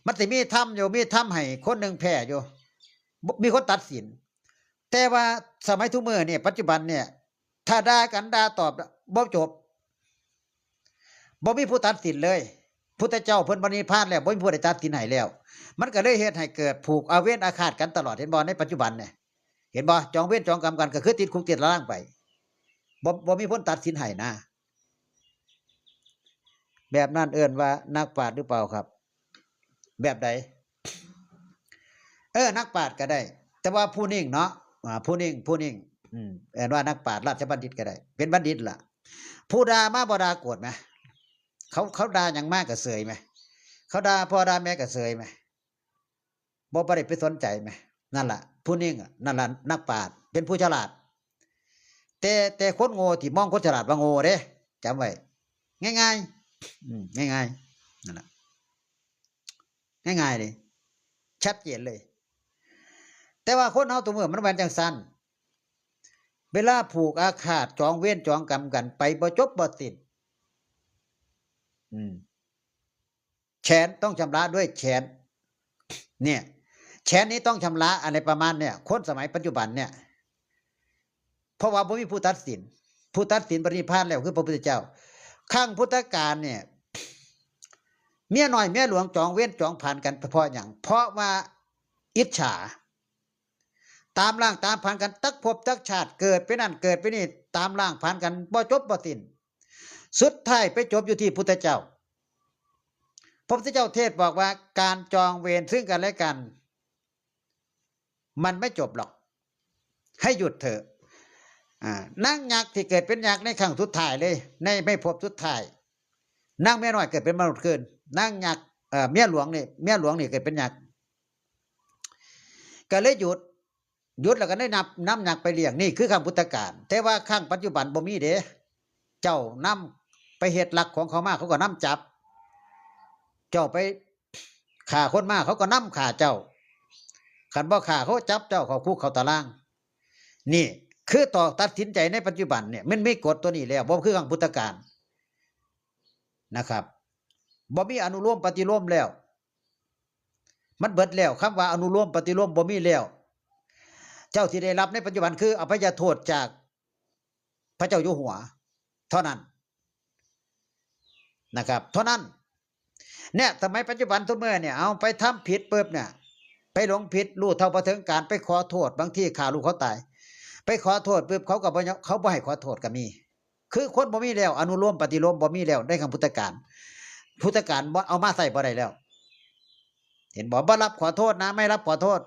มันสิมีธรรมอยู่ มีธรรมให้คนหนึ่งแพ้อยู่ บ่ มีคนตัดสิน แต่ว่าสมัยทุกมื้อเนี่ย ปัจจุบันเนี่ย ถ้าด่ากันด่าตอบบ่จบ บ่มีผู้ตัดสินเลย พุทธเจ้าเพิ่นปรินิพพานแล้ว บ่มีผู้ใดตัดสินให้แล้ว มันก็เลยเฮ็ดให้เกิดผูกอาเวรอาฆาตกันตลอด เห็นบ่ ในปัจจุบันเนี่ย เห็นบ่ จองเวรจองกรรมกัน ก็คือติดคุกติดตารางไป บ่ บ่มีคนตัดสินให้นะ แบบนั้นเอิ้นว่านักปราชญ์หรือเปล่าครับ แบบใด เออ นักปราชญ์ก็ได้ แต่ว่าผู้นิ่งเนาะ อ่า ผู้นิ่ง ผู้นิ่ง อืม เอิ้นว่านักปราชญ์ ราชบัณฑิตก็ได้ เป็นบัณฑิตล่ะ ผู้ด่ามาบ่ด่าโกรธไหม เขา เขาด่าหยังมาก็เสยไหม เขาด่าพ่อด่าแม่ก็เสยไหม บ่ บ่ได้ไปสนใจไหม นั่นล่ะ ผู้นิ่งอะ นั่นล่ะ นักปราชญ์ เป็นผู้ฉลาด แต่ แต่คนโง่ที่มองคนฉลาดว่าโง่เด้ จำไว้ ง่ายๆ อืม ง่ายๆ นั่นล่ะ ง่ายๆ เลย ชัดเจนเลย แต่ว่าคนเฮาทุกมื้อมันแม่นจั่งซั้น เวลาผูกอาฆาต จองเวรจองกรรมกันไปบ่จบบ่สิ้น อืม แขนต้องชำระด้วยแขน เนี่ย แขนนี้ต้องชำระ อะไรประมาณเนี่ย คนสมัยปัจจุบันเนี่ย เพราะว่าบ่มีผู้ตัดสิน ผู้ตัดสินปรินิพพานแล้วคือพระพุทธเจ้า ครั้งพุทธกาลเนี่ย เมียน้อยเมียหลวงจองเวรจองผานกันเพราะหยัง เพราะว่าอิจฉา ตามล้างตามผลาญกันตักภพตักชาติ เกิดไปนั่นเกิดไปนี่ ตามล้างผลาญกันบ่จบบ่สิ้น สุดท้ายไปจบอยู่ที่พุทธเจ้า พระพุทธเจ้าเทศน์บอกว่าการจองเวรซึ่งกันและกัน มันไม่จบหรอก ให้หยุดเถอะ อ่า นางยักษ์ที่เกิดเป็นยักษ์ในครั้งสุดท้ายเลย ในไม่ภพสุดท้าย นางเมียน้อยเกิดเป็นมนุษย์คืน นางยักษ์ เอ่อ เมียหลวงนี่ เมียหลวงนี่เกิดเป็นยักษ์ ก็เลยหยุด หยุดแล้วก็ได้นับ นำยักษ์ไปเลี้ยง นี่คือครั้งพุทธกาล แต่ว่าครั้งปัจจุบันบ่มีเด้ เจ้านำไปเฮ็ดลักของเขามา เขาก็นำจับ เจ้าไปฆ่าคนมา เขาก็นำฆ่าเจ้า คันบ่ฆ่า เขาจับเจ้าเข้าคุกเข้าตาราง นี่คือต่อตัดสินใจในปัจจุบันเนี่ย มันมีกฎตัวนี้แล้ว บ่คือครั้งพุทธกาลนะครับ บ่มีอนุโลมปฏิโลมแล้ว มันเบิดแล้ว คำว่าอนุโลมปฏิโลมบ่มีแล้ว เจ้าที่ได้รับในปัจจุบันคืออภัยโทษจากพระเจ้าอยู่หัว เท่านั้นนะครับ เท่านั้น เนี่ย สมัยปัจจุบันทุกเมื่อเนี่ย เอาไปทำผิดปุ๊บเนี่ย ไปหลงผิด รู้เท่าบ่ถึงการ ไปขอโทษ บางทีฆ่าลูกเขาตาย ไปขอโทษปุ๊บ เขาก็บ่ยอม เขาบ่ให้ขอโทษก็มี คือคนบ่มีแล้ว อนุโลมปฏิโลมบ่มีแล้ว ในครั้งพุทธกาล พุทธกาลบ่เอามาใช้บ่ได้แล้ว เห็นบ่ บ่รับขอโทษนะ ไม่รับขอโทษ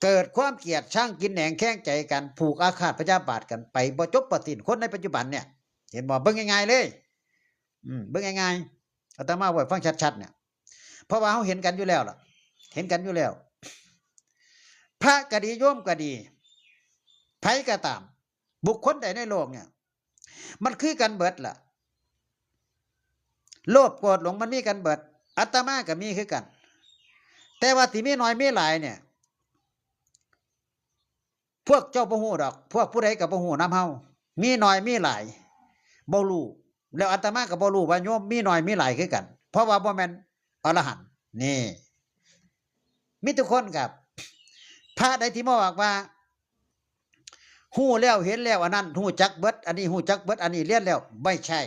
เกิดความเกลียดชังกินแหนงแค้นใจกัน ผูกอาฆาตพยาบาทกันไปบ่จบบ่สิ้น คนในปัจจุบันเนี่ย เห็นบ่ เบิ่งง่ายๆเลย อืม เบิ่งง่ายๆ อาตมาเว้าให้ฟังชัดๆ เนี่ย เพราะว่าเฮาเห็นกันอยู่แล้วล่ะ เห็นกันอยู่แล้ว พระก็ดี โยมก็ดี ไผก็ตาม บุคคลใดในโลกเนี่ย มันคือกันเบิดล่ะ โลภโกรธหลงมันมีกันเบิด อาตมาก็มีคือกัน แต่ว่าสิมีน้อยมีหลายเนี่ย พวกเจ้าบ่ฮู้ดอก พวกผู้ใดก็บ่ฮู้นำเฮา มีน้อยมีหลาย บ่ฮู้ แล้วอาตมาก็บ่ฮู้ว่าโยมมีน้อยมีหลายคือกัน เพราะว่าบ่แม่นอรหันต์ นี่ มีทุกคนครับ พระใดที่มาบอกว่า ฮู้แล้วเห็นแล้ว อันนั้นฮู้จักเบิด อันนี้ฮู้จักเบิด อันนี้เรียนแล้ว ไม่ใช่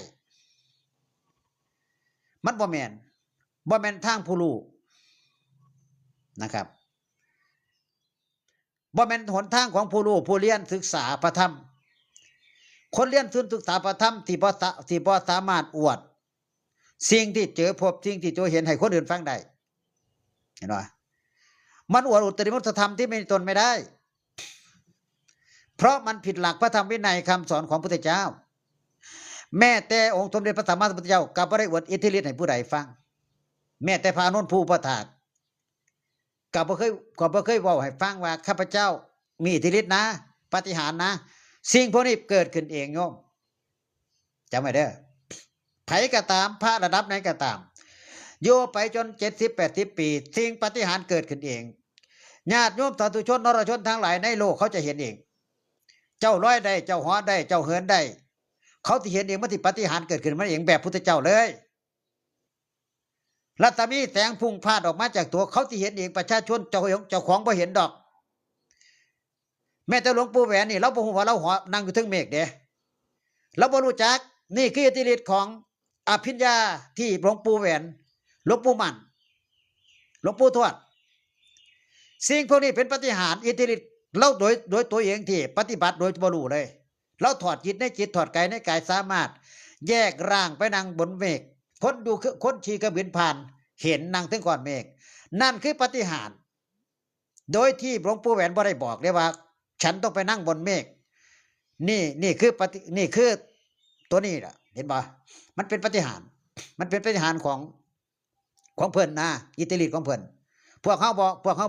มันบ่แม่น บ่แม่นทางผู้รู้นะครับ บ่แม่นหนทางของผู้รู้ผู้เรียนศึกษาพระธรรม คนเรียนศึกษาพระธรรมที่บ่สา ที่บ่สามารถอวด สิ่งที่เจอพบ สิ่งที่เจอเห็นให้คนอื่นฟังได้ เห็นบ่ มันอวดอุตริมนุสธรรมที่มีตนไม่ได้ เพราะมันผิดหลักพระธรรมวินัยคำสอนของพุทธเจ้า แม้แต่องค์สมเด็จพระสัมมาสัมพุทธเจ้าก็บ่ได้อวดอิทธิฤทธิ์ให้ผู้ใดฟัง แม้แต่พระอานนท์ผู้อุปัฏฐาก ก็บ่เคย ก็บ่เคยเว้าให้ฟังว่าข้าพเจ้ามีอิทธิฤทธิ์นะ ปาฏิหาริย์นะ สิ่งพวกนี้เกิดขึ้นเองโยม จำไว้เด้อ ไผก็ตาม พระระดับไหนก็ตาม อยู่ไปจนเจ็ดสิบแปดสิบปี สิ่งปาฏิหาริย์เกิดขึ้นเอง ญาติโยมสาธุชนนรชนทั้งหลายในโลกเขาจะเห็นเอง เจ้าลอยได้ เจ้าเหาะได้ เจ้าเหินได้ เขาสิเห็นเอง มันสิปาฏิหาริย์เกิดขึ้นมาเองแบบพุทธเจ้าเลย รัศมีแสงพุ่งพรวดออกมาจากตัว เขาสิเห็นเอง ประชาชนเจ้าของ เจ้าของบ่เห็นดอก แม้แต่หลวงปู่แหวนนี่ ลาวบ่ฮู้ว่าลาวเหาะนั่งอยู่เทิงเมฆเด้ ลาวบ่รู้จัก นี่คืออิทธิฤทธิ์ของอภิญญาที่หลวงปู่แหวน หลวงปู่มั่น หลวงปู่ทวด สิ่งพวกนี้เป็นปาฏิหาริย์อิทธิฤทธิ์ลาวโดย โดยตัวเองที่ปฏิบัติโดยบ่รู้เลย ลาวถอดจิตในจิต ถอดกายในกาย สามารถแยกร่างไปนั่งบนเมฆ คนอยู่เครื่อง คนขี่เครื่องบินผ่าน เห็นนั่งเทิงก้อนเมฆ นั่นคือปาฏิหาริย์ โดยที่หลวงปู่แหวนบ่ได้บอกเลยว่า ฉันต้องไปนั่งบนเมฆ นี่ นี่คือปาฏิ นี่คือตัวนี้ล่ะ เห็นบ่ มันเป็นปาฏิหาริย์ มันเป็นปาฏิหาริย์ของ ของเพิ่นนะ อิทธิฤทธิ์ของเพิ่น พวกเฮาบ่ พวกเฮา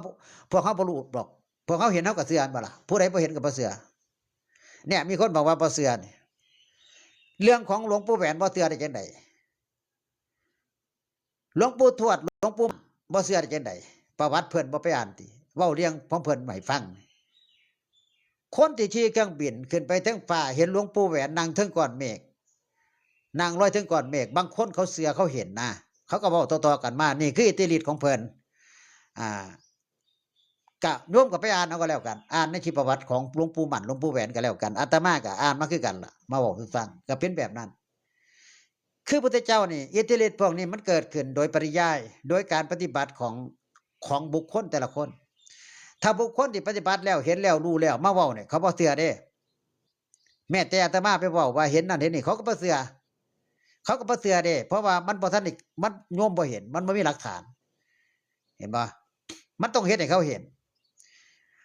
พวกเฮาบ่รู้ดอก พวกเฮาเห็นเฮาก็เชื่อหั่นบ่ล่ะ ผู้ใดบ่เห็นก็บ่เชื่อ เนี่ย มีคนบอกว่าบ่เชื่อนี่ เรื่องของหลวงปู่แหวนบ่เชื่อได้จังใด หลวงปู่ทวด หลวงปู่บ่เชื่อได้จังใด ประวัติเพิ่นบ่ไปอ่านติ เว้าเรื่องของเพิ่นให้ฟัง คนที่ขี่เครื่องบินขึ้นไปเทิงฟ้า เห็นหลวงปู่แหวนนั่งเทิงก้อนเมฆ นั่งลอยเทิงก้อนเมฆ บางคนเขาเชื่อเขาเห็นนะ เขาก็เว้าต่อๆกันมา นี่คืออิทธิฤทธิ์ของเพิ่น อ่า ก็โยมก็ไปอ่านเอาก็แล้วกัน อ่านในชีวประวัติของหลวงปู่มั่น หลวงปู่แหวนก็แล้วกัน อาตมาก็อ่านมาคือกันล่ะ มาเว้าสู่ฟัง ก็เป็นแบบนั้น คือพุทธเจ้านี่ อิทธิฤทธิ์พวกนี้มันเกิดขึ้นโดยปริยาย โดยการปฏิบัติของ ของบุคคลแต่ละคน ถ้าบุคคลที่ปฏิบัติแล้ว เห็นแล้ว รู้แล้ว มาเว้าเนี่ย เขาบ่เชื่อเด้ แม้แต่อาตมาไปเว้าว่าเห็นนั่นเห็นนี่ เขาก็บ่เชื่อ เขาก็บ่เชื่อเด้ เพราะว่ามันบ่ทันได้ มันโยมบ่เห็น มันบ่มีหลักฐาน เห็นบ่ มันต้องเฮ็ดให้เขาเห็น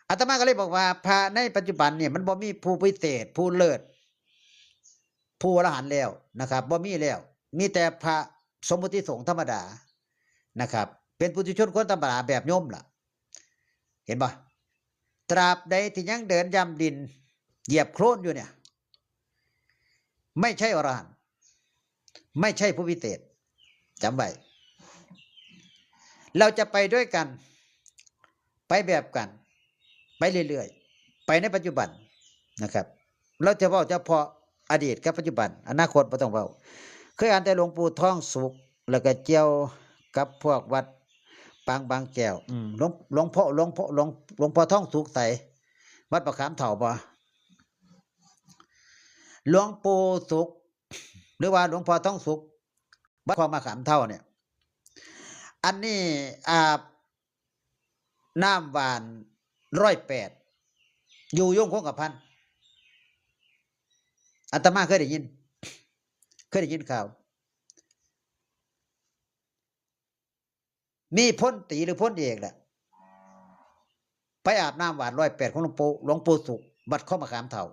อาตมาก็เลยบอกว่า พระในปัจจุบันเนี่ย มันบ่มีผู้พิเศษ ผู้เลิศ ผู้อรหันต์แล้วนะครับ บ่มีแล้ว มีแต่พระสมมุติสงฆ์ธรรมดานะครับ เป็นปุถุชนคนธรรมดาแบบโยมล่ะ เห็นบ่ ตราบใดที่ยังเดินย่ำดิน เหยียบโคลนอยู่เนี่ย ไม่ใช่อรหันต์ ไม่ใช่ผู้พิเศษ จำไว้ เราจะไปด้วยกัน ไปแบบกัน ไปเรื่อยๆ ไปในปัจจุบันนะครับ เราจะเว้าเฉพาะอดีตกับปัจจุบัน อนาคตบ่ต้องเว้า เคยอ่านแต่หลวงปู่ทองสุข แล้วก็เกี่ยวกับพวกวัดปางบางแก้ว อืม หลวง หลวงพ่อ หลวงพ่อ หลวง หลวงพ่อทองสุขไส วัดมะขามเฒ่าบ่ หลวงปู่สุข หรือว่าหลวงพ่อทองสุข วัดคลองมะขามเฒ่าเนี่ย อันนี้ อ่า น้ำหวานร้อยแปด อยู่โยงคงกระพัน อาตมาเคยได้ยิน เคยได้ยินข่าว มีพลตรีหรือพลเอกแหละ ไปอาบน้ำหวานร้อยแปดของหลวงปู่ หลวงปู่สุข วัดคลองมะขามเฒ่า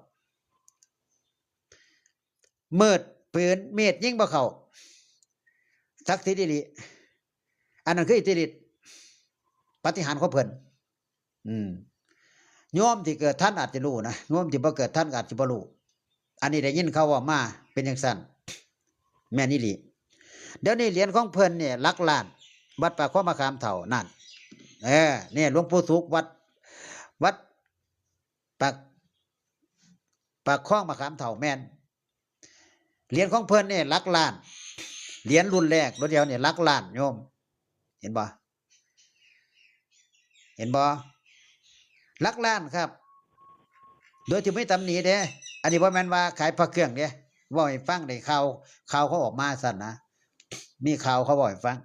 มืดปืน มีดยิงบ่เข้า ศักดิ์สิทธิ์อีหลี อันนั้นคืออิทธิฤทธิ์ปาฏิหาริย์ของเพิ่น อืม โยมที่เกิดทันอาจจะรู้นะ โยมที่บ่เกิดทันอาจจะบ่รู้ อันนี้ได้ยินเขาเว้ามาเป็นจั่งซั้น แม่นอีหลี เดี๋ยวนี้เหรียญของเพิ่นเนี่ยหลักล้าน วัดปากคลองมะขามเฒ่านั่น เออ เนี่ยหลวงปู่สุขวัด วัดปาก ปากคลองมะขามเฒ่าแม่น เหรียญของเพิ่นเนี่ยหลักล้าน เหรียญรุ่นแรกรุ่นเดียวเนี่ยหลักล้านโยม เห็นบ่ เห็นบ่ หลักล้านครับ โดยที่ไม่ตำหนิเด้ อันนี้บ่แม่นว่าขายพระเครื่องเด้ เว้าให้ฟังได้ข่าว ข่าวเขาออกมาซั่นนะ มีข่าวเขาเว้าให้ฟัง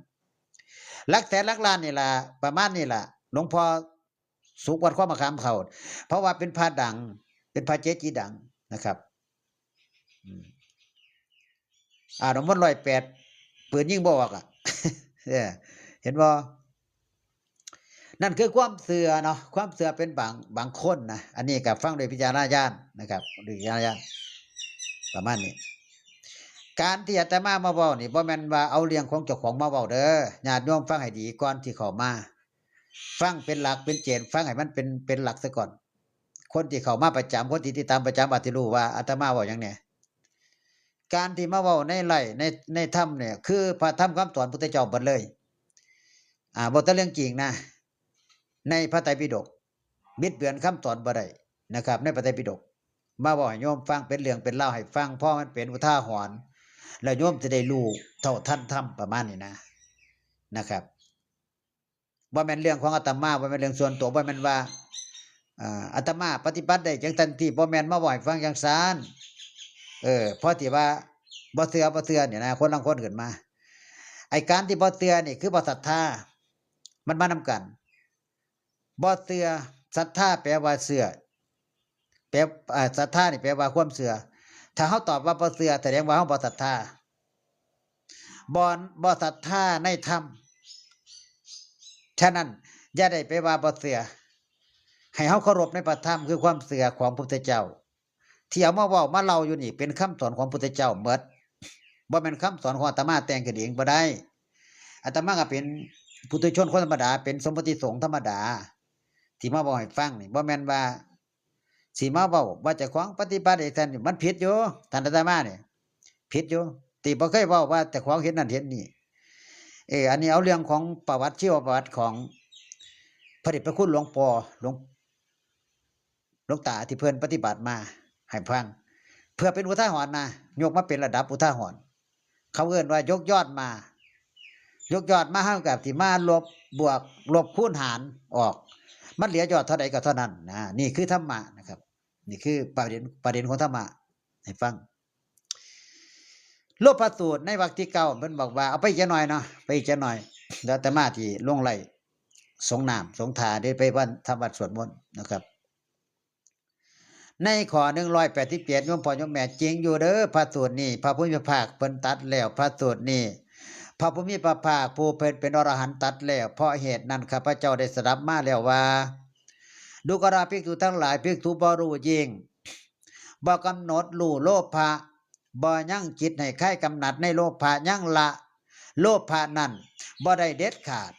หลักแสนหลักล้านนี่ล่ะ ประมาณนี่ล่ะ หลวงพ่อสุขวัดคลองมะขามเฒ่า เพราะว่าเป็นพระดัง เป็นพระเกจิดังนะครับ อืม อาบน้ำมนต์ร้อยแปด ปืนยิงบ่ออกอะ เออ เห็นบ่ นั่นคือความเชื่อเนาะ ความเชื่อเป็นบาง บางคนนะ อันนี้ก็ฟังด้วยวิจารณญาณนะครับ ด้วยวิจารณญาณ ประมาณนี้ การที่อาตมามาเว้านี่ บ่แม่นว่าเอาเรื่องของเจ้าของมาเว้าเด้อ ญาติโยมฟังให้ดีก่อนที่เข้ามา ฟังเป็นหลักเป็นเกณฑ์ ฟังให้มันเป็น เป็นหลักซะก่อน คนที่เข้ามาประจำ คนที่ติดตามประจำอาจสิรู้ว่าอาตมาเว้าหยังแหน่ การที่มาเว้าในไลฟ์ ใน ในธรรมเนี่ย คือพระธรรมคำสอนพุทธเจ้าเบิดเลย อ่า เว้าแต่เรื่องจริงนะ ในพระไตรปิฎก บิดเบือนคำสอนบ่ได้นะครับ ในพระไตรปิฎก มาเว้าให้โยมฟังเป็นเรื่องเป็นราวให้ฟัง เพราะมันเป็นอุทาหรณ์ แล้วโยมจะได้รู้เท่าทันธรรมประมาณนี้นะ นะครับ บ่แม่นเรื่องของอาตมา บ่แม่นเรื่องส่วนตัว บ่แม่นว่า อ่า อาตมาปฏิบัติได้จั่งซั้นติ บ่แม่นมาเว้าให้ฟังจั่งซั้น เออ พอที่ว่าบ่เชื่อ บ่เชื่อเนี่ยนะ คนลางคนขึ้นมา ไอ้การที่บ่เชื่อนี่คือบ่ศรัทธา มันมานำกัน บ่เชื่อ ศรัทธาแปลว่าเชื่อ แปล อ่า ศรัทธานี่แปลว่าความเชื่อ ถ้าเฮาตอบว่าบ่เชื่อ แสดงว่าเฮาบ่ศรัทธา บ่ บ่ศรัทธาในธรรม ฉะนั้นอย่าได้ไปว่าบ่เชื่อ ให้เฮาเคารพในพระธรรมคือความเชื่อของพระพุทธเจ้า ที่เอามาเว้ามาเล่าอยู่นี่เป็นคำสอนของพระพุทธเจ้าหมด บ่แม่นคำสอนของอาตมาแต่งขึ้นเองบ่ได้ อาตมาก็เป็นปุถุชนคนธรรมดา เป็นสมมติสงฆ์ธรรมดา ที่มาเว้าให้ฟังนี่ บ่แม่นว่า สิมาเว้าว่าเจ้าของปฏิบัติให้ท่าน มันผิดอยู่ ท่านอาตมาเนี่ย ผิดอยู่ ที่บ่เคยเว้าว่าเจ้าของเฮ็ดนั่นเฮ็ดนี่ เออ อันนี้เอาเรื่องของประวัติ ชีวประวัติของพระเดชพระคุณหลวงปอ หลวง หลวงตาที่เพิ่นปฏิบัติมาให้ฟัง เพื่อเป็นอุทาหรณ์นะ ยกมาเป็นระดับอุทาหรณ์ เขาเอิ้นว่ายกยอดมา ยกยอดมา เฮาก็สิมาลบบวก ลบคูณหารออก มันเหลือยอดเท่าใดก็เท่านั้นนะ นี่คือธรรมะนะครับ นี่คือประเด็น ประเด็นของธรรมะ ให้ฟัง โลภสูตรในวรรคที่เก้า เพิ่นบอกว่า เอาไปอีกจักหน่อยเนาะ ไปอีกจักหน่อย แล้วอาตมาสิลงไล่สงน้ำสงท่า เด้อ ไปวันทำวัดสวดมนต์นะครับ ในข้อหนึ่งร้อยแปดสิบเจ็ด โยมพ่อโยมแม่ จริงอยู่เด้อ พระสูตรนี่ พระผู้มีพระภาคเพิ่นตรัสแล้ว พระสูตรนี่ พระผู้มีพระภาคผู้เพิ่นเป็นอรหันต์ตรัสแล้ว เพราะเหตุนั้นข้าพเจ้าได้สดับมาแล้วว่า ดูกราภิกษุทั้งหลาย ภิกษุบ่รู้ยิ่ง บ่กำหนดรู้โลภะ บ่ยังจิตให้คลายกำหนัดในโลภะ ยังละโลภะนั้นบ่ได้เด็ดขาด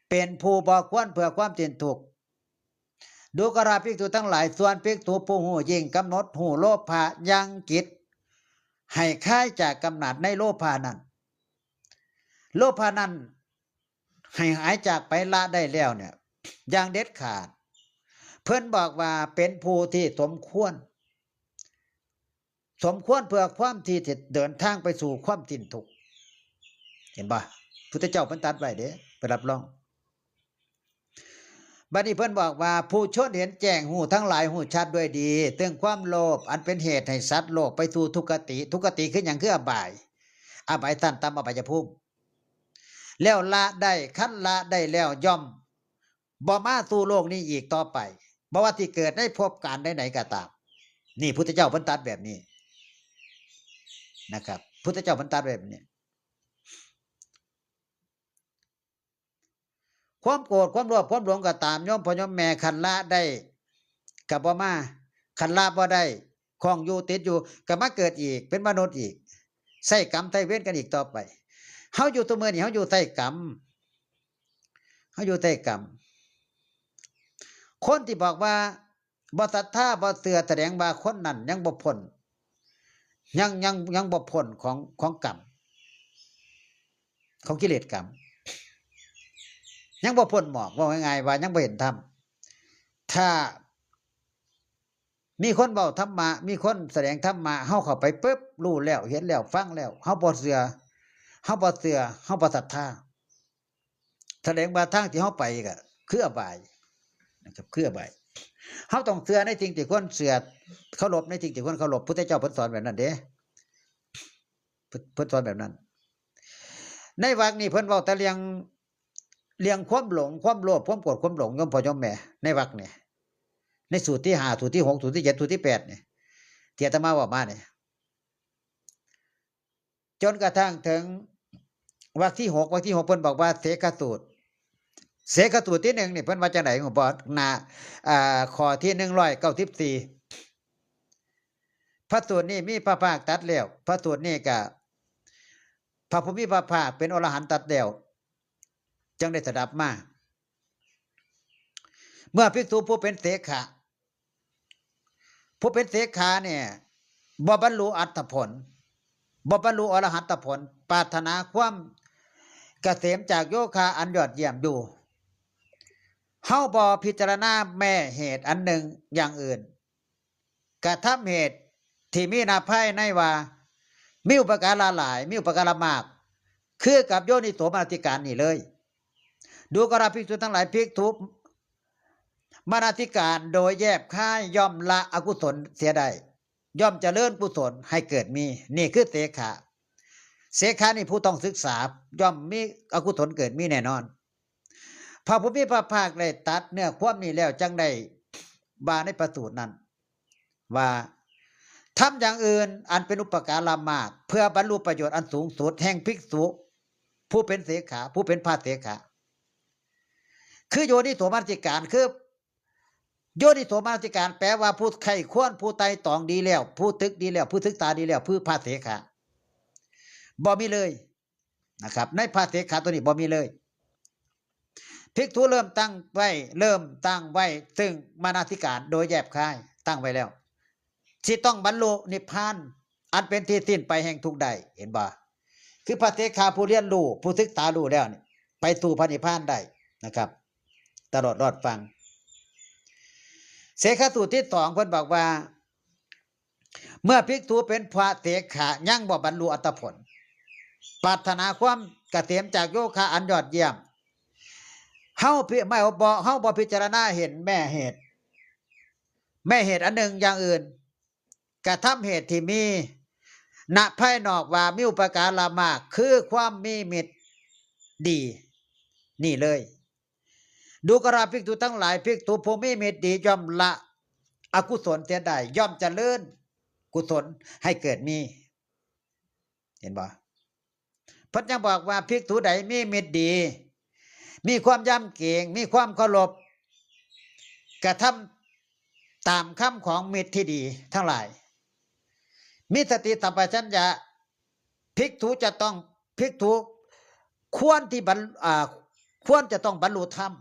เป็นผู้บ่ควรเพื่อความสิ้นทุกข์ ดูกราภิกษุทั้งหลาย ส่วนภิกษุผู้รู้ยิ่งกำหนดรู้โลภะ ยังจิตให้คลายจากกำหนัดในโลภะนั้น โลภะนั้นให้หายจากไป ละได้แล้วเนี่ย อย่างเด็ดขาด เพิ่นบอกว่าเป็นผู้ที่สมควร สมควรเพื่อความที่จะเดินทางไปสู่ความสิ้นทุกข์ เห็นบ่ พุทธเจ้าเพิ่นตรัสไว้เด้ ไปรับรอง บัดนี้เพิ่นบอกว่า ผู้ชนเห็นแจ้ง ฮู้ทั้งหลาย ฮู้ชัดด้วยดี ถึงความโลภอันเป็นเหตุให้สัตว์โลกไปสู่ทุกขติ ทุกขติคือหยัง คืออบาย อบายชั้นต่ำ อบายภูมิ แล้วละได้ คันละได้แล้วย่อมบ่มาสู่โลกนี้อีกต่อไป บ่ว่าสิเกิดในภพการใดๆก็ตาม นี่พุทธเจ้าเพิ่นตรัสแบบนี้นะครับ พุทธเจ้าเพิ่นตรัสแบบนี้ ความโกรธ ความโลภ ความหลงก็ตาม โยมพ่อโยมแม่ คันละได้ก็บ่มา คันละบ่ได้ คล้องอยู่ติดอยู่ ก็มาเกิดอีก เป็นมนุษย์อีก ใช้กรรมใช้เวรกันอีกต่อไป เฮาอยู่ตัวเมือนี่เฮาอยู่ใต้กรรม เฮาอยู่ใต้กรรม คนที่บอกว่าบ่ศรัทธาบ่เชื่อ แสดงว่าคนนั้นยังบ่พ้น ยังยังยังบ่พ้นของของกรรม ของกิเลสกรรม ยังบ่พ้นหมอก ว่าง่ายๆว่ายังบ่เห็นธรรม ถ้ามีคนเว้าธรรมะ มีคนแสดงธรรมะ เฮาเข้าไปปุ๊บ รู้แล้ว เห็นแล้ว ฟังแล้ว เฮาบ่เชื่อ เฮาบ่เชื่อ เฮาบ่ศรัทธา แสดงว่าทางที่เฮาไปก็คืออบายนะครับ คืออบาย เฮาต้องเชื่อในสิ่งที่ควรเชื่อ เคารพในสิ่งที่ควรเคารพ พุทธเจ้าเพิ่นสอนแบบนั้นเด้ เพิ่นเพิ่นสอนแบบนั้น ในวรรคนี้เพิ่นเว้าแต่เรื่อง เรื่องความหลง ความโลภ ความโกรธ ความหลง โยมพ่อโยมแม่ ในวรรคนี่ ในสูตรที่ห้า สูตรที่หก สูตรที่เจ็ด สูตรที่แปดนี่ ที่อาตมาเว้ามานี่ จนกระทั่งถึงวรรคที่หก วรรคที่หก เพิ่นบอกว่า เสขสูตร เสขสูตรที่หนึ่งนี่เพิ่นว่าจั่งใด๋ ผมบอกหน้า อ่า ข้อที่หนึ่งร้อยเก้าสิบสี่ พระสูตรนี้มีพระภาคตรัสแล้ว พระสูตรนี้ก็พระผู้มีพระภาคเป็นอรหันต์ตรัสแล้ว จั่งได้สดับมา เมื่อภิกษุผู้เป็นเสขะ ผู้เป็นเสขะเนี่ย บ่บรรลุอัตตผล บ่บรรลุอรหัตตผล ปรารถนาความเกษมจากโยคะอันยอดเยี่ยมอยู่ เฮาบ่พิจารณาแม้เหตุอันหนึ่งอย่างอื่น กระทำเหตุที่มีหน้าภายในว่า มีอุปการะหลาย มีอุปการะมาก คือกับโยนิโสมนสิการนี่เลย ดูกราภิกษุทั้งหลาย ภิกษุมนสิการโดยแยบคายย่อมละอกุศลเสียได้ ย่อมเจริญกุศลให้เกิดมี นี่คือเสขะ เสขะนี่ผู้ต้องศึกษา ย่อมมีอกุศลเกิดมีแน่นอน พระผู้มีพระภาคได้ตรัสเนื้อความนี้แล้วจั่งได้ว่าในพระสูตรนั้น ว่าทำอย่างอื่นอันเป็นอุปการะมาก เพื่อบรรลุประโยชน์อันสูงสุดแห่งภิกษุ ผู้เป็นเสขะ ผู้เป็นพระเสขะ คือโยนิโสมนสิการ คือโยนิโสมนสิการ แปลว่าผู้ใคร่ครวญ ผู้ไตร่ตรองดีแล้ว ผู้ตึกดีแล้ว ผู้ศึกษาดีแล้ว ผู้พระเสขะ บ่มีเลยนะครับ ในพระเสขะตัวนี้บ่มีเลย ภิกษุเริ่มตั้งไว้ เริ่มตั้งไว้ซึ่งมนสิการโดยแยบคาย ตั้งไว้แล้ว สิต้องบรรลุนิพพาน อันเป็นที่สิ้นไปแห่งทุกข์ได้ เห็นบ่ คือพระเสขะผู้เรียนรู้ ผู้ศึกษารู้แล้วนี่ ไปสู่พระนิพพานได้นะครับ ตลอดรอดฟัง เสขสูตรที่สองเพิ่นบอกว่า เมื่อภิกษุเป็นพระเสขะยังบ่บรรลุอัตตผล ปรารถนาความเกษมจากโยคะอันยอดเยี่ยม เฮาพิ ไม่บ่ เฮาบ่พิจารณาเห็นแม้เหตุ แม้เหตุอันหนึ่งอย่างอื่น กระทำเหตุที่มี ณ ภายนอกว่ามีอุปการะมาก คือความมีมิตรดี นี่เลย ดูกราภิกษุทั้งหลาย ภิกษุผู้มีมิตรดีย่อมละอกุศลเสียได้ ย่อมเจริญกุศลให้เกิดมี เห็นบ่ เพิ่นยังบอกว่าภิกษุใดมีมิตรดี มีความยำเกรง มีความเคารพ กระทำตามคำของมิตรที่ดีทั้งหลาย มีสติสัมปชัญญะ ภิกษุจะต้อง ภิกษุควรที่บรร อ่า ควรจะต้องบรรลุธรรม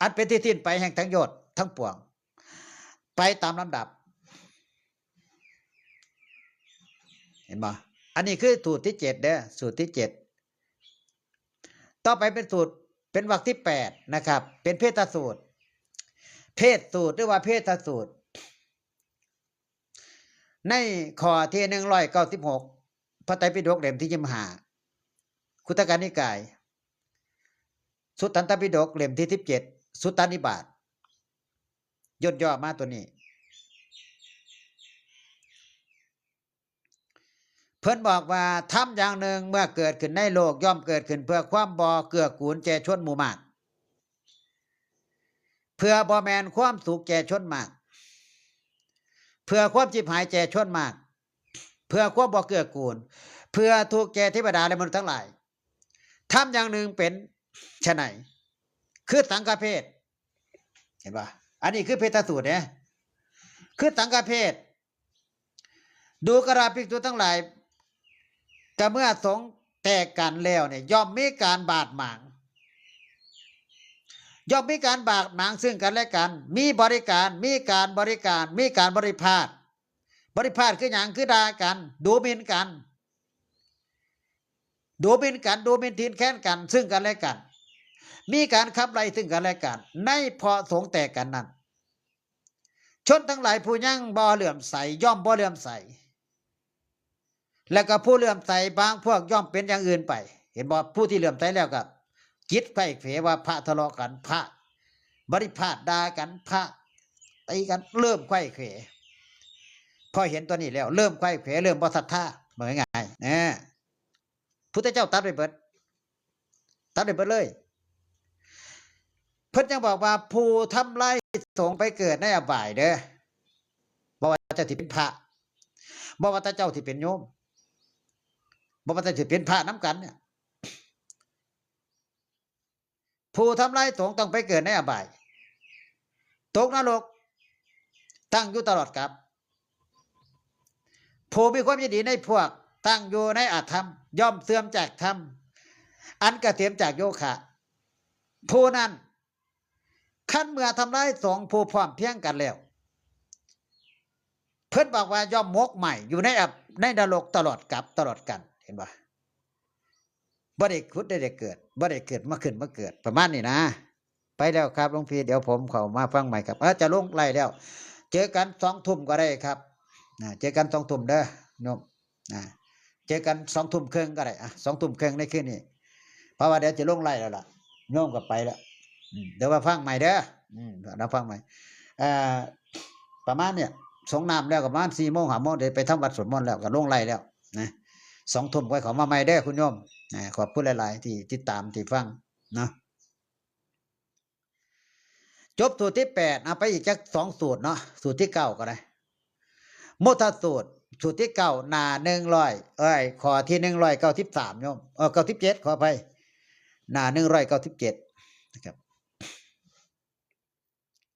อันเป็นที่สิ้นไปแห่งทั้งโยชน์ทั้งปวง ไปตามลำดับ เห็นบ่ อันนี้คือสูตรที่เจ็ดเด้อ สูตรที่เจ็ด ต่อไปเป็นสูตร เป็นวรรคที่แปดนะครับ เป็นเพศสูตร เพศสูตรหรือว่าเพศสูตร ในข้อที่หนึ่งร้อยเก้าสิบหก พระไตรปิฎกเล่มที่ยี่สิบห้า คุตตกนิกาย สุตตันตปิฎกเล่มที่สิบเจ็ด สุตตานิบาต ย่นย่อมาตัวนี้ เพิ่นบอกว่า ธรรมอย่างหนึ่งเมื่อเกิดขึ้นในโลกย่อมเกิดขึ้นเพื่อความบ่เกื้อกูลแก่ชนหมู่มาก เพื่อบ่แม่นความสุขแก่ชนมาก เพื่อความชิบหายแก่ชนมาก เพื่อความบ่เกื้อกูล เพื่อทุกข์แก่เทวดาและมนุษย์ทั้งหลาย ธรรมอย่างหนึ่งเป็นไฉน คือสังฆเพศ เห็นบ่ อันนี้คือเพศสูตรเนี่ย คือสังฆเพศ ดูกราภิกษุทั้งหลาย ก็เมื่อสงฆ์ แตกกันแล้วเนี่ย ย่อมมีการบาดหมาง ย่อมมีการบาดหมางซึ่งกันและกัน มีบริการ มีการบริการ มีการบริพาท บริพาทคือหยัง คือด่ากัน ดูหมิ่นกัน ดูหมิ่นกัน ดูหมิ่นทิ่นแคลนกัน ซึ่งกันและกัน มีการขับไล่ซึ่งกันและกัน ในเพราะสงฆ์แตกกันนั้น ชนทั้งหลายผู้ยังบ่เหลื่อมใส ย่อมบ่เหลื่อมใส และก็ผู้เหลื่อมใสบางพวกย่อมเป็นอย่างอื่นไป เห็นบ่ ผู้ที่เหลื่อมใสแล้วก็จิตไขว้เขวว่าพระทะเลาะกัน พระบริพาทด่ากัน พระตีกัน เริ่มไขว้เขว พอเห็นตัวนี้แล้ว เริ่มไขว้เขว เริ่มบ่ศรัทธา ว่าง่ายๆ นะ พุทธเจ้าตัดไปเบิด ตัดไปเบิดเลย เพิ่นยังบอกว่าผู้ทำลายสงฆ์ไปเกิดในอบายเด้อ บ่ว่าเจ้าที่เป็นพระ บ่ว่าแต่เจ้าที่เป็นโยม บ่ว่าแต่ที่เป็นพระนำกันเนี่ย ผู้ทำลายสงฆ์ต้องไปเกิดในอบาย ตกนรก ตั้งอยู่ตลอดกาล ผู้มีความยินดีในพวกตั้งอยู่ในอธรรม ย่อมเสื่อมจากธรรม อันเกษมจากโยคะ ผู้นั้น คันเมื่อทำลายสงฆ์ผู้พร้อมเพรียงกันแล้ว เพิ่นบอกว่าย่อมหมกไหม้อยู่ในอับ-, ในนรกตลอดกาลตลอดกาล เห็นบ่ บ่ได้ผุดได้เกิด บ่ได้เกิดมาขึ้นมาเกิด ประมาณนี้นะ ไปแล้วครับหลวงพี่ เดี๋ยวผมเข้ามาฟังใหม่ครับ เออ จะลงไลฟ์แล้ว เจอกันสองทุ่มก็ได้ครับ นะ เจอกันสองทุ่มเด้อโยม นะ เจอกันสองทุ่มครึ่งก็ได้ อ่ะ สองทุ่มครึ่งในคืนนี้ เพราะว่าเดี๋ยวจะลงไลฟ์แล้วล่ะ โยมก็ไปแล้ว อืม เดี๋ยวมาฟังใหม่เด้อ อืม เดี๋ยวฟังใหม่ เอ่อ ประมาณเนี่ย สงน้ำแล้วก็ประมาณสี่โมง ห้าโมง เดี๋ยวไปทำวัดสวดมนต์แล้วก็ลงไลฟ์แล้วนะ สองทุ่มค่อยเข้ามาใหม่เด้อคุณโยม นะ ขอบคุณหลายๆ ที่ติดตามที่ฟังเนาะ จบสูตรที่แปด เอาไปอีกจักสองสูตรเนาะ สูตรที่เก้าก็ได้ มุทสูตร สูตรที่เก้า หน้าหนึ่งร้อย เอ้ย ข้อที่หนึ่งร้อยเก้าสิบสาม โยม เออ เก้าสิบเจ็ด ขออภัย หน้าหนึ่งร้อยเก้าสิบเจ็ด นะครับ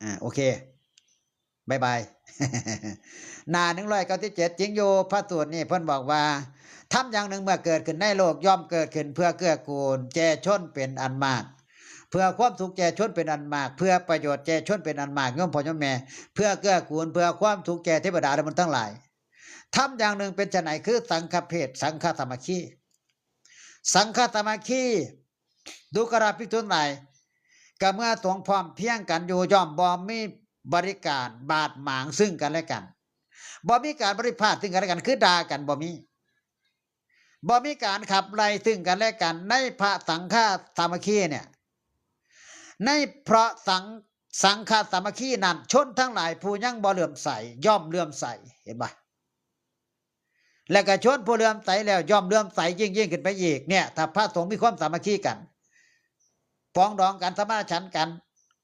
อ่า โอเค บ๊ายบาย หน้าหนึ่งร้อยเก้าสิบเจ็ด จริงอยู่ พระสูตรนี่เพิ่นบอกว่า ธรรมอย่างหนึ่งเมื่อเกิดขึ้นในโลกย่อมเกิดขึ้นเพื่อเกื้อกูลแก่ชนเป็นอันมาก เพื่อความสุขแก่ชนเป็นอันมาก เพื่อประโยชน์แก่ชนเป็นอันมาก โยมพ่อโยมแม่ เพื่อเกื้อกูล เพื่อความสุขแก่เทวดาและมนุษย์ทั้งหลาย ธรรมอย่างหนึ่งเป็นไฉน คือสังฆเพศ สังฆสามัคคี สังฆสามัคคี ดูกราภิกษุทั้งหลาย ก็เมื่อสงฆ์พร้อมเพรียงกันอยู่ ย่อมบ่มีบริการบาดหมางซึ่งกันและกัน บ่มีการบริพาทซึ่งกันและกัน คือด่ากัน บ่มี บ่มีการขับไล่ซึ่งกันและกัน ในพระสังฆสามัคคีเนี่ย ในพระสัง-, สังฆสามัคคีนั้น ชนทั้งหลายผู้ยังบ่เหลื่อมใส ย่อมเหลื่อมใส เห็นบ่ และก็ชนผู้เหลื่อมใสแล้วย่อมเหลื่อมใสยิ่งๆ ขึ้นไปอีก เนี่ย ถ้าพระสงฆ์มีความสามัคคีกัน ปรองดองกัน สมานฉันท์กัน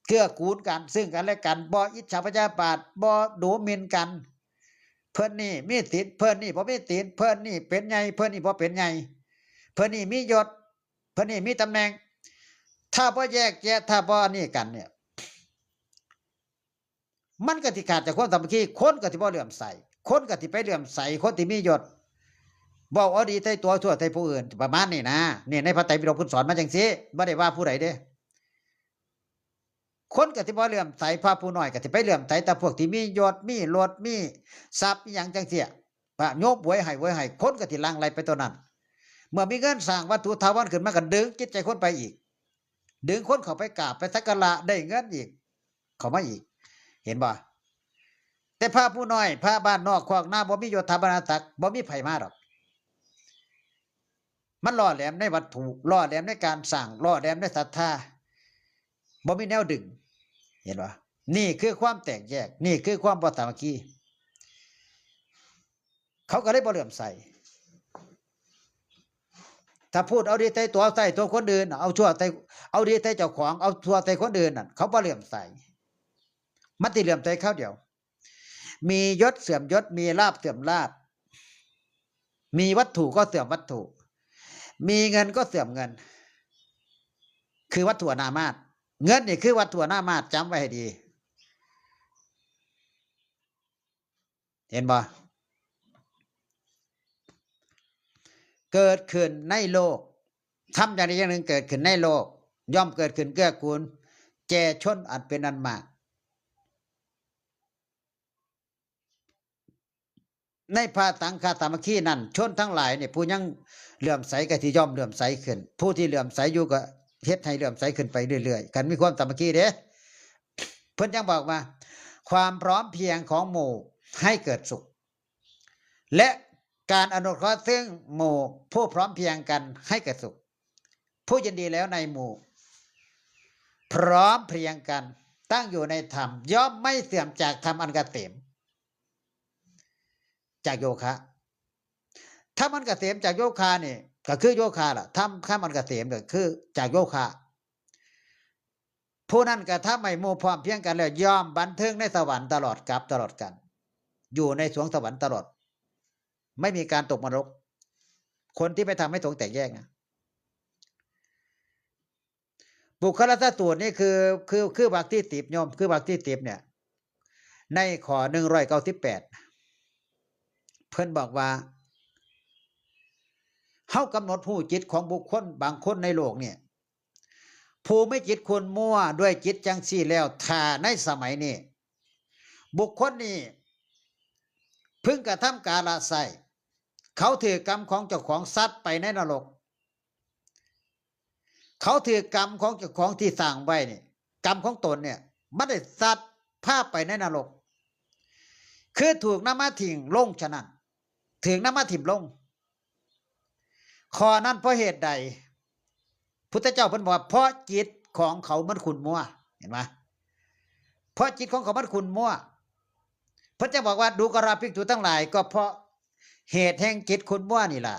เกื้อกูลกัน ซึ่งกันและกัน บ่อิจฉาพยาบาท บ่ดูหมิ่นกัน เพิ่นนี่มีศีล เพิ่นนี่บ่มีศีล เพิ่นนี่เป็นใหญ่ เพิ่นนี่บ่เป็นใหญ่ เพิ่นนี่มียศ เพิ่นนี่มีตำแหน่ง ถ้าบ่แยกแยะ ถ้าบ่อันนี้กันเนี่ย มันก็สิขาดจากความสามัคคี คนก็สิบ่เหลื่อมใส คนก็สิไปเหลื่อมใสคนที่มียศ เว้าเอาดีใส่ตัว ชั่วใส่ผู้อื่น ประมาณนี้นะ นี่ในพระไตรปิฎกเพิ่นสอนมาจังซี่ บ่ได้ว่าผู้ใดเด้ คนก็สิบ่เหลื่อมใสพระผู้น้อย ก็สิไปเหลื่อมใสแต่พวกที่มียศ มีรถ มีทรัพย์ มีหยังจังซี่ พระโยมโวยให้ โวยให้ คนก็สิหลั่งไหลไปตัวนั้น เมื่อมีเงินสร้างวัตถุถาวรขึ้นมาก็ดึงจิตใจคนไปอีก ดึงคนเข้าไปกราบไปสักการะ ได้เงินอีก เข้ามาอีก เห็นบ่ แต่พระผู้น้อย พระบ้านนอกคอกนา บ่มียศถาบรรดาศักดิ์ บ่มีไผมาดอก มันหล่อแหลมในวัตถุ หล่อแหลมในการสร้าง หล่อแหลมในศรัทธา บ่มีแนวดึง เห็นบ่ นี่คือความแตกแยก นี่คือความบ่สามัคคี เขาก็เลยบ่เหลื่อมใส ถ้าพูดเอาดีใส่ตัว ใส่ตัวคนอื่น เอาชั่วใส่ เอาดีใส่เจ้าของ เอาชั่วใส่คนอื่นนั่น เขาบ่เหลื่อมใส มันสิเหลื่อมใสคราวเดียว มียศเสื่อมยศ มีลาภเสื่อมลาภ มีวัตถุก็เสื่อมวัตถุ มีเงินก็เสื่อมเงิน คือวัตถุอนามาตย์ เงินนี่คือวัตถุอนามาตย์ จำไว้ให้ดี เห็นบ่ เกิดขึ้นในโลก ธรรมอย่างใดอย่างหนึ่งเกิดขึ้นในโลก ย่อมเกิดขึ้นเกื้อกูลแก่ชนอันเป็นอันมาก ในพระสังฆสามัคคีนั้น ชนทั้งหลายเนี่ย ผู้ยังเหลื่อมใสก็สิย่อมเหลื่อมใสขึ้น ผู้ที่เหลื่อมใสอยู่ก็เฮ็ดให้เหลื่อมใสขึ้นไปเรื่อยๆ กันมีความสามัคคีเด้ เพิ่นยังบอกว่า ความพร้อมเพรียงของหมู่ให้เกิดสุข และการอนุเคราะห์ซึ่งหมู่ผู้พร้อมเพรียงกันให้เกิดสุข ผู้ยินดีแล้วในหมู่ พร้อมเพรียงกันตั้งอยู่ในธรรม ย่อมไม่เสื่อมจากธรรมอันเกษม จากโยคะ ธรรมอันเกษมจากโยคะนี่ก็คือโยคะล่ะ ธรรม ธรรมอันเกษมก็คือจากโยคะ ผู้นั้นกระทำให้หมู่พร้อมเพรียงกันแล้ว ย่อมบันเทิงในสวรรค์ตลอดกาลตลอดกาล อยู่ในสวงสวรรค์ตลอด ไม่มีการตกนรก คนที่ไม่ทำให้สงฆ์แตกแยกนะ ปุคละสูตรนี่คือ คือ คือวรรคที่สิบ โยม คือวรรคที่สิบเนี่ย ในข้อหนึ่งร้อยเก้าสิบแปด เพิ่นบอกว่า เฮากำหนดฮู้จิตของบุคคลบางคนในโลกเนี่ย ผู้มีจิตขุ่นมัวด้วยจิตจังซี่แล้ว ถ้าในสมัยนี้ บุคคลนี้ พึงกระทำกาละไส้ เขาถือกกรรมของเจ้าของสัตว์ไปในนรก เขาถือกกรรมของเจ้าของที่สร้างไว้นี่ กรรมของตนเนี่ย มันได้สัตว์พาไปในนรก คือถูกนำมาทิ้งลงฉะนั้น ถูกนำมาทิ้งลง ข้อนั้นเพราะเหตุใด พุทธเจ้าเพิ่นบอกว่า เพราะจิตของเขามันขุ่นมัว เห็นไหม เพราะจิตของเขามันขุ่นมัว เพิ่นจะบอกว่า ดูกราภิกษุทั้งหลาย ก็เพราะเหตุแห่งจิตขุ่นมัวนี่แหละ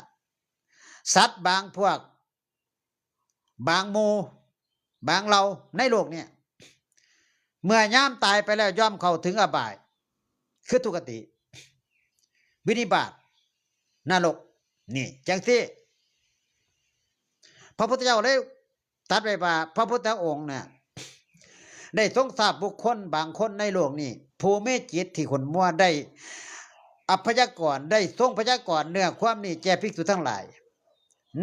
สัตว์บางพวก บางหมู่ บางเหล่าในโลกเนี่ย เมื่อยามตายไปแล้วย่อมเข้าถึงอบาย คือทุกขติ วินิบาต นรก นี่ จังซี่ พระพุทธเจ้าเลยตรัสไว้ว่า พระพุทธองค์เนี่ย ได้ทรงทราบบุคคลบางคนในโลกนี้ ผู้มีจิตที่ขุ่นมัว ได้อัพยากรณ์ ได้ทรงพยากรณ์เนื้อความนี้แก่ภิกษุทั้งหลาย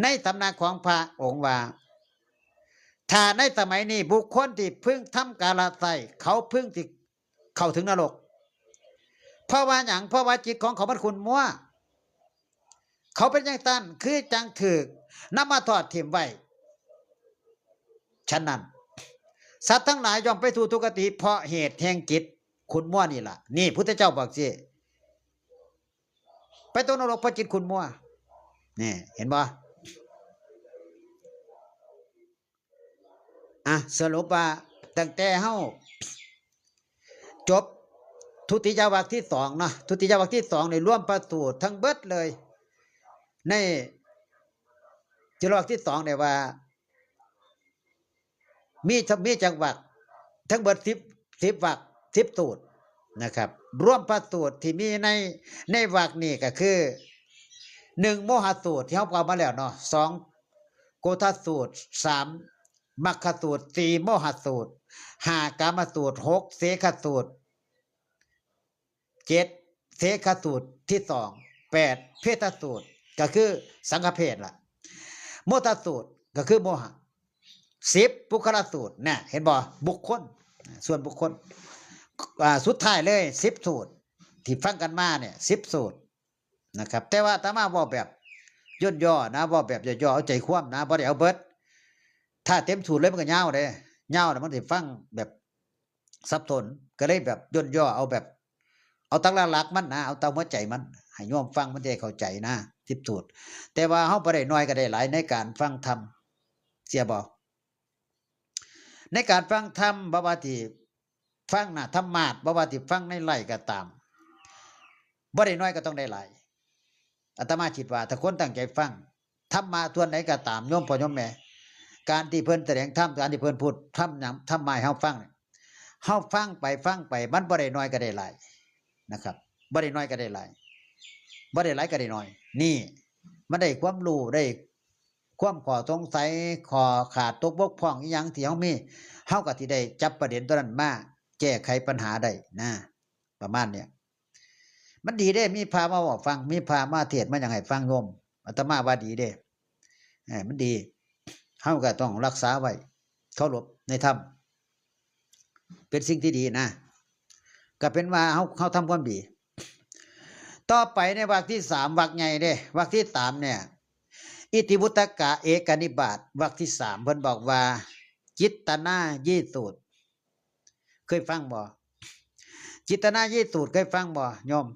ในตำนานของพระองค์ว่า ถ้าในสมัยนี้บุคคลที่พึงทำกาละไส้ เขาพึงสิเข้าถึงนรก เพราะว่าหยัง เพราะว่าจิตของเขามันขุ่นมัว เขาเป็นจังซั่น คือจังถูกนำมาทอดถิ่มไว้ ฉะนั้น สัตว์ทั้งหลายย่อมไปสู่ทุกขติ เพราะเหตุแห่งจิตขุ่นมัวนี่ล่ะ นี่พุทธเจ้าบอกสิ ไปตกนรกเพราะจิตขุ่นมัว นี่ เห็นบ่ อ่ะ สรุปว่าตั้งแต่เฮาจบทุติยวรรคที่สองเนาะ ทุติยวรรคที่สองนี่รวมพระสูตรทั้งเบิดเลย ในจุลวรรคที่สองเนี่ยว่า มี มีจักวรรค ทั้งเบิดสิบ สิบวรรค สิบสูตรนะครับ รวมพระสูตรที่มีใน ในวรรคนี่ก็คือ หนึ่ง โมหสูตรที่เฮาเว้ามาแล้วเนาะ สอง โกธสูตร สาม มัคคสูตร สี่ โมหสูตร ห้า กามสูตร หก เสขสูตร เจ็ด เสขสูตรที่สอง แปด เพศสูตร ก็คือสังฆเพศล่ะ โมหสูตร ก็คือโมหะ สิบ ปุคคลสูตร นะ เห็นบ่ บุคคล ส่วนบุคคล อ่า สุดท้ายเลย สิบสูตร ที่ฟังกันมาเนี่ย สิบสูตรนะครับ แต่ว่าอาตมาเว้าแบบย่นย่อนะ เว้าแบบย่อๆ เอาใจความนะ บ่ได้เอาเบิด ถ้าเต็มสูตรเลยมันก็ยาวเด้ ยาวแล้วมันสิฟังแบบสับสน ก็เลยแบบย่นย่อเอาแบบ เอาแตาหลักๆ มันนะ เอาแตาหัวใจมัน ให้โยมฟังมันจะได้เข้าใจนะ สิบสูตร แต่ว่าเฮาบ่ได้น้อยก็ได้หลายในการฟังธรรม เชื่อบ่ ในการฟังธรรม บ่ว่าที่ฟังหน้าธรรมาสน์ บ่ว่าที่ฟังในไลฟ์ก็ตาม บ่ได้น้อยก็ต้องได้หลาย อาตมาคิดว่าถ้าคนตั้งใจฟังธรรมะส่วนใดก็ตาม โยมพ่อโยมแม่ การที่เพิ่นแสดงธรรม การที่เพิ่นพูดธรรมหยัง ธรรมะให้เฮาฟังเนี่ย เฮาฟังไปฟังไป มันบ่ได้น้อยก็ได้หลายนะครับ บ่ได้น้อยก็ได้หลาย บ่ได้หลายก็ได้น้อย นี่ มันได้ความรู้ ได้ความข้อสงสัย ข้อขาดตกบกพร่องอิหยังที่เฮามี เฮาก็สิได้จับประเด็นตัวนั้นมาแก้ไขปัญหาได้นะ ประมาณเนี้ย มันดีเด้ มีพระมาเว้าฟัง มีพระมาเทศน์มาหยังให้ฟังโยม อาตมาว่าดีเด้ เออ มันดี เฮาก็ต้องรักษาไว้ เคารพในธรรม เป็นสิ่งที่ดีนะ ก็เป็นว่าเฮา เฮาทำความดี ต่อไปในวรรคที่สาม วรรคใหญ่เด้ วรรคที่สามเนี่ย อิติวุตตกะเอกนิบาต วรรคที่สาม เพิ่นบอกว่า จิตตนายีสูตร เคยฟังบ่ จิตตนายีสูตร เคยฟังบ่โยม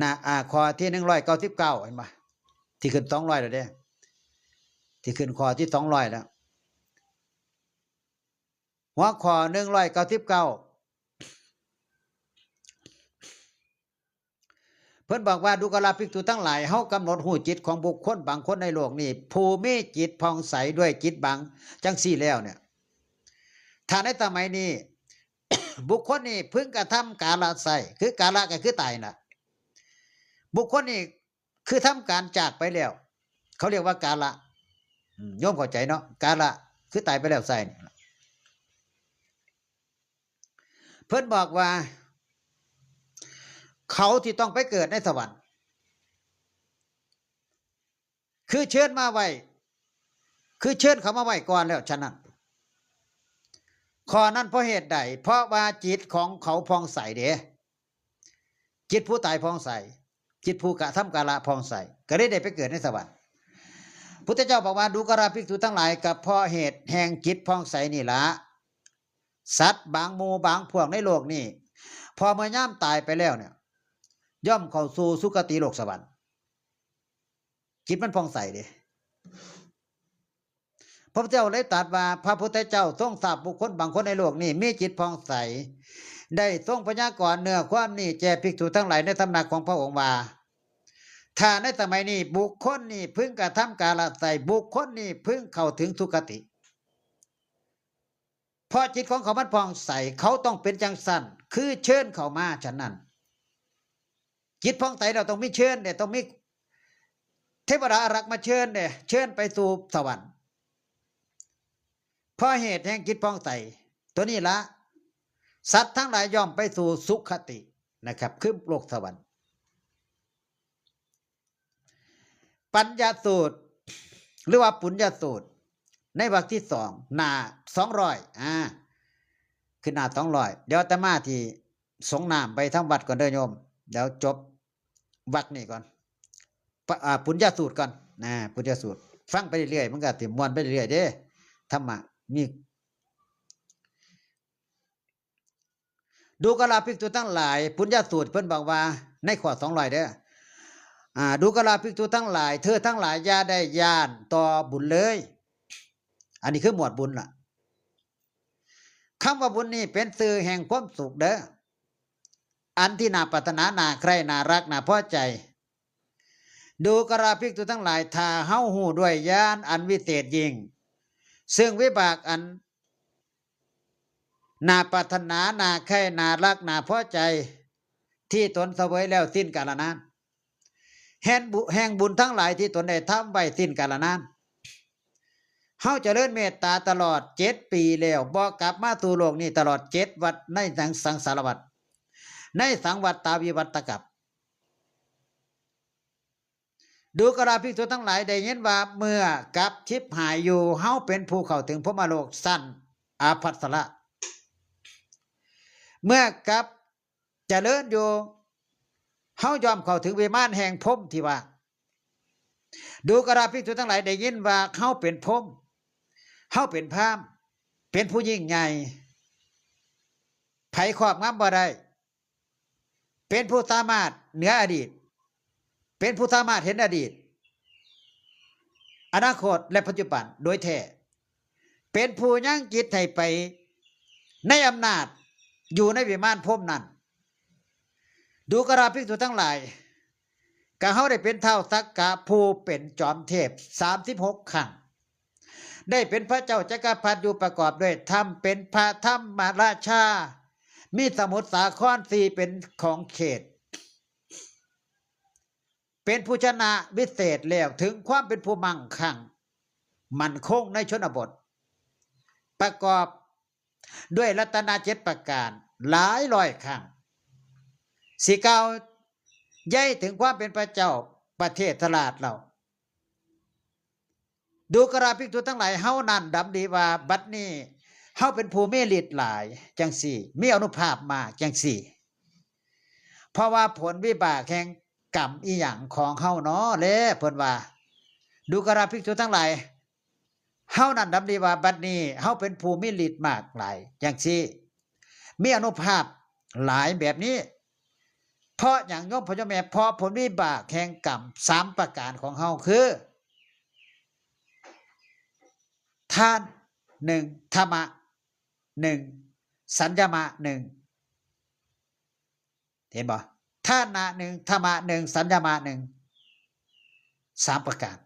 นะ อ่า ข้อที่หนึ่งร้อยเก้าสิบเก้า เห็นบ่ ที่ขึ้นสองร้อยแล้วเด้ ที่ขึ้นข้อที่สองร้อยแล้ว หัวข้อหนึ่งร้อยเก้าสิบเก้า เพิ่นบอกว่า ดูกราภิกษุทั้งหลาย เฮากำหนดฮู้จิตของบุคคลบางคนในโลกนี้ ผู้มีจิตผ่องใสด้วยจิตบางจังซี่แล้วเนี่ย ถ้าในสมัยนี้ บุคคลนี้พึงกระทำกาละไส้ คือกาละก็คือตายน่ะ บุคคลนี้คือทำการจากไปแล้ว เขาเรียกว่ากาละ อืม โยมเข้าใจเนาะ กาละ คือตายไปแล้วไส้นี่ เพิ่นบอกว่า เขาที่ต้องไปเกิดในสวรรค์ คือเชิญมาไว้ คือเชิญเขามาไว้ก่อนแล้ว ฉะนั้น ข้อนั้นเพราะเหตุใด เพราะว่าจิตของเขาผ่องใสเด้ จิตผู้ตายผ่องใส จิตผู้กระทำกาละผ่องใส ก็เลยได้ไปเกิดในสวรรค์ พุทธเจ้าบอกว่า ดูกราภิกษุทั้งหลาย ก็เพราะเหตุแห่งจิตผ่องใสนี่ละ สัตว์บางหมู่บางพวกในโลกนี้ พอเมื่อยามตายไปแล้วเนี่ย ย่อมเข้าสู่สุคติโลกสวรรค์ จิตมันผ่องใสเด้ พระพุทธเจ้าเลยตรัสว่า พระพุทธเจ้าทรงทราบบุคคลบางคนในโลกนี้มีจิตผ่องใส ได้ทรงพยากรณ์เนื้อความนี้แก่ภิกษุทั้งหลายในตำหนักของพระองค์ว่า ถ้าในสมัยนี้บุคคลนี้พึงกระทำกาละไส้ บุคคลนี้พึงเข้าถึงสุคติ เพราะจิตของเขามันผ่องใส เขาต้องเป็นจังซั่น คือเชิญเขามาฉะนั้น จิตผ่องใสเราต้องมีเชิญเนี่ย ต้องมีเทวดาอารักษ์มาเชิญเนี่ย เชิญไปสู่สวรรค์ เพราะเหตุแห่งจิตผ่องใส ตัวนี้ละ สัตว์ทั้งหลายย่อมไปสู่สุคตินะครับ คือโลกสวรรค์ ปัญญาสูตร หรือว่าปุญญาสูตร ในวรรคที่สอง หน้าสองร้อย อ่า คือหน้าสองร้อย เดี๋ยวอาตมาที่สงน้ำไปทำวัดก่อนเด้อโยม เดี๋ยวจบวรรคนี้ก่อน ปะ อ่า ปุญญาสูตรก่อนนะ ปุญญาสูตร ฟังไปเรื่อยๆ มันก็สิม่วนไปเรื่อยๆ เด้ ธรรมะ มี ดูกราภิกษุทั้งหลาย ปุญญาสูตรเพิ่นบอกว่า ในข้อสองร้อยเด้อ อ่า ดูกราภิกษุทั้งหลาย เธอทั้งหลายอย่าได้ย้านต่อบุญเลย อันนี้คือหมวดบุญล่ะ คำว่าบุญนี่เป็นชื่อแห่งความสุขเด้อ อันที่น่าปรารถนา น่าใคร่ น่ารัก น่าพอใจ ดูกราภิกษุทั้งหลาย ถ้าเฮาฮู้ด้วยญาณอันวิเศษยิ่ง ซึ่งวิบากอันน่าปรารถนา น่าใคร่ น่ารัก น่าพอใจ ที่ตนเสวยแล้วสิ้นกาลนาน แห่งบุ แห่งบุญทั้งหลายที่ตนได้ทำไว้สิ้นกาลนาน เฮาเจริญเมตตาตลอดเจ็ดปีแล้ว บ่กลับมาสู่โลกนี้ตลอดเจ็ดวัฏในสัง สังสารวัฏ ในสังวัฏฏาวิวัฏฏกัป ดูกราภิกษุทั้งหลาย ได้ยินว่าเมื่อกลับชิบหายอยู่ เฮาเป็นผู้เข้าถึงพรหมโลกชั้นอาภัสสระ เมื่อกลับเจริญอยู่ เฮาย่อมเข้าถึงวิมานแห่งพรหมที่ว่า ดูกราภิกษุทั้งหลาย ได้ยินว่าเฮาเป็นพรหม เฮาเป็นพราหมณ์ เป็นผู้ยิ่งใหญ่ ไผครอบงำบ่ได้ เป็นผู้สามารถเหนืออดีต เป็นผู้สามารถเห็นอดีต อนาคต และปัจจุบันโดยแท้ เป็นผู้ยังจิตให้ไปในอำนาจ อยู่ในวิมานพรหมนั้น ดูกราภิกษุทั้งหลาย กะเฮาได้เป็นท้าวสักกะผู้เป็นจอมเทพสามสิบหกครั้ง ได้เป็นพระเจ้าจักรพรรดิอยู่ประกอบด้วยธรรม เป็นพระธรรมราชา มีสมุทรสาครสี่เป็นของเขต เป็นผู้ชนะวิเศษแล้ว ถึงความเป็นผู้มั่งคั่ง มั่นคงในชนบท ประกอบด้วยรัตนเจ็ดประการหลายร้อยครั้ง สิกล่าวใหญ่ถึงความเป็นพระเจ้า ประเทศสลาดเรา ดูกราภิกษุทั้งหลาย เฮานั้นดำดีว่าบัดนี้ เฮาเป็นผู้มีฤทธิ์หลายจังซี่ มีอานุภาพมากจังซี่ เพราะว่าผลวิบากแห่งกรรมอีหยังของเฮาน้อแล เพิ่นว่า ดูกราภิกษุทั้งหลาย เฮานั้นดำดีว่าบัดนี้ เฮาเป็นผู้มีฤทธิ์มากหลายจังซี่ มีอานุภาพหลายแบบนี้ เพราะหยังโยมพ่อโยมแม่ เพราะผลวิบากแห่งกรรมสามประการของเฮาคือ ทานหนึ่ง ธรรมะหนึ่ง สัญญมะหนึ่ง เห็นบ่ ทานะหนึ่ง ธรรมะหนึ่ง สัญญมะหนึ่ง สามประการ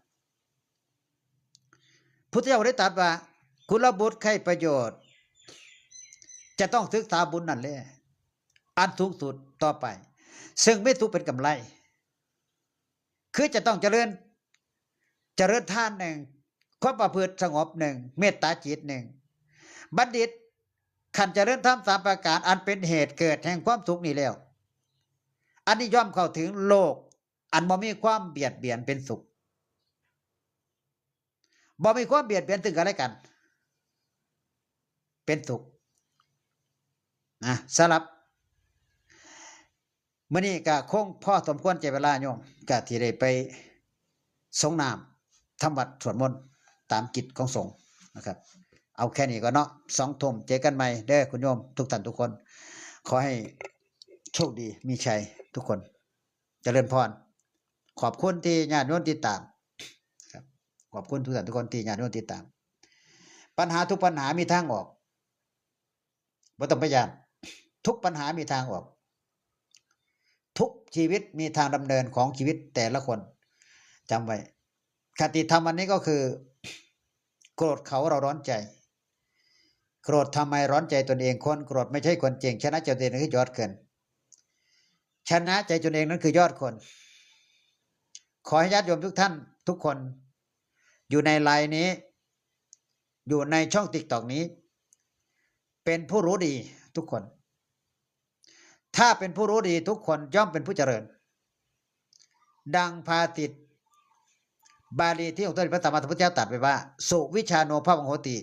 พุทธเจ้าได้ตรัสว่า กุลบุตรใคร่ประโยชน์ จะต้องศึกษาบุญนั่นแหละ อันสูงสุดต่อไป ซึ่งมีสุขเป็นกำไร คือจะต้องเจริญ เจริญทานหนึ่ง ความประพฤติสงบหนึ่ง เมตตาจิตหนึ่ง บัณฑิต คันเจริญธรรมสามประการ อันเป็นเหตุเกิดแห่งความสุขนี้แล้ว อันนี้ย่อมเข้าถึงโลก อันบ่มีความเบียดเบียนเป็นสุข บ่มีความเบียดเบียนซึ่งกันและกัน เป็นสุข นะ สำหรับมื้อนี้ก็คงพอสมควรแก่เวลาโยม ก็ที่ได้ไปสรงน้ำ ทำวัตรสวดมนต์ตามกิจของสงฆ์นะครับ เอาแค่นี้ก่อนเนาะ สองทุ่มเจอกันใหม่เด้อคุณโยมทุกท่านทุกคน ขอให้โชคดีมีชัยทุกคน เจริญพร ขอบคุณที่ญาติโยมติดตามครับ ขอบคุณทุกท่านทุกคนที่ญาติโยมติดตาม ปัญหาทุกปัญหามีทางออก บ่ต้องไปย้าน ทุกปัญหามีทางออก ทุกชีวิตมีทางดำเนินของชีวิตแต่ละคน จำไว้ คติธรรมวันนี้ก็คือ โกรธเขาเราร้อนใจ โกรธทำไมร้อนใจตนเอง คนโกรธไม่ใช่คนเก่ง ชนะใจตนเองคือยอดคน ชนะใจตนเองนั่นคือยอดคน ขอให้ญาติโยมทุกท่านทุกคน อยู่ในไลน์นี้ อยู่ในช่องติ๊กต็อกนี้ เป็นผู้รู้ดีทุกคน ถ้าเป็นผู้รู้ดีทุกคนย่อมเป็นผู้เจริญ ดังภาษิตบาลีที่องค์สมเด็จพระสัมมาสัมพุทธเจ้าตรัสไว้ว่า สุวิชชาโนภาวังโหติ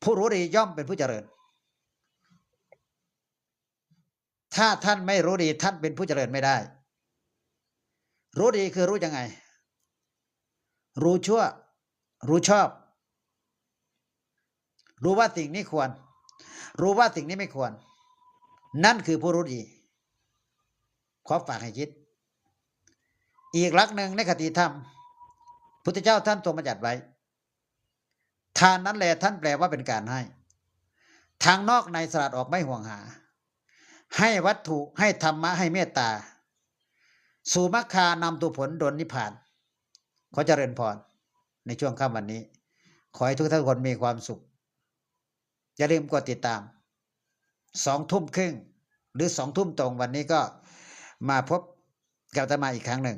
ผู้รู้ดีย่อมเป็นผู้เจริญ ถ้าท่านไม่รู้ดีท่านเป็นผู้เจริญไม่ได้ รู้ดีคือรู้ยังไง รู้ชั่ว รู้ชอบ รู้ว่าสิ่งนี้ควร รู้ว่าสิ่งนี้ไม่ควร นั่นคือผู้รู้ดี ขอฝากให้คิด อีกหลักหนึ่งในคติธรรม พุทธเจ้าท่านทรงบัญญัติไว้ ทานนั้นแลท่านแปลว่าเป็นการให้ ทางนอกในสลัดออกไม่ห่วงหา ให้วัตถุ ให้ธรรมะ ให้เมตตา สู่มรรคานำสู่ผลดลนิพพาน ขอเจริญพร ในช่วงค่ำวันนี้ ขอให้ทุกท่านทุกคนมีความสุข อย่าลืมกดติดตาม สองทุ่มครึ่ง หรือสองทุ่มตรงวันนี้ก็มาพบกับอาตมาอีกครั้งหนึ่ง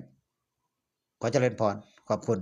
ขอเจริญพร ขอบคุณ